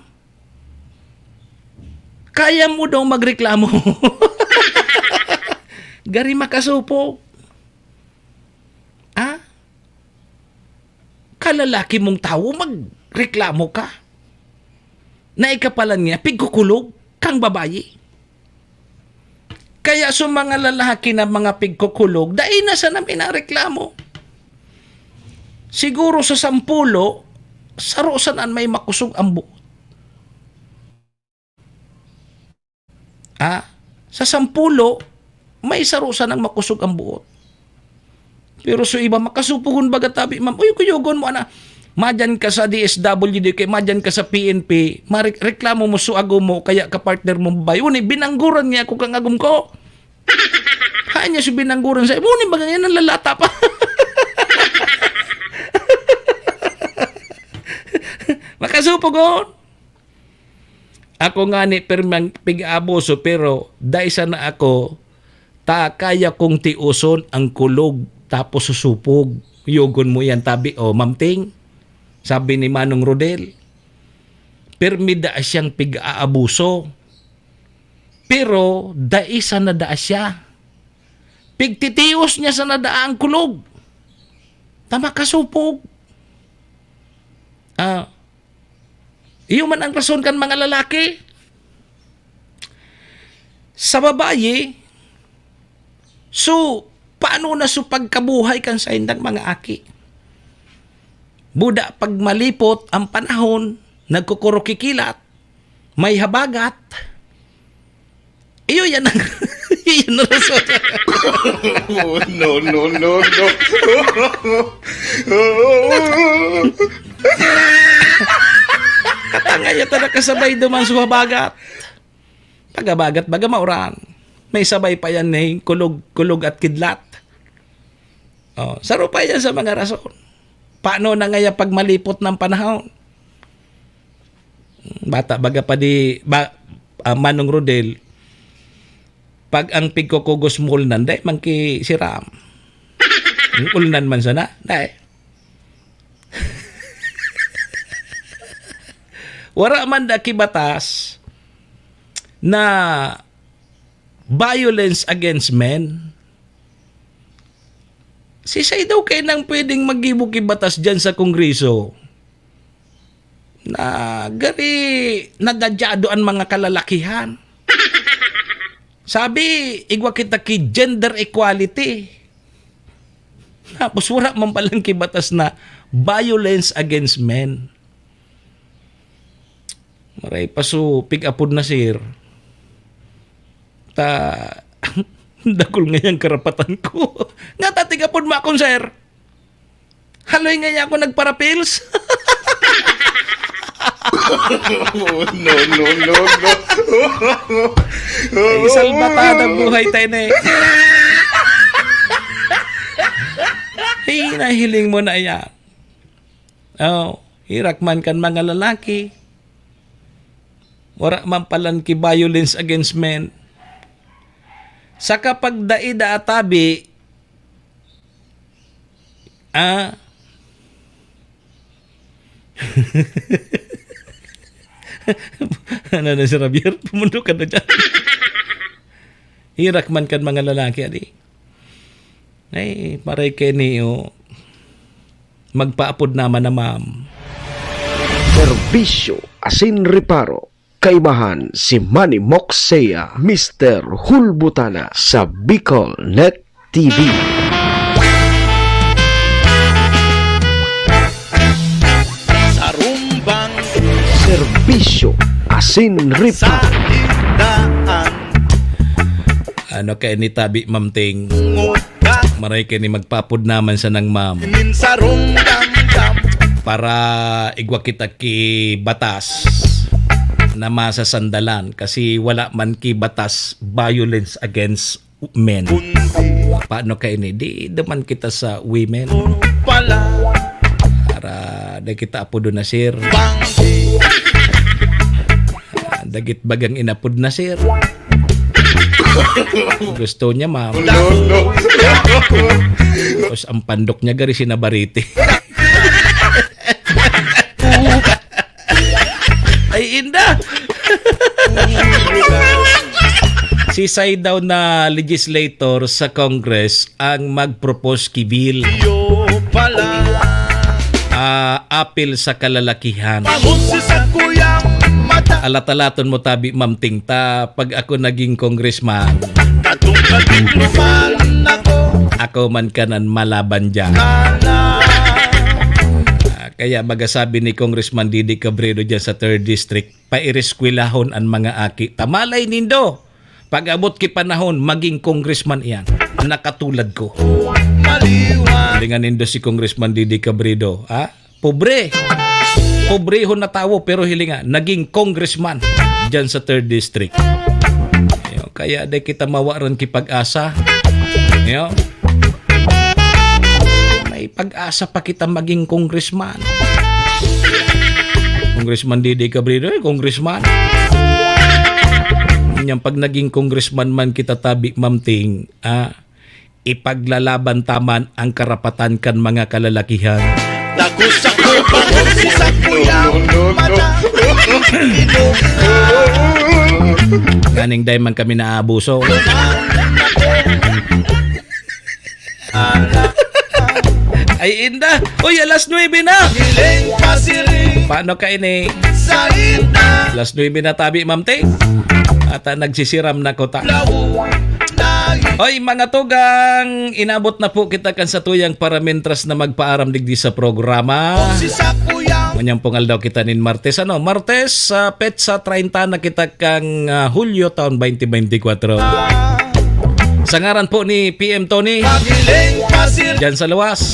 Kaya mo daw magreklamo? Gari makasupog. Ah? Kalalaki mong tawo, magreklamo ka? Na ikapalan niya, pigkukulog kang babayi. Kaya sa mga lalaki na mga pigkukulog, dai na sana minareklamo. Siguro sa sampulo, saro sana an may makosog ang buot. Ah, sa sampulo, may saro sanang makosog ang buot. Pero sa iba, makasupogon baga tabi, ma'am. Uy, kuyogon mo, ana. Madyan ka sa D S W D, kay madyan ka sa P N P, mare-, reklamo mo sa agom mo, kaya ka partner mo babae. Uni, binangguran niya ako kang agom ko. Hain niya sa binangguran sa, uni, baga yan ang lalata pa. Makasupogon. Ako ngani, pirmang pig-aabuso, pero dai sana ako, ta kaya kong tioson ang kulog tapos susupog. Yogon mo yan, tabi, o, Ma'am Ting, sabi ni Manong Rodel. Pirmi daa siyang pig-aabuso. Pero dai sana daa siya. Pigtitios niya sana daa ang kulog. Ta makasupog. Ah, iyo man ang rason kan mga lalaki. Sa babayi, so, paano na so pagkabuhay kan saindang mga aki? Buda pag malipot ang panahon, nagkukurukikilat, may habagat. Iyo yan ang, iyo yan ang rason. Oh, no, no, no, no. Katangay ata nakasabay duman sa habagat. Pag habagat, baga mauran. May sabay pa yan, eh, kulog, kulog at kidlat. Oh, saro pa yan sa mga rason. Paano na ngaya pag malipot ng panahon? Bata, baga pa di, ba, ah, Manong Rodel, pag ang pigkukugos mo ulnan, dai man ki siram. Ulnan man sana, dai. Wara man da ki batas na violence against men. Si Saidaw kayo nang pwedeng maggibo ki batas dyan sa Kongreso. Na gari nadadyado an mga kalalakihan. Sabi, igwa kita ki gender equality. Tapos wala man palang kibatas na violence against men. Maray pa so, pig-apod na, sir. Ta, dakul ngayang karapatan ko. Nga ta, tig-apod mo akon, sir. Haloy nga niya ako nagparapils. No, no, no, no. Ay, salbatada buhay tayo na eh. Hey, nahiling mo na yan. Oh, hirak man kan mga lalaki. Wala man palan ki violence against men. Sa kapag dai da atabi, ah, ano na si Javier? Pumundo ka na dyan. Hirak man kan mga lalaki, adi. Ay, maray kaini, oh. Magpaapod naman na ma'am. Serbisyo asin reparo. Kaibahan si Manny Moxea, Mister Hulbutana sa Bicol Net T V. Sarumbang Serbisyo asin sa reparo. Hindaan. Ano kaini tabi, Ma'am Ting? Nguga Maray kaini, magpaapod naman sa nang ma'am. nin sarong damdam. Para igwa kita ki batas na masasandalan kasi wala man ki batas violence against men. Kundi Paano kaini? Di naman kita sa women. pala Para di kita apodo na, sir. banggi. Ah, dagit bagang inapod na, sir. Gusto niya, ma'am. Tapos ang pandok niya, gari sinabariti. Ay, inda! Sisay daw na legislator sa Congress ang mag-propose ki bill, Iyo pala. ah, apil sa kalalakihan. Bangon si sakuyang mata. Alat-alaton mo tabi, Ma'am Ting, ta pag ako naging congressman, Katong naging luman ako. ako man kanan malaban dyan. Kala. Ah, kaya magasabi ni Congressman Didi Cabredo dyan sa third District, paireskwelahon an mga aki. Ta malay nindo, pag-abot ki panahon, maging congressman iyan. Nakatulad ko. Maliwan. Hilingan nindo si Congressman Didi Cabredo, ha? Pobre. Pobrehon na tawo, pero hilinga, naging congressman dyan sa third District. Yo, kaya di kita mawaran ki pag-asa. Yo. May pag-asa pa kita maging congressman. Congressman Didi Cabredo, eh, congressman. Ngunyan, pag naging congressman man kita tabi, Ma'am Ting, ah, ipaglalaban ta man ang karapatan kan mga kalalakihan. Tago sa kupang si sakuyang mata. Nganing dai man kami naabuso. Ay, inda! Uy, alas nuebe na! Hiling pasiring Paano kaini? sa inda. Alas nuebe na tabi, Ma'am Ting. At ah, nagsisiram na ko ta. Lawo na Hoy, mga tugang, inabot na po kita kan satuyang paramintras na magpaaram digdi sa programa. si sakuyang Manyang pungal daw kita nin Martes. Ano? Martes, sa petsa treinta na kita kang ah, Hulyo taon twenty twenty-four. Sa ngaran po ni P M Tony, Hiling pasiring dyan sa luwas.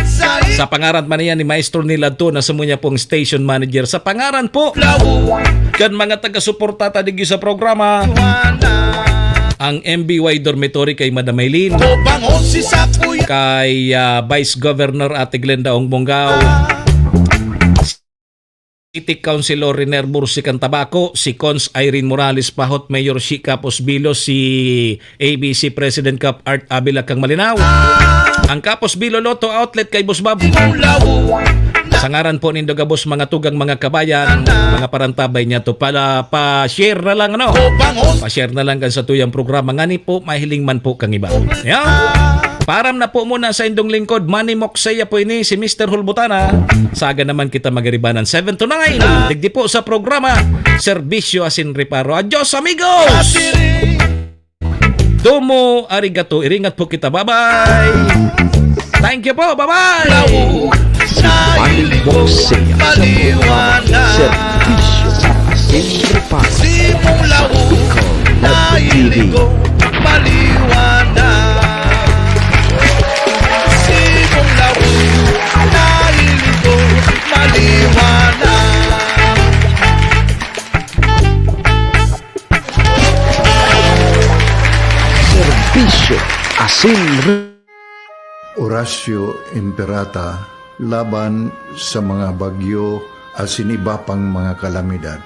sa inda. Sa pangaran man niya ni Maestro Nilad to na sumuya pong station manager. Sa pangaran po Lawo kan mga taga-suporta ta digdi sa programa, na. Ang M B Y Dormitory kay Madam Eileen, Bangon si sakuyang kay ah, Vice Governor Ate Glenda Ong Bonggao, City Councilor Riner Bursican Tabaco, si Cons Irene Morales Pahot, Mayor Shi Capos Bilo, si A B C President Cap Art Abila kang Malinao, ang Capos Bilo Lotto Outlet kay Boss Bob. Lawo Sa ngaran po nindo gabos, mga tugang, mga kabayan, mga parantabay niya to, pala pa-share na lang, ano? Bangon Pa-share na lang kan satuyang programa ngani po mahiling man po kang iba. Yan. Param na po muna sa indong lingkod, Manny Moksaya po ini, si Mister Hulbutana. Saga naman kita magaribanan seven to nine. Digdi po sa programa, Serbisyo Asin Reparo. Adios, amigos! Pasiring Domo arigato. Iringat po kita. Bye-bye. Thank you po. Bye-bye. Laog na Manny iligo, Bose sa programa maliwanag. Serbisyo sa Asin Reparo. Simong laog Bicol na Web T V. Iligo, maliwanag. Simong laog na iligo, maliwanag. Serbisyo asin re- Horacio Imperata laban sa mga bagyo asin iba pang mga kalamidad.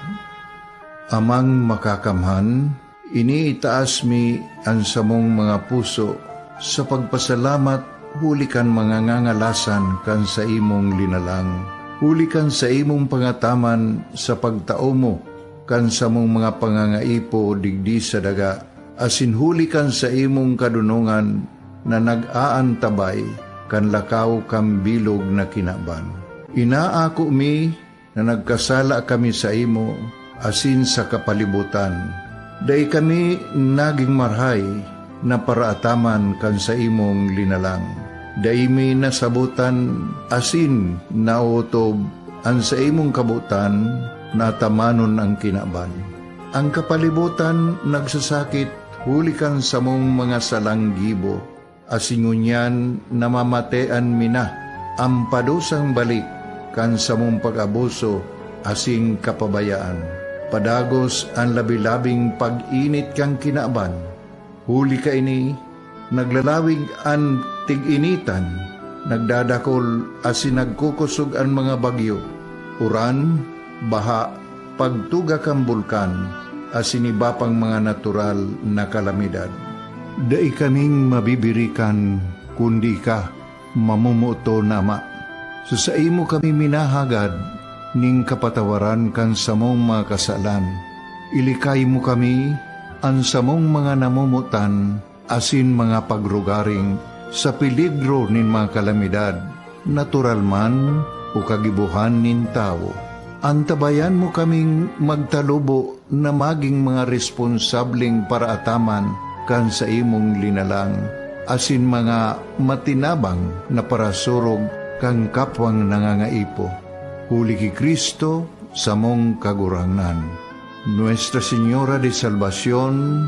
Amang Makakamhan, iniitaas mi an samong mga puso sa pagpasalamat huli kan mga ngangalasan kan saimong linalang, huli kan saimong pangataman sa pagtao mo kan samong mga pangangaipo digdi sa daga, asin huli kan saimong kadonongan na nag-aantabay kan lakaw kan bilog na kinaban. Inaako mi na nagkasala kami saimo asin sa kapalibotan. Dai kami nagin marahay na paraataman kan saimong linalang. Dai mi nasabotan asin naotob an saimong kabotan na atamanon an kinaban. An kapalibotan nagsasakit huli kan samong mga salang gibo, asin ngunyan namamatean mi na an padusang balik kan samong pag-abuso asin kapabayaan. Padagos an labi-labing pag-init kan kinaban. Huli kaini, naglalawig an tig-initan, nagdadakol asin nagkukosog an mga bagyo, uran, baha, pagtuga kan bulkan, asin iba pang mga natural na kalamidad. Dai kaming mabibirikan, kundi ika, mamomoton na Ama. Sa saimo kami minahagad nin kapatawaran kan samong mga kasalan. Ilikay mo kami, an samong mga namomotan, asin mga pagrugaring sa peligro nin mga kalamidad, natural man o kagibohan nin tawo. Antabayan mo kaming magtalubo na magin mga responsableng paraataman kan saimong linalang, asin mga matinabang na parasurog kan kapwang nangangaipo. Huli ki Cristo, samong Kagurangnan. Nuestra Señora de Salvacion,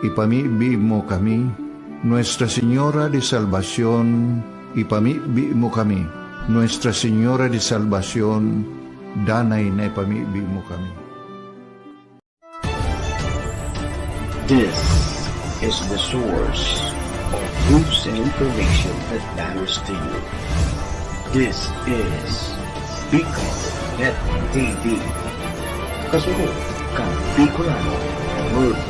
ipamibi mo kami. Nuestra Señora de Salvacion, ipamibi mo kami. Nuestra Señora de Salvacion, danay na ipamibi mo kami. This is the source of news and information that matters to you. This is Bicol Net T V. Kasunod kan Bicolano World